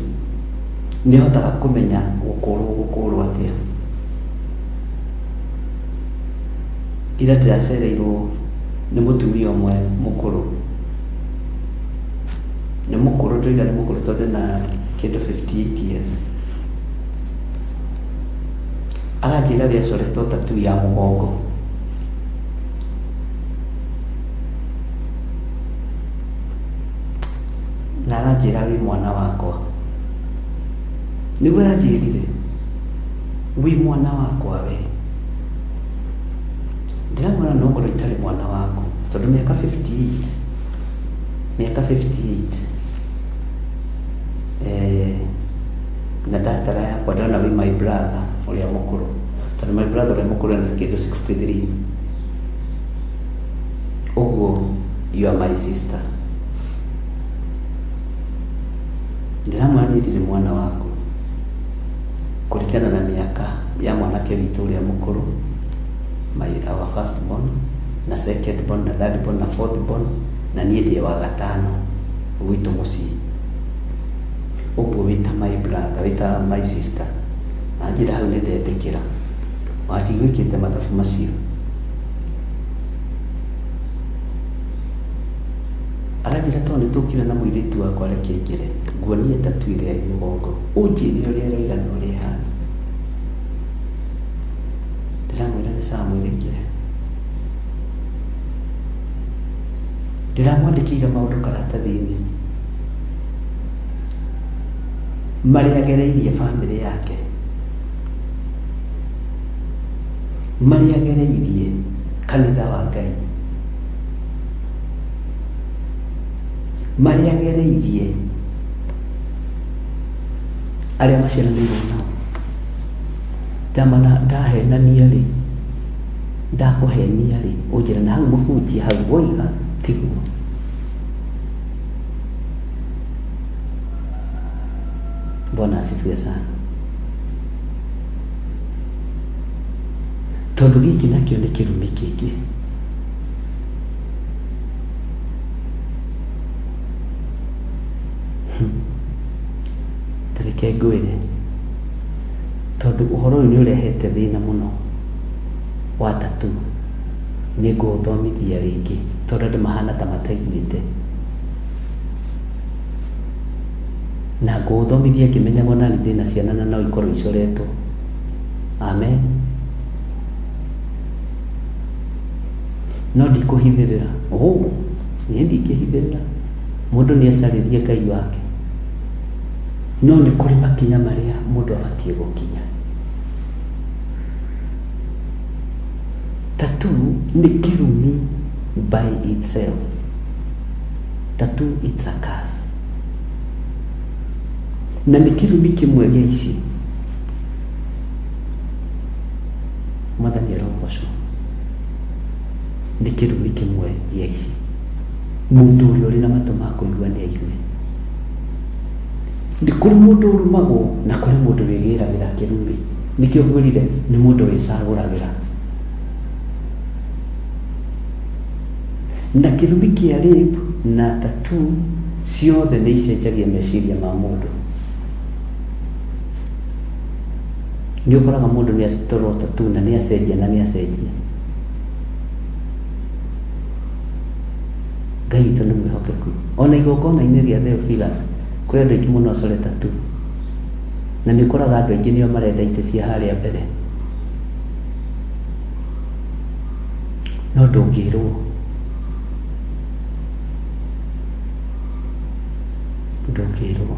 nĩ hotaga kũmenya gũkũrwo gũkũrwo atĩa. Ira ndĩracereirwo nĩ mũtumia ũmwe mũkũrũ, nĩ mũkũrũ ndĩroiga nĩ mũkũrũ tondũ ena kĩndũ 58 years. Aranjĩra ũrĩa acoretwo tattoo ya mũgongo. Na aranjĩra wĩ mwana wakwa. Nĩguo aranjĩrire, wĩ mwana wakwa we. Ndĩramwĩra no ngorwo itarĩ mwana waku tondũ mĩaka 58, mĩaka 58 eh, na ndatara yakwa ndĩrona wĩ my brother ũrĩa mũkũrũ, tondũ my brother ũrĩa mũkũrũ ena kĩndũ 63 ũguo, you are my sister. Ndĩramwĩra niĩ ndirĩ mwana waku kũringana na mĩaka ya mwanake witũ ũrĩa mũkũrũ, my our first born. Na second born, na third born, na fourth born, na niĩ ndĩ wa gatano gwitũ mũciĩ. Ũguo wĩta my brother, wĩta my sister. Anjĩra hau nĩ ndetĩkĩra. Wanjiguĩkĩte mathabu macio. Aranjĩra tondũ nĩ tũkire na mũirĩtu wakwa reke aingĩre. Nguonie tattoo ĩrĩa ĩ mũgongo. Ũnjĩre ũrĩa ĩroiga na ũrĩa ĩhana. Ndĩramwĩra nĩ sawa mwĩre aingĩre. Ndĩramwandĩkĩire maũndũ karatathi-inĩ marĩa agereirie bamĩrĩ yake, marĩa agereirie kanitha wa Ngai, marĩa agereirie arĩa maciaranĩirwo nao. Ndamana ndahenania rĩ, ndakũhenia rĩ, ũnjĩre na hau mũhunjia hau woiga tiguo. Bwana asifiwe sana. Tondũ gĩkĩ nakĩo nĩ kĩrumi kĩngĩ. Ta reke ngwĩre, tondũ ũhoro ũyũ nĩ ũrehete thĩna mũno wa tattoo, nĩ ngũũthomithia rĩngĩ tondũ andũ mahana ta mataiguĩte. Na ngũũthomithia ngĩmenyaga ona niĩ ndĩna ciana na no ikorwo icoretwo. Amen. No ndikũhithĩrĩra. Oh, niĩ ndingĩhithĩrĩra. Mũndũ nĩ ecarĩrie Ngai wake. No nĩ kũrĩ makinya marĩa mũndũ abatiĩ gũkinya. Tattoo nĩ kĩrumi by itself. Tattoo it's a curse. Na nĩ kĩrumi kĩmwe gĩa ici. Mwathani arogocwo. Nĩ kĩrumi kĩmwe gĩa ici. Mũndũ ũrĩa ũrĩ na matũ ma kũigua nĩ aigue. Nĩ kũrĩ mũndũ ũrumagwo na kũrĩ mũndũ wĩgĩragĩra kĩrumi. Nĩkĩo ngwĩrire nĩ mũndũ wĩcagũragĩra. Na kĩrumi kĩa rape na tattoo ciothe nĩ icenjagia meciria ma mũndũ. Nĩ ũkoraga mũndũ nĩ acorwo tattoo na nĩ acenjia na nĩ acenjia. Ngai witũ nĩ mwĩhokeku. Ona igongona-inĩ rĩa Theophilus kũrĩ andũ aingĩ mũno acore tattoo. Na nĩ ũkoraga andũ aingĩ nĩo marenda itĩ cia harĩa mbere. No ndũngĩrwo. Ndũngĩrwo.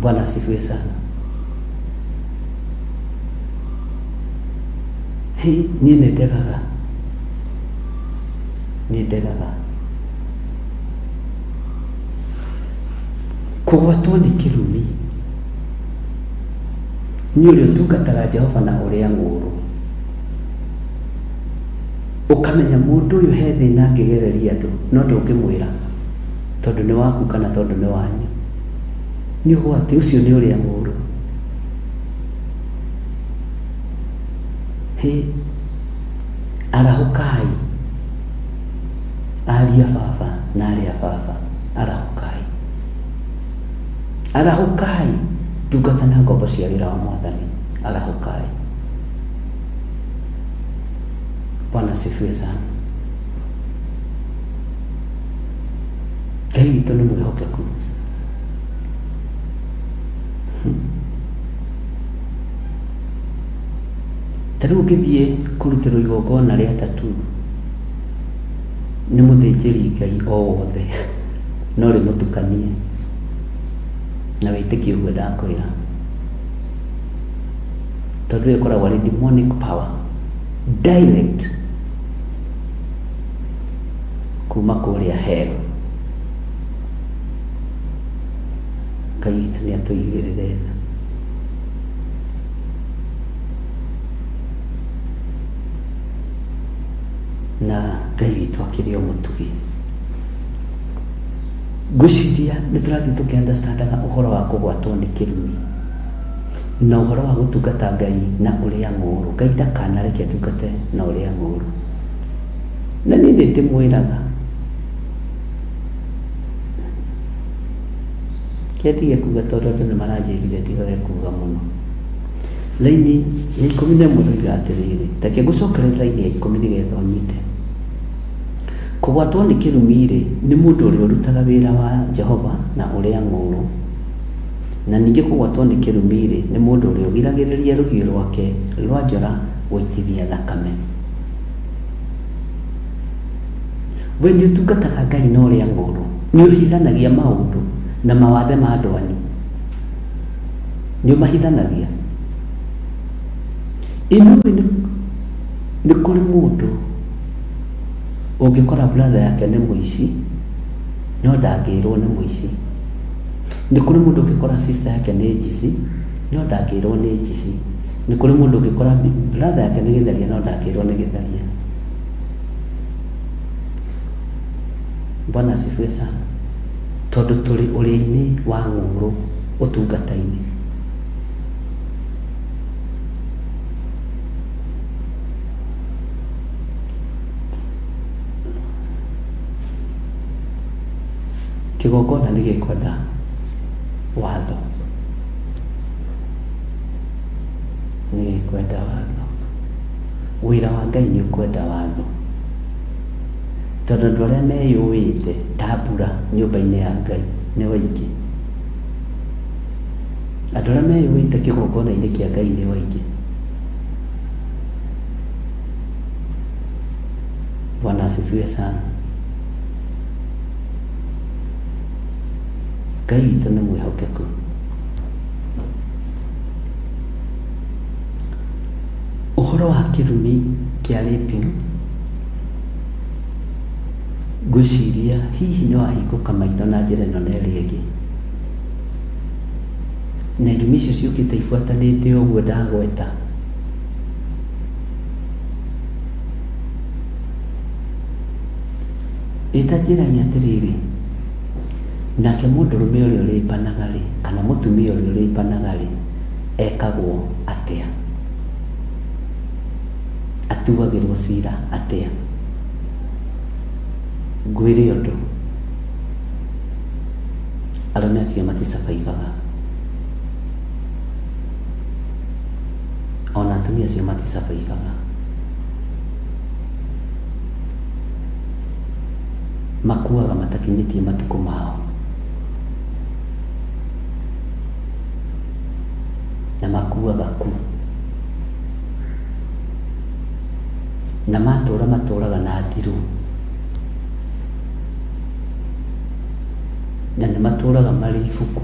Bwana asifiwe sana. Hĩ, niĩ nĩ ndegaga. Nĩ ndegaga. Kũgwatwo nĩ kĩrumi nĩ ũrĩa ũtungataga Jehova na ũrĩa ng'ũũrũ. Ũkamenya mũndũ ũyũ he thĩna angĩgereria andũ, no ndũngĩmwĩra tondũ nĩ waku kana tondũ nĩ wanyu. Nĩ ũgwati, ũcio nĩ ũrĩa mũũru. Hĩ, arahũkai ariũ a baba na aarĩ a baba, arahũkai. Arahũkai ndungata na ngombo cia wĩra wa Mwathani, arahũkai. Bwana asifiwe sana. Ngai witũ nĩ mwĩhokeku. Ta rĩu ũngĩthiĩ kũrutĩrwo igongona rĩa tattoo nĩ mũthĩnjĩri Ngai o wothe no rĩmũtukanie na wĩtĩkie ũguo ndakwĩra. Tondũ ĩyo ĩkoragwo arĩ demonic power direct kuma kũrĩa hell. Ngai witũ nĩ atũigĩrĩre tha. Na Ngai witũ akĩrĩ o mũtugi. Ngwĩciria nĩ tũrathiĩ tũkĩ understandaga ũhoro wa kũgwatwo nĩ kĩrumi. Na ũhoro wa gũtungata Ngai na ũrĩa ng'ũũrũ, Ngai ndakanareke ndungate na ũrĩa ng'ũũrũ. Na niĩ nĩ ndĩmwĩraga, Reke ndige kuga tondũ andũ nĩ maranjĩrire ndigage kuga mũno. Raini ya 11 ĩroiga atĩrĩrĩ, ta reke ngũcokerere raini ya 10 nĩgetha ũnyite. Kũgwatwo nĩ kĩrumi-rĩ, nĩ mũndũ ũrĩa ũrutaga wĩra wa Jehova na ũrĩa ng'ũũrũ. Na ningĩ kũgwatwo nĩ kĩrumi-rĩ, nĩ mũndũ ũrĩa ũgiragĩrĩria rũhiũ rwake rwa njora gũitithia thakame. We nĩ ũtungataga Ngai na ũrĩa ng'ũũrũ? Nĩ ũhithanagia maũndũ na mawathe ma andũ anyu? Nĩ ũmahithanagia? Ĩ nĩũĩ nĩ kũrĩ mũndũ ũngĩkora brother yake nĩ mũici, no ndangĩrwo nĩ mũici. Nĩ kũrĩ mũndũ ũngĩkora sister yake nĩ njici, no ndangĩrwo nĩ njici. Nĩ kũrĩ mũndũ ũngĩkora brother yake nĩ gĩtharia, no ndangĩrwo nĩ gĩtharia. Bwana asifiwe sana. Tondũ tũrĩ ũrĩa-inĩ wa ng'ũũrũ ũtungata-inĩ. Kĩgongona nĩ gĩkwenda watho, nĩ gĩkwenda watho. Wĩra wa Ngai nĩ ũkwenda watho, tondũ andũ arĩa meyũĩte ta mbura nyũmba-inĩ ya Ngai nĩ aingĩ. Andũ arĩa meyũĩte kĩgongona-inĩ kĩa Ngai nĩ aingĩ. Bwana asifiwe sana. Ngai witũ nĩ mwĩhokeku. Ũhoro wa kĩrumi kĩa raping, ngwĩciria hihi nĩ wahingũka maitho na njĩra ĩno na ĩrĩa ĩngĩ. Na irumi icio ciũkĩte ibuatanĩte ũguo ndagweta. Ĩ ta njĩrai atĩrĩrĩ, nake mũndũrũme ũrĩa ũrĩpanaga-rĩ, kana mũtumia ũrĩa ũrĩpanaga-rĩ, ekagwo atĩa? Atuagĩrwo cira atĩa? Ngwĩre ũndũ, arũme acio maticabaibaga, ona atumia acio maticabaibaga. Makuaga matakinyĩtie matukũ mao. Na makuaga ku. Na matũra matũraga na ndirũ. Na nĩ matũraga marĩ ibuku.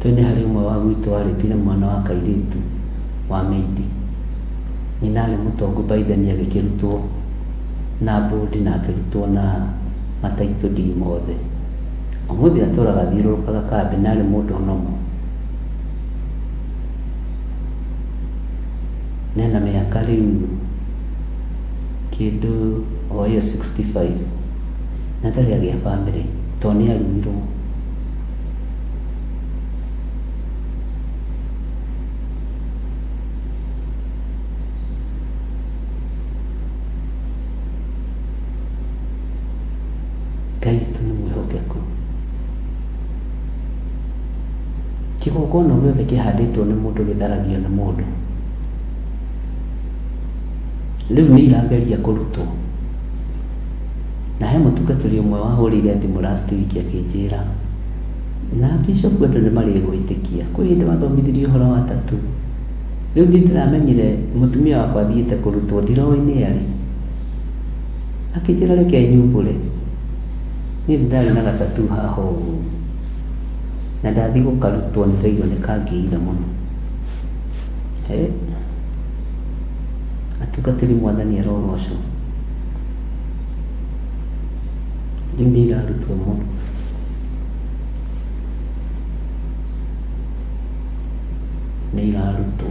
Tũĩ nĩ harĩ ũmwe wa gwitũ warĩpire mwana wa kairĩtu wa maid. Nyina arĩ mũtongu by then agĩkĩrutwo na board na akĩrutwo na ma title deed mothe. Ũmũthĩ atũraga athiũrũrũkaga kambĩ na arĩ mũndũ normal. Na ena mĩaka rĩu kĩndũ o ĩyo 65 na ndarĩ agĩa bamĩrĩ tondũ nĩ arumirwo. Ngai witũ nĩ mwĩhokeku. Kĩgongona gĩothe kĩhandĩtwo nĩ mũndũ gĩtharagio nĩ mũndũ. Rĩu nĩ irageria kũrutwo. Na he mũtungatĩri ũmwe wahũrĩire thimũ last week akĩnjĩra, na bishop andũ nĩ marĩgwĩtĩkia. Kwĩ hĩndĩ wathomithirie ũhoro wa tattoo. Rĩu niĩ ndĩramenyire mũtumia wakwa athiĩte kũrutwo ndiroĩ nĩ arĩ. Akĩnjĩra reke nyumbũre. Niĩ nĩ ndarĩ na ga tattoo haha ũguo. Na ndathiĩ gũkarutwo nĩ ndaigua nĩ kangĩire mũno. Hĩ! Atungatĩri mwathani arogocwo. Rĩu nĩ irarutwo mũno. Nĩ irarutwo.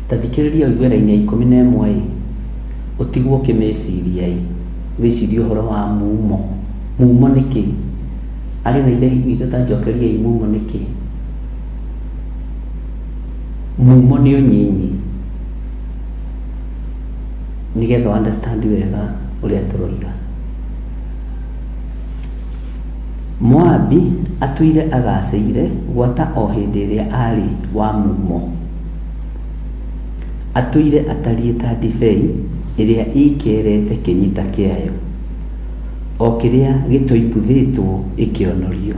Ta thikĩrĩria ũigue raini ya 11 ĩ. Ũtigwo ũkĩmĩciria ĩ, wĩcirie ũhoro wa mumo. Mumo nĩ kĩ? Ariũ na ithe witũ ta njokeriai mumo nĩ kĩ? Mumo nĩ ũnyinyi. Nĩgetha ũ understand wega ũrĩa tũroiga. Moabi atũire agacĩire gwata o hĩndĩ ĩrĩa aarĩ wa mumo. Atũire atariĩ ta ndibei ĩrĩa ĩĩkerete kĩnyita kĩayo, o kĩrĩa gĩtoimbuthĩtwo ĩkĩonorio.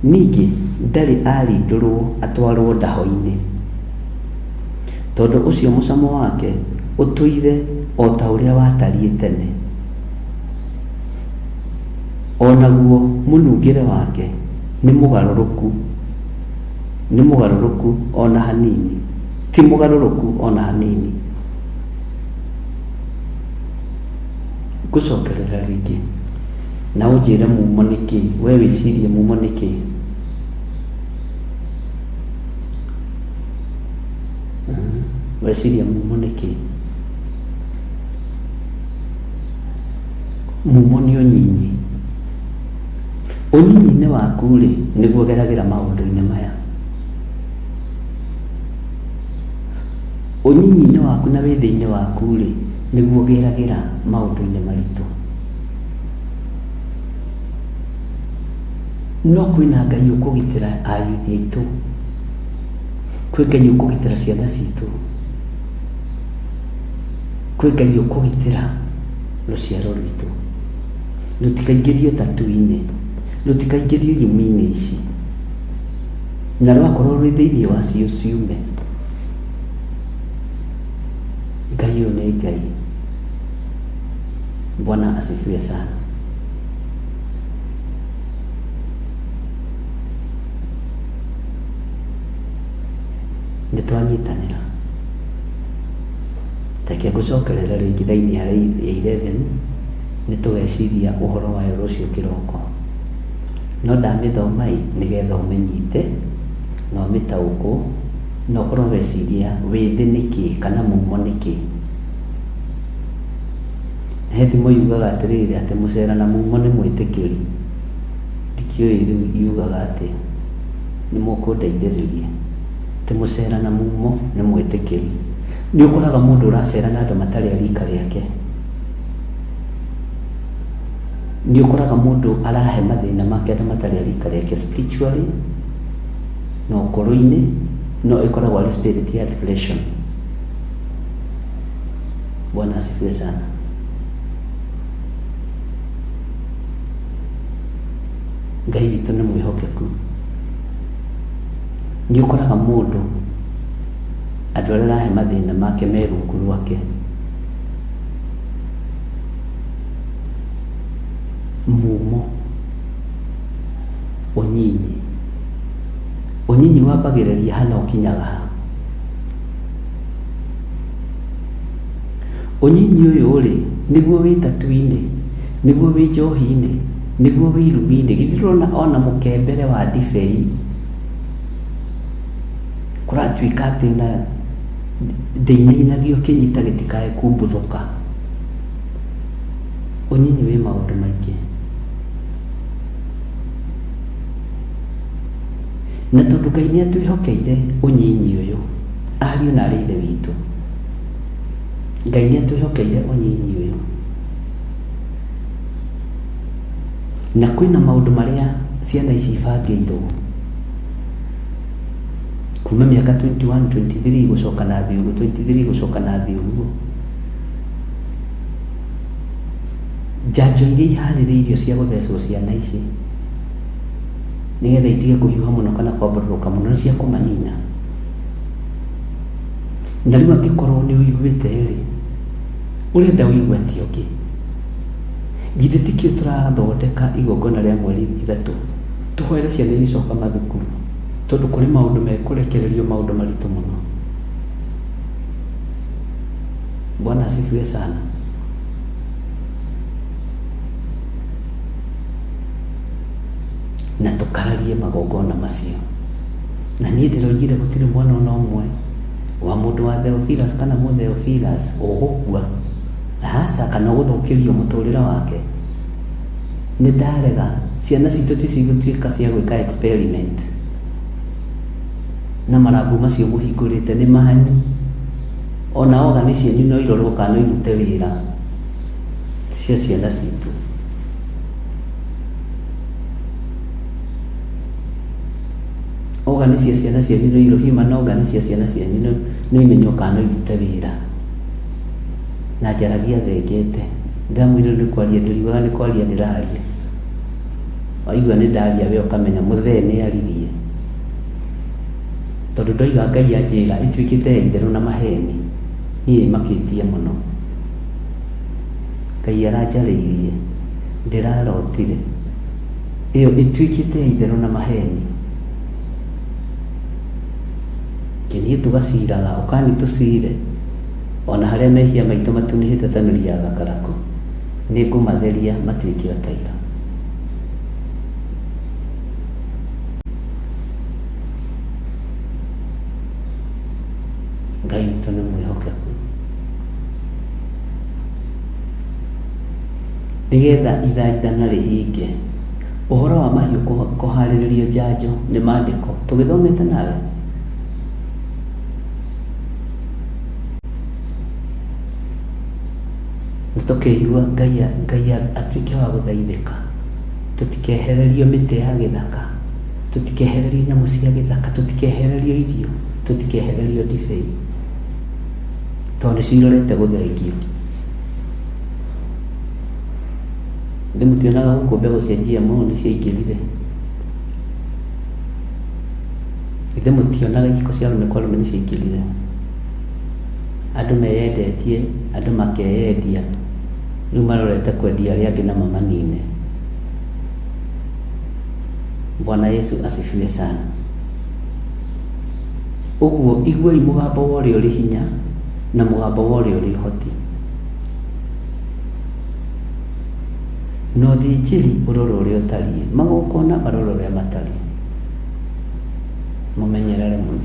Ningĩ ndarĩ arindũrũo atwarũo ndaho-inĩ. Tondũ ũcio mũcamo wake ũtũire o ta ũrĩa watariĩ tene, o naguo mũnungĩre wake nĩ mũgarũrũku, nĩ mũgarũrũku o na hanini, ti mũgarũrũku o na hanini. Ngũcokerera rĩngĩ na ũnjĩre mumo nĩ kĩĩ, we wĩcirie mumo nĩ kĩĩ? Weciria mumo nĩ kĩĩ? Mumo nĩ ũnyinyi. Ũnyinyi-inĩ waku rĩ, nĩguo ũgeragĩra maũndũ-inĩ maya. Ũnyinyi-inĩ waku na wĩthĩ-inĩ waku rĩ, nĩguo ũgeragĩra maũndũ-inĩ maritũ. No kwĩna Ngai ũkũgitĩra ayuthi aitũ. Kwĩ Ngai ũkũgitĩra ciana citũ. Kwĩ Ngai ũkũgitĩra rũciaro rwitũ. Rũtikaingĩrio tatu-inĩ, rũtikaingĩrio irumi-inĩ ici. Na rwakorwo rwĩ thĩinĩ wacio ciume. Ngai ũyũ nĩ Ngai. Bwana asifiwe sana. Nĩ twanyitanĩra. Reke ngũcokerere rĩngĩ raini ya 11 nĩ tũgeciria ũhoro wayo rũciũ kĩroko. No ndamĩthoma ĩ nĩgetha ũmĩnyite na ũmĩtaũkwo na ũkorwo weciria wĩthĩ nĩ kĩĩ kana mumo nĩ kĩĩ. He thimo yugaga atĩrĩrĩ atĩ mũcera na mumo nĩ mwĩtĩkĩri. Ndikĩũĩ rĩu yugaga atĩa. Nĩ mũkũndeithĩrĩria. Atĩ mũcera na mumo nĩ mwĩtĩkĩri. Nĩ ũkoraga mũndũ ũracera na andũ matarĩ a rika rĩake. Nĩ ũkoraga mũndũ arahe mathĩna make andũ matarĩ a rika rĩake spiritually na ũkũrũ-inĩ no ĩkoragwo arĩ spirit ya depression. Bwana asifiwe sana. Ngai witũ nĩ mwĩhokeku. Nĩ ũkoraga mũndũ andũ arĩa arahe mathĩna make me rungu rwake. Mumo, ũnyinyi. Ũnyinyi wambagĩrĩria ha na ũkinyaga ha? Ũnyinyi ũyũ rĩ, nĩguo wĩ tatu-inĩ, nĩguo wĩ njohi-inĩ, nĩguo wĩ irumi-inĩ. Githĩ ndũrona ona mũkembere wa ndibei kũratuĩka atĩ ona ndĩinainagio kĩnyita gĩtikae kumbuthũka. Ũnyinyi wĩ maũndũ maingĩ. Na tondũ Ngai nĩ atwĩhokeire ũnyinyi ũyũ, ariũ na arĩ ithe witũ, Ngai nĩ atwĩhokeire ũnyinyi ũyũ. Na kwĩna maũndũ marĩa ciana ici ibangĩirwo kuma mĩaka 21, 23 gũcoka na thĩ ũguo, 23 gũcoka na thĩ ũguo. Njanjo iria iharĩrĩirio cia gũthecwo ciana ici nĩgetha itige kũhiũha mũno kana kwambũrũrũka mũno nĩ cia kũmanina. Na rĩu angĩkorwo nĩ ũiguĩte rĩ, ũrenda ũigue atĩa ũngĩ? Githĩ tikĩo tũrathondeka igongona rĩa mweri ithatũ tũhoere ciana igĩcoka mathukuru tondũ kũrĩ maũndũ mekũrekererio maũndũ maritũ mũno. Bwana asifiwe sana. Na tũkararie magongona macio. Na niĩ ndĩroigire gũtirĩ mwana ona ũmwe wa mũndũ wa Theophilus kana mũ Theophilus ũgũkua. Aca, kana ũgũthũkĩrio mũtũrĩre wake. Nĩ ndarega, ciana citũ ticio igũtuĩka cia gwĩka experiment na marambu macio mũhingũrĩte nĩ manyu. Ona organ cianyu no irorwo kana no irute wĩra cia ciana citũ. Organ cia ciana cianyu no irorwo, human organ cia ciana cianyu no imenywo kana no irute wĩra. Na njaragia thengete. Ndamwĩrire nĩ kwaria ndĩriugaga nĩ kwaria ndĩraria. Waigua nĩ ndaria we ũkamenya mũthee nĩ aririe. Tondũ ndoiga Ngai anjĩra ĩtuĩkĩte ya itherũ na maheni, niĩ ĩmakĩtie mũno. Ngai aranjarĩirie, ndĩrarotire, ĩyo ĩtuĩkĩte ya itherũ na maheni. Kĩniĩ tũgaciraga, ũkani tũcire, ona harĩa mehia maitũ matunĩhĩte ta mĩri ya gakarakũ, nĩ ngũmatheria matuĩke o ta ira. Ngai witũ nĩ mwĩhokeku. Nĩgetha ithaithana rĩhinge, ũhoro wa mahiũ kũharĩrĩrio njanjo nĩ maandĩko tũgĩthomete nawe? Nĩ tũkĩigua Ngai atuĩke wa gũthaithĩka, tũtikehererio mĩtĩ ya gĩthaka, tũtikehererio nyamũ cia gĩthaka, tũtikehererio irio, tũtikehererio ndibei, tondũ nĩcio irorete gũthengio. Githĩ mũtionaga gũkũ mbegũ cia GMO nĩ ciaingĩrire? Githĩ mũtionaga ihiko cia arũme kwa arũme nĩ ciaingĩrire? Andũ meyendetie, andũ makeyendia, rĩu marorete kwendia arĩa angĩ na mamanine. Bwana Yesu asifiwe sana. Ũguo iguai mũgambo wa ũrĩa ũrĩ hinya na mũgambo wa ũrĩa ũrĩ ũhoti. Na ũthĩnjĩri ũrore ũrĩa ũtariĩ, magongona marore ũrĩa matariĩ. Mũmenyerere mũno,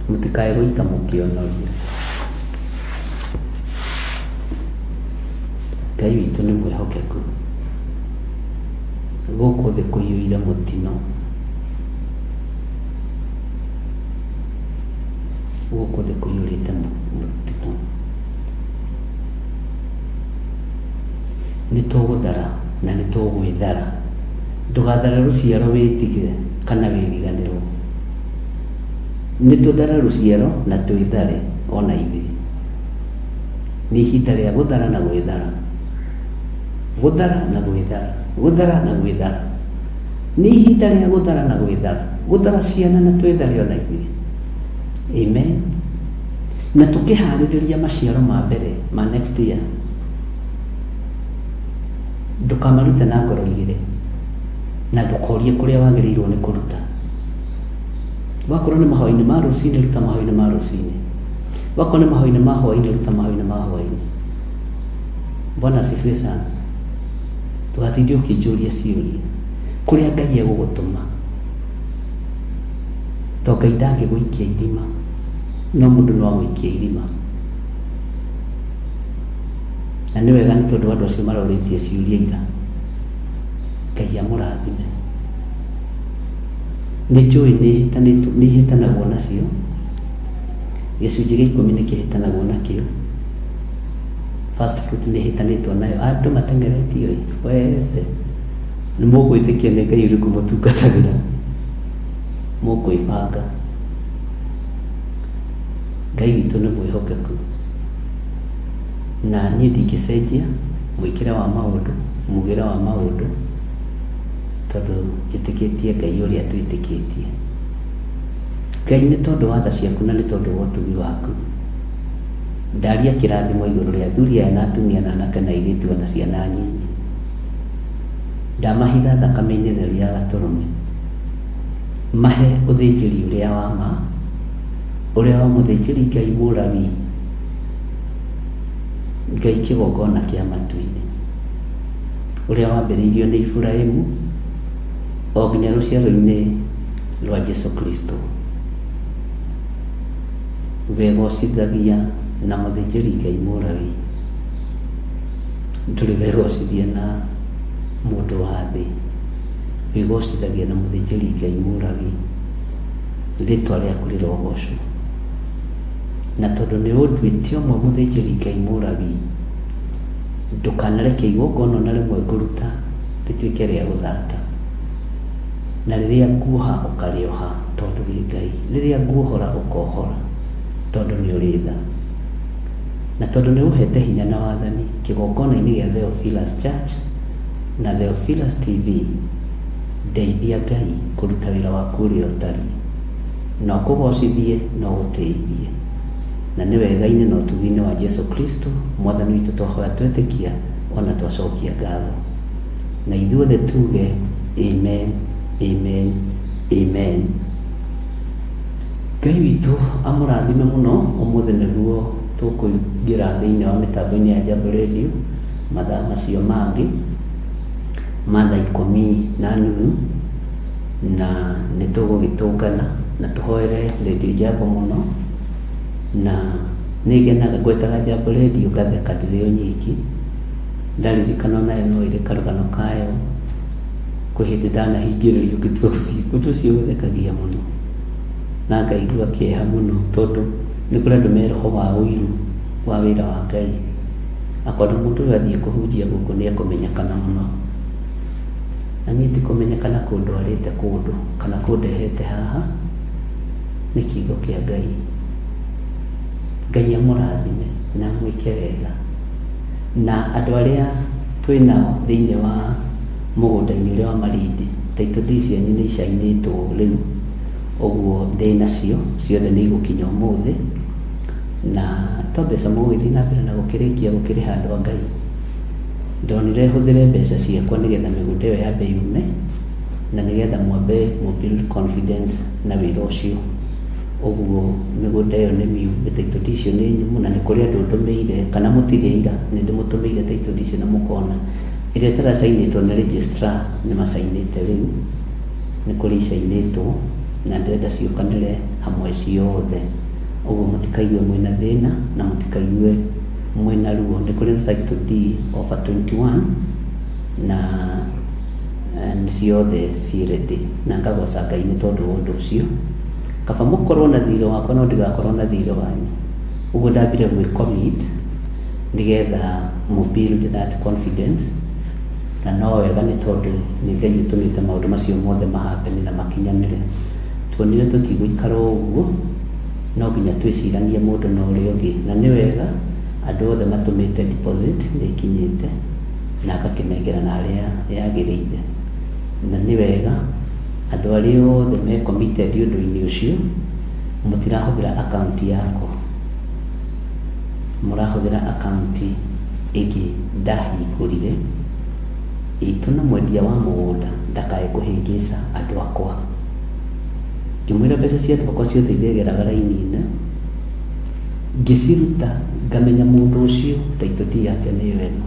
mũtikae gũita mũkĩonoria. Ngai witũ nĩ mwĩhokeku. Gũkũ thĩ kũiyũire mũtino. Gũkũ thĩ kũiyũrĩte mũtino. Nĩ tũgũthara na nĩ tũgwĩthara. Ndũgathare rũciaro wĩtigĩre kana wĩriganĩrwo. Nĩ tũthare rũciaro na twĩthare ona ithuĩ. Nĩ ihinda rĩa gũthara na gwĩthara. Gũthara na gwĩthara. Gũthara na gwĩthara. Nĩ ihinda rĩa gũthara na gwĩthara. Gũthara ciana na twĩthare ona ithuĩ. Amen. Na tũkĩharĩrĩria maciaro ma mbere ma next year, ndũkamarute na ngoro igĩrĩ, na ndũkorie kũrĩa wagĩrĩirwo nĩ kũruta. Wakorwo nĩ mahoya-inĩ ma rũcinĩ, ruta mahoya-inĩ ma rũcinĩ. Wakorwo nĩ mahoya-inĩ ma hwaĩ-inĩ, ruta mahoya-inĩ ma hwaĩ-inĩ. Bwana asifiwe sana. Ndũgatinde ũkĩnjũria ciũria kũrĩa Ngai egũgũtũma. To Ngai ndangĩgũikia irima, no mũndũ no agũikie irima. Na nĩ wega nĩ tondũ andũ acio marorĩtie ciũria ira. Ngai amũrathime. Nĩ njũĩ nĩ ihĩtanagwo nacio, gĩcunjĩ gĩa ikũmi nĩ kĩhĩtanagwo nakĩo, first fruit nĩ ĩhĩtanĩtwo nayo, andũ mateng'eretio ĩ, wece, nĩ mũgwĩtĩkia nĩ Ngai ũrĩkũ mũtungatagĩra, mũkwĩbanga. Ngai witũ nĩ mwĩhokeku, na niĩ ndingĩcenjia mwĩkĩre wa maũndũ, mugĩre wa maũndũ, tondũ njĩtĩkĩtie Ngai ũrĩa twĩtĩkĩtie. Ngai nĩ tondũ wa tha ciaku na nĩ tondũ wa ũtugi waku, ndaria kĩrathimo igũrũ rĩa athuri aya na atumia na anake na airĩtu o na ciana nyinyi. Ndamahitha thakame-inĩ theru ya Gatũrũme. Mahe ũthĩnjĩri ũrĩa wa ma, ũrĩa wa mũthĩnjĩri Ngai Mũlawii, Ngai kĩgongona kĩa matu-inĩ, ũrĩa wambĩrĩirio nĩ Iburahimu o nginya rũciaro-inĩ rwa Jesu Kristo. Wegocithagia na mũthĩnjĩri Ngai Mũlawii. Ndũrĩ wegocithia na mũndũ wa thĩ, wĩgocithagia na mũthĩnjĩri Ngai Mũlawii. Rĩtwa rĩaku rĩrogocwo. Na tondũ nĩ ũnduĩte ũmwe mũthĩnjĩri Ngai Mũlawii, ndũkanareke igongona ona rĩmwe ngũruta rĩtuĩke rĩa gũthata. Na rĩrĩa nguoha ũkarĩoha tondũ wĩ Ngai, rĩrĩa nguohora ũkohora tondũ nĩ ũrĩ tha. Na tondũ nĩ ũhete hinya na wathani kĩgongona-inĩ gĩa Theophilus Church na Theophilus TV, ndeithia Ngai kũruta wĩra waku ũrĩa ũtariĩ, na ũkũgocithie na ũgũtĩithie. Na nĩ wega-inĩ na ũtugi-inĩ wa Jesu Kristo Mwathani witũ twahoya twetĩkia ona twacokia ngatho. Na ithuothe tuge amen, amen, amen. Ngai witũ amũrathime mũno. Ũmũthĩ nĩguo tũkũingĩra thĩinĩ wa mĩtambo-inĩ ya Jambo Radio mathaa macio mangĩ ma thaa 10:30, na nĩ tũgũgĩtũngana na tũhoere Radio Jambo mũno. Na nĩ ngenaga ngwetaga Jambo Radio ngatheka ndĩrĩ o nyiki, ndaririkana onayo no ĩrĩ karũgano kayo. Kwĩ hĩndĩ ndanahingĩrĩrio ngĩtua gũthiĩ, ũndũ ũcio ũthekagia mũno na ngaigua kĩeha mũno, tondũ nĩ kũrĩ andũ me roho wa ũiru wa wĩra wa Ngai. Akona mũndũ ũyũ athiĩ kũhunjia gũkũ nĩ ekũmenyekana mũno, na niĩ ti kũmenyekana kũndwarĩte kũndũ kana kũndehete haha, nĩ kiugo kĩa Ngai. Ngai amũrathime na amwĩke wega. Na andũ arĩa twĩ nao thĩinĩ wa mũgũnda-inĩ ũrĩa wa Malindi, title deed cianyu nĩ icainĩtwo rĩu, ũguo ndĩ nacio ciothe nĩ igũkinya ũmũthĩ, na to mbeca mũgũgĩthiĩ na mbere na gũkĩrĩkia gũkĩrĩha andũ a Ngai. Ndonire hũthĩre mbeca ciakwa nĩgetha mĩgũnda ĩyo yambe yume, na nĩgetha mwambe mũ build confidence na wĩra ũcio. Ũguo mĩgũnda ĩyo nĩ miume, title deed icio nĩ nyumu, na nĩ kũrĩ andũ ndũmĩire, kana mũtirĩ aira, nĩ ndĩmũtũmĩire title deed icio na mũkona. Ĩrĩa ĩtaracainĩtwo nĩ registrar nĩ macainĩte rĩu, nĩ kũrĩ icainĩtwo, na ndĩrenda ciũkanĩre hamwe ciothe. Ũguo mũtikaigue mwĩna thĩna na mũtikaigue mwĩna ruo. Nĩ kũrĩ na title deed over 21 na ciothe ciĩ ready, na ngagoca Ngai nĩ tondũ wa ũndũ ũcio. Kaba mũkorwo na thirĩ wakwa no ndigakorwo na thirĩ wanyu. Ũguo ndambire gwĩ commit nĩgetha mũ build that confidence, na no wega nĩ tondũ nĩ Ngai ũtũmĩte maũndũ macio mothe mahappen na makinyanĩre. Tuonire tũtigũikara o ũguo, no nginya twĩciranie mũndũ na ũrĩa ũngĩ, na nĩ wega andũ othe matũmĩte deposit nĩ ikinyĩte na ngakĩnengera na harĩa yagĩrĩire. Na nĩ wega andũ arĩa othe me committed ũndũ-inĩ ũcio, mũtirahũthĩra account yakwa, mũrahũthĩra account ĩngĩ ndahingũrire itũ na mwendia wa mũgũnda ndakae kũhĩngĩca andũ akwa. Ngĩmwĩra mbeca cia andũ akwa ciothe iregeraga raini-inĩ, ngĩciruta ngamenya mũndũ ũcio title deed yake nĩyo ĩno.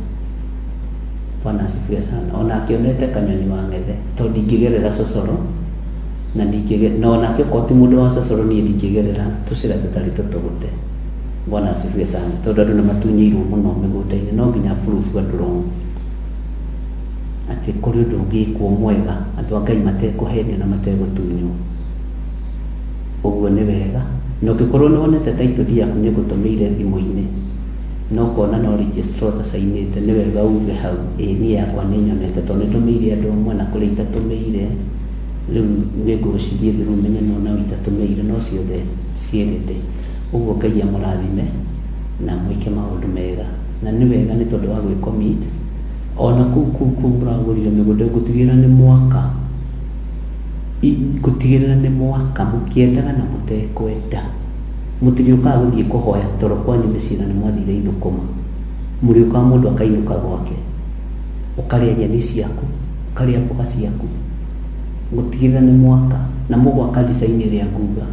Bwana asifiwe sana. Ona akĩonete kanyoni wa ng'ethe, tondũ ndingĩgerera cocoro, na ndingĩge na onake okorwo ti mũndũ wa cocoro, niĩ ndingĩgerera tũcĩra tũtarĩ tũtũgũte. Bwana asifiwe sana. Tondũ andũ nĩ matunyĩirwo mũno mĩgũnda-inĩ, no nginya prove andũ wrong atĩ kũrĩ ũndũ ũngĩkwo mwega andũ a Ngai matekũhenio na mategũtunywo. Ũguo nĩ wega. Na ũngĩkorwo nĩ wonete title deed yaku nĩ ngũtũmĩire thimũ-inĩ, na ũkona no registrar ũtacainĩte, nĩ wega uge hau, ĩĩ niĩ yakwa nĩ nyonete, tondũ nĩ ndũmĩire andũ amwe na kũrĩ itatũmĩire. Rĩu nĩ ngũcithiĩ through menye no nao itatũmĩire, no ciothe ciĩ ready. Ũguo Ngai amũrathime na mwĩke maũndũ mega. Na nĩ wega nĩ tondũ wa gwĩ commit ona kũu kũu kũu mũragũrire mĩgũnda, ngũtigĩrĩra nĩ mwaka, ngũtigĩrĩra nĩ mwaka mũkĩendaga na mũtekwenda. Mũtirĩũkaga gũthiĩ kũhoya toro kwanyu mĩciĩ na nĩ mwathire ithũkũma. Mũrĩũkaga mũndũ akainũka gwake, ũkarĩa nyeni ciaku, ũkarĩa mboga ciaku. Ngũtigĩrĩra nĩ mwaka na mũgwaka design ĩrĩa nguga.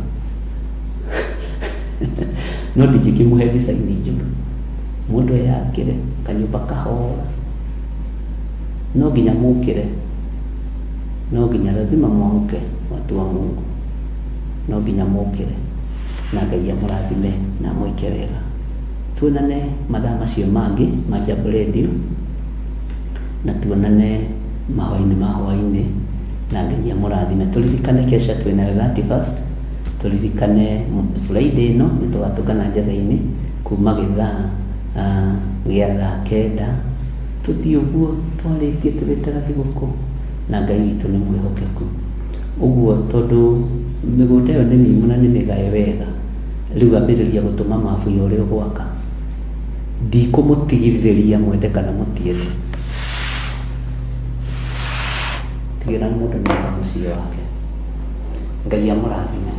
No ndingĩkĩmũhe design njũru. Mũndũ eyakĩre kanyũmba kahora. No nginya mũkĩre, no nginya, lazima muamke watu wa Mungu, no nginya mũkĩre, na Ngai amũrathime na amwĩke wega. Tuonane mathaa macio mangĩ ma Jambo Radio. Na tuonane mahoya-inĩ ma hwaĩ-inĩ, na Ngai amũrathime. Tũririkane kesha twĩnayo 31st, tũririkane Friday ĩno nĩ tũgatũngana Njatha-inĩ kuma gĩthaa gĩa thaa kenda, tũthiĩ ũguo twarĩtie tũgĩtaga thigũkũ, na Ngai witũ nĩ mwĩhokeku. Ũguo tondũ mĩgũnda ĩyo nĩ mĩũmũ na nĩ mĩgae wega, rĩu ambĩrĩria gũtũma mabu ya ũrĩa ũgwaka. Ndikũmũtigithĩria mwende kana mũtiende. Tigĩra mũndũ nĩ aka mũciĩ wake. Ngai amũrathime.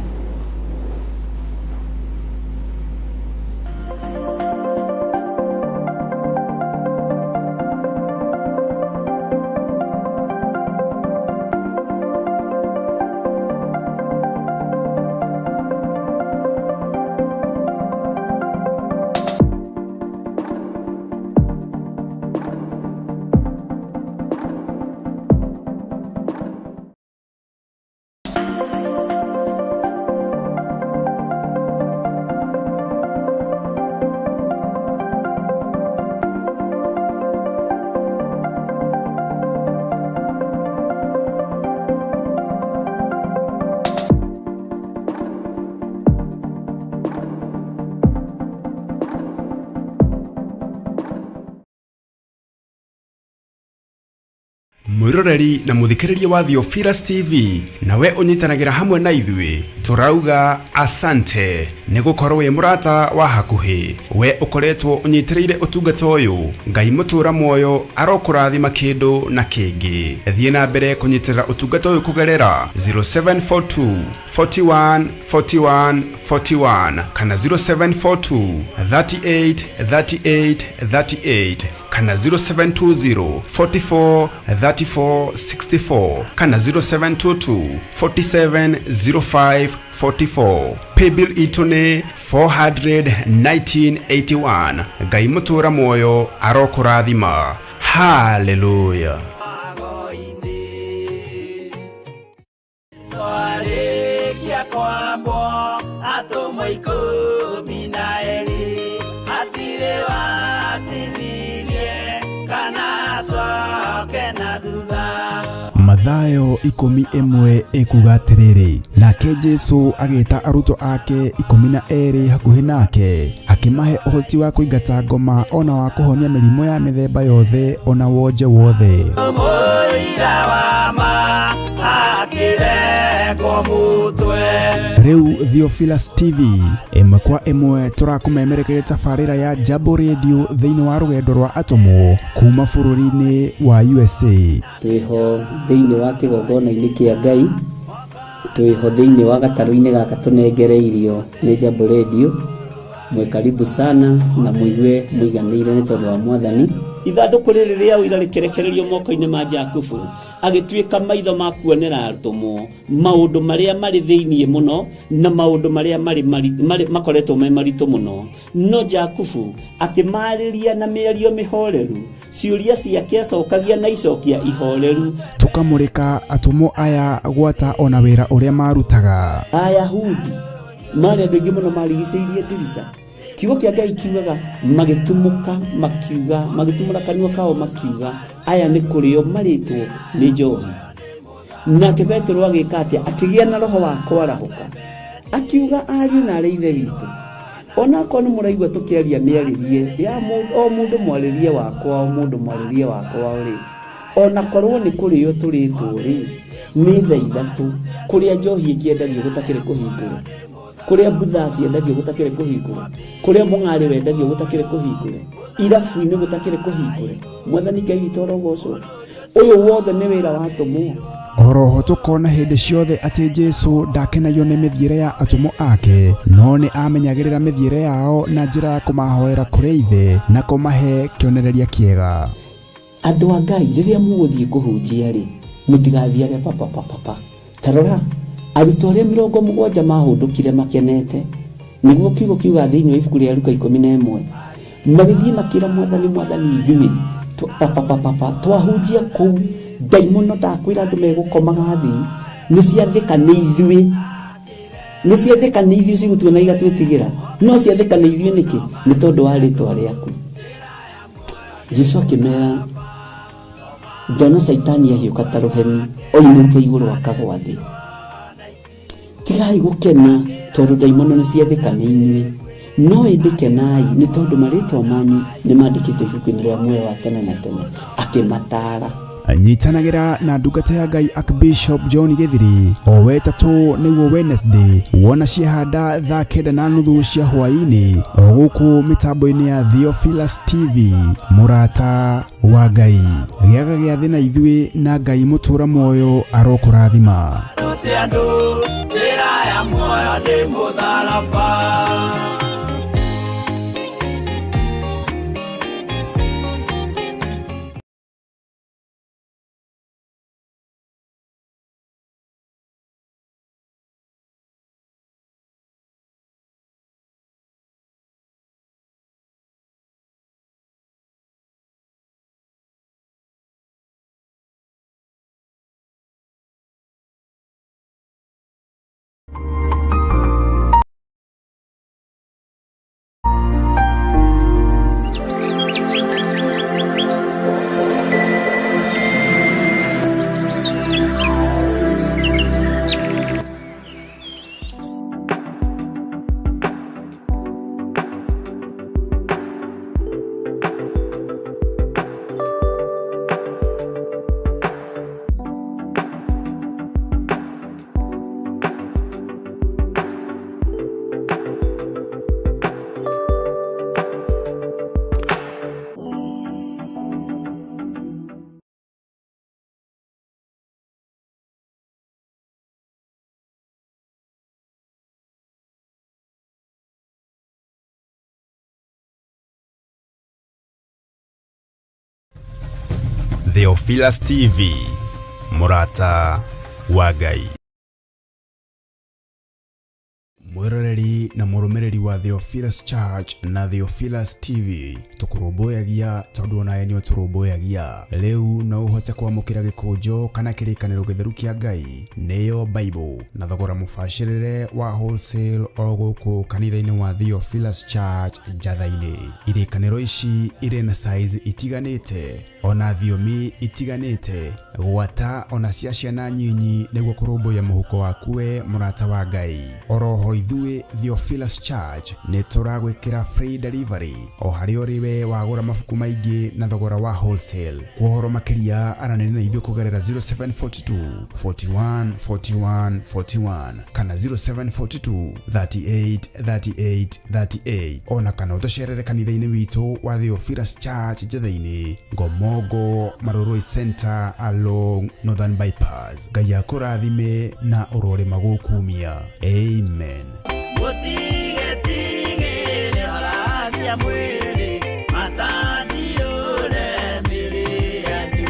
Mwiroreri na muthikiriria wa Theophilus TV, nawe ũnyitanagĩra hamwe na ithuĩ, tũrauga asante nĩ gũkorwo wĩ mũrata wa hakuhĩ. We ũkoretwo ũnyitĩrĩire ũtungata ũyũ, Ngai mũtũra muoyo arokũrathima kĩndũ na kĩngĩ. Thiĩ na mbere kũnyitĩrĩra ũtungata ũyũ kũgerera 0742 41 41 41 kana 0742 38 38 38 kana 0720 44 34 64 kana 0722 47 05 44. Paybill itũ nĩ 41981. Ngai mũtũra muoyo arokũrathima. Haleluya. Twarĩkia kwambwo atũmwo 12, hatirĩ watithirie kana acoke na thutha. Mathayo 11 ĩkuga atĩrĩrĩ, nake Jesu agĩta arutwo ake 12 hakuhĩ nake, akĩmahe ũhoti wa kũingata ngoma ona wa kũhonia mĩrimũ ya mĩthemba yothe ona wonje wothe. Mũira wa ma akĩrekwo mũtwe. Rĩu Theophilus TV ĩmwe kwa ĩmwe tũrakũmemerekeria tabarĩra ya Jambo Radio thĩinĩ wa rũgendo rwa atũmwo kuma bũrũri-inĩ wa USA. Twĩho thĩinĩ wa kĩgongona-inĩ kĩa Ngai, twĩho thĩinĩ wa gatarũ-inĩ gaka tũnengereirio nĩ Jambo Radio. Mwĩ karibu sana na mũigue mũiganĩire nĩ tondũ wa Mwathani. Ithandũkũ rĩrĩ rĩa ũira rĩkĩrekererio moko-inĩ ma Jakubu, agĩtuĩka maitho ma kuonera atũmwo maũndũ marĩa marĩ thĩinĩ mũno na maũndũ marĩa marĩ makoretwo me maritũ mũno. No Jakubu akĩmarĩria na mĩario mĩhoreru, ciũria ciake acokagia na icokia ihoreru. Tũkamũrĩka atũmwo aya gwata ona wĩra ũrĩa marutaga. Ayahudi marĩ andũ aingĩ mũno marigicĩirie ndirica. Kiugo kĩa Ngai kiugaga magĩtumũka makiuga, magĩtumũra kanua kao makiuga, aya nĩ kũrĩo marĩtwo nĩ njohi. Nake Petero agĩka atĩa? Akĩgĩa na roho wa kwarahũka, akiuga ariũ na arĩ ithe witũ, onakorwo nĩ mũraigua tũkĩaria mĩarĩrie ya o mũndũ mwarĩrie wakwa, o mũndũ mwarĩrie wakwa rĩ, onakorwo nĩ kũrĩo tũrĩtwo rĩ, nĩ thaa ithatũ kũrĩa njohi ĩkĩendagio gũtakĩrĩ kũhingũre, kũrĩa mbutha ciendagio gũtakĩrĩ kũhingũre, kũrĩa mũng'arĩ wendagio gũtakĩrĩ kũhingũre, irabu-inĩ gũtakĩrĩ kũhingũre. Mwathani Ngai witũ arogocwo. Ũyũ wothe nĩ wĩra wa atũmwo. Oroho tũkona hĩndĩ ciothe atĩ Jesu ndakenagio nĩ mĩthiĩre ya atũmwo ake, no nĩ amenyagĩrĩra mĩthiĩre yao na njĩra ya kũmahoera kũrĩ Ithe na kũmahe kĩonereria kĩega. Andũ a Ngai, rĩrĩa mũgũthiĩ kũhunjia rĩ, mũtigathiage papapapapa. Ta rora, arutwo arĩa 70 mahũndũkire makenete, nĩguo kiugo kiuga thĩinĩ wa ibuku rĩa Luka 11, magĩthiĩ makĩra Mwathani, Mwathani, ithuĩ papapapapa twahunjia kũu, ndaimono ndakwĩra andũ megũkomaga thĩ, nĩ ciathĩka nĩ ithuĩ, nĩ ciathĩka nĩ ithuĩ cigũtuona igatwĩtigĩra, no ciathĩka nĩ ithuĩ nĩkĩ? Nĩ tondũ wa rĩtwa rĩaku. Jesu akĩmera, Ndona Caitani ahiũka ta rũheni oimĩte igũrũ akagwa thĩ. Tigai gũkena tondũ ndaimono nĩ ciathĩka nĩ inyuĩ, no ĩndĩ kenai nĩ tondũ marĩtwa manyu nĩ mandĩkĩtwo ibuku-inĩ rĩa muoyo wa tene na tene. Akĩmataara. Nyitanagĩra na ndungata ya Ngai Archbishop John Gĩthiri o wetatũ nĩguo Wednesday wona ciahanda thaa 9:30 cia hwaĩ-inĩ o gũkũ mĩtambo-inĩ ya Theophilus TV. Mũrata wa Ngai, gĩaga gĩathĩ na ithuĩ na Ngai mũtũra muoyo arokũrathima. Rute andũ njĩra ya muoyo ndĩ mũtharaba. Theophilus TV, mũrata wa Ngai. Mwĩroreri na mũrũmĩrĩri wa Theophilus Church na Theophilus TV, tũkũrũmbũyagia tondũ onawe nĩ ũtũrũmbũyagia. Rĩu no ũhote kwamũkĩra gĩkũnjo kana kĩrĩkanĩro gĩtheru kĩa Ngai nĩyo Bible na thogora mũbacĩrĩre wa wholesale o gũkũ kanitha-inĩ wa Theophilus Church Njatha-inĩ. Irĩkanĩro ici irĩ na size itiganĩte ona thiomi itiganĩte gwata ona cia ciana nyinyi nĩguo kũrũmbũiya mũhuko waku we mũrata wa Ngai. Oroho ithuĩ Theophilus Church nĩ tũragwĩkĩra free delivery o harĩa ũrĩ we wagũra mabuku maingĩ na thogora wa wholesale. Kwa ũhoro makĩria aranĩria na ithuĩ kũgerera 0742 41 41 41 kana 0742 38 38 38 ona kana ũtũcerere kanitha-inĩ witũ wa Theophilus Church Njatha-inĩ, Ngomongo Marurui Center along Northern Bypass. Ngai akũrathime na ũrorĩma gũkumia. Amen. Mũtigetigĩre orathia mwĩrĩ matandiũre mĩrĩ yanyu.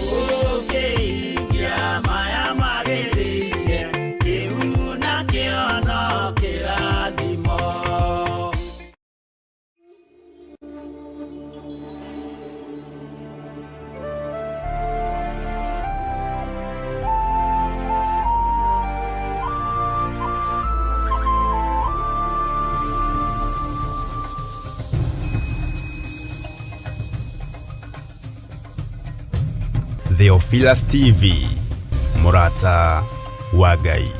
Mũkĩhingia maya magĩrĩire kĩu nakĩo no kĩrathimo. Theophilus TV, mũrata wa Ngai.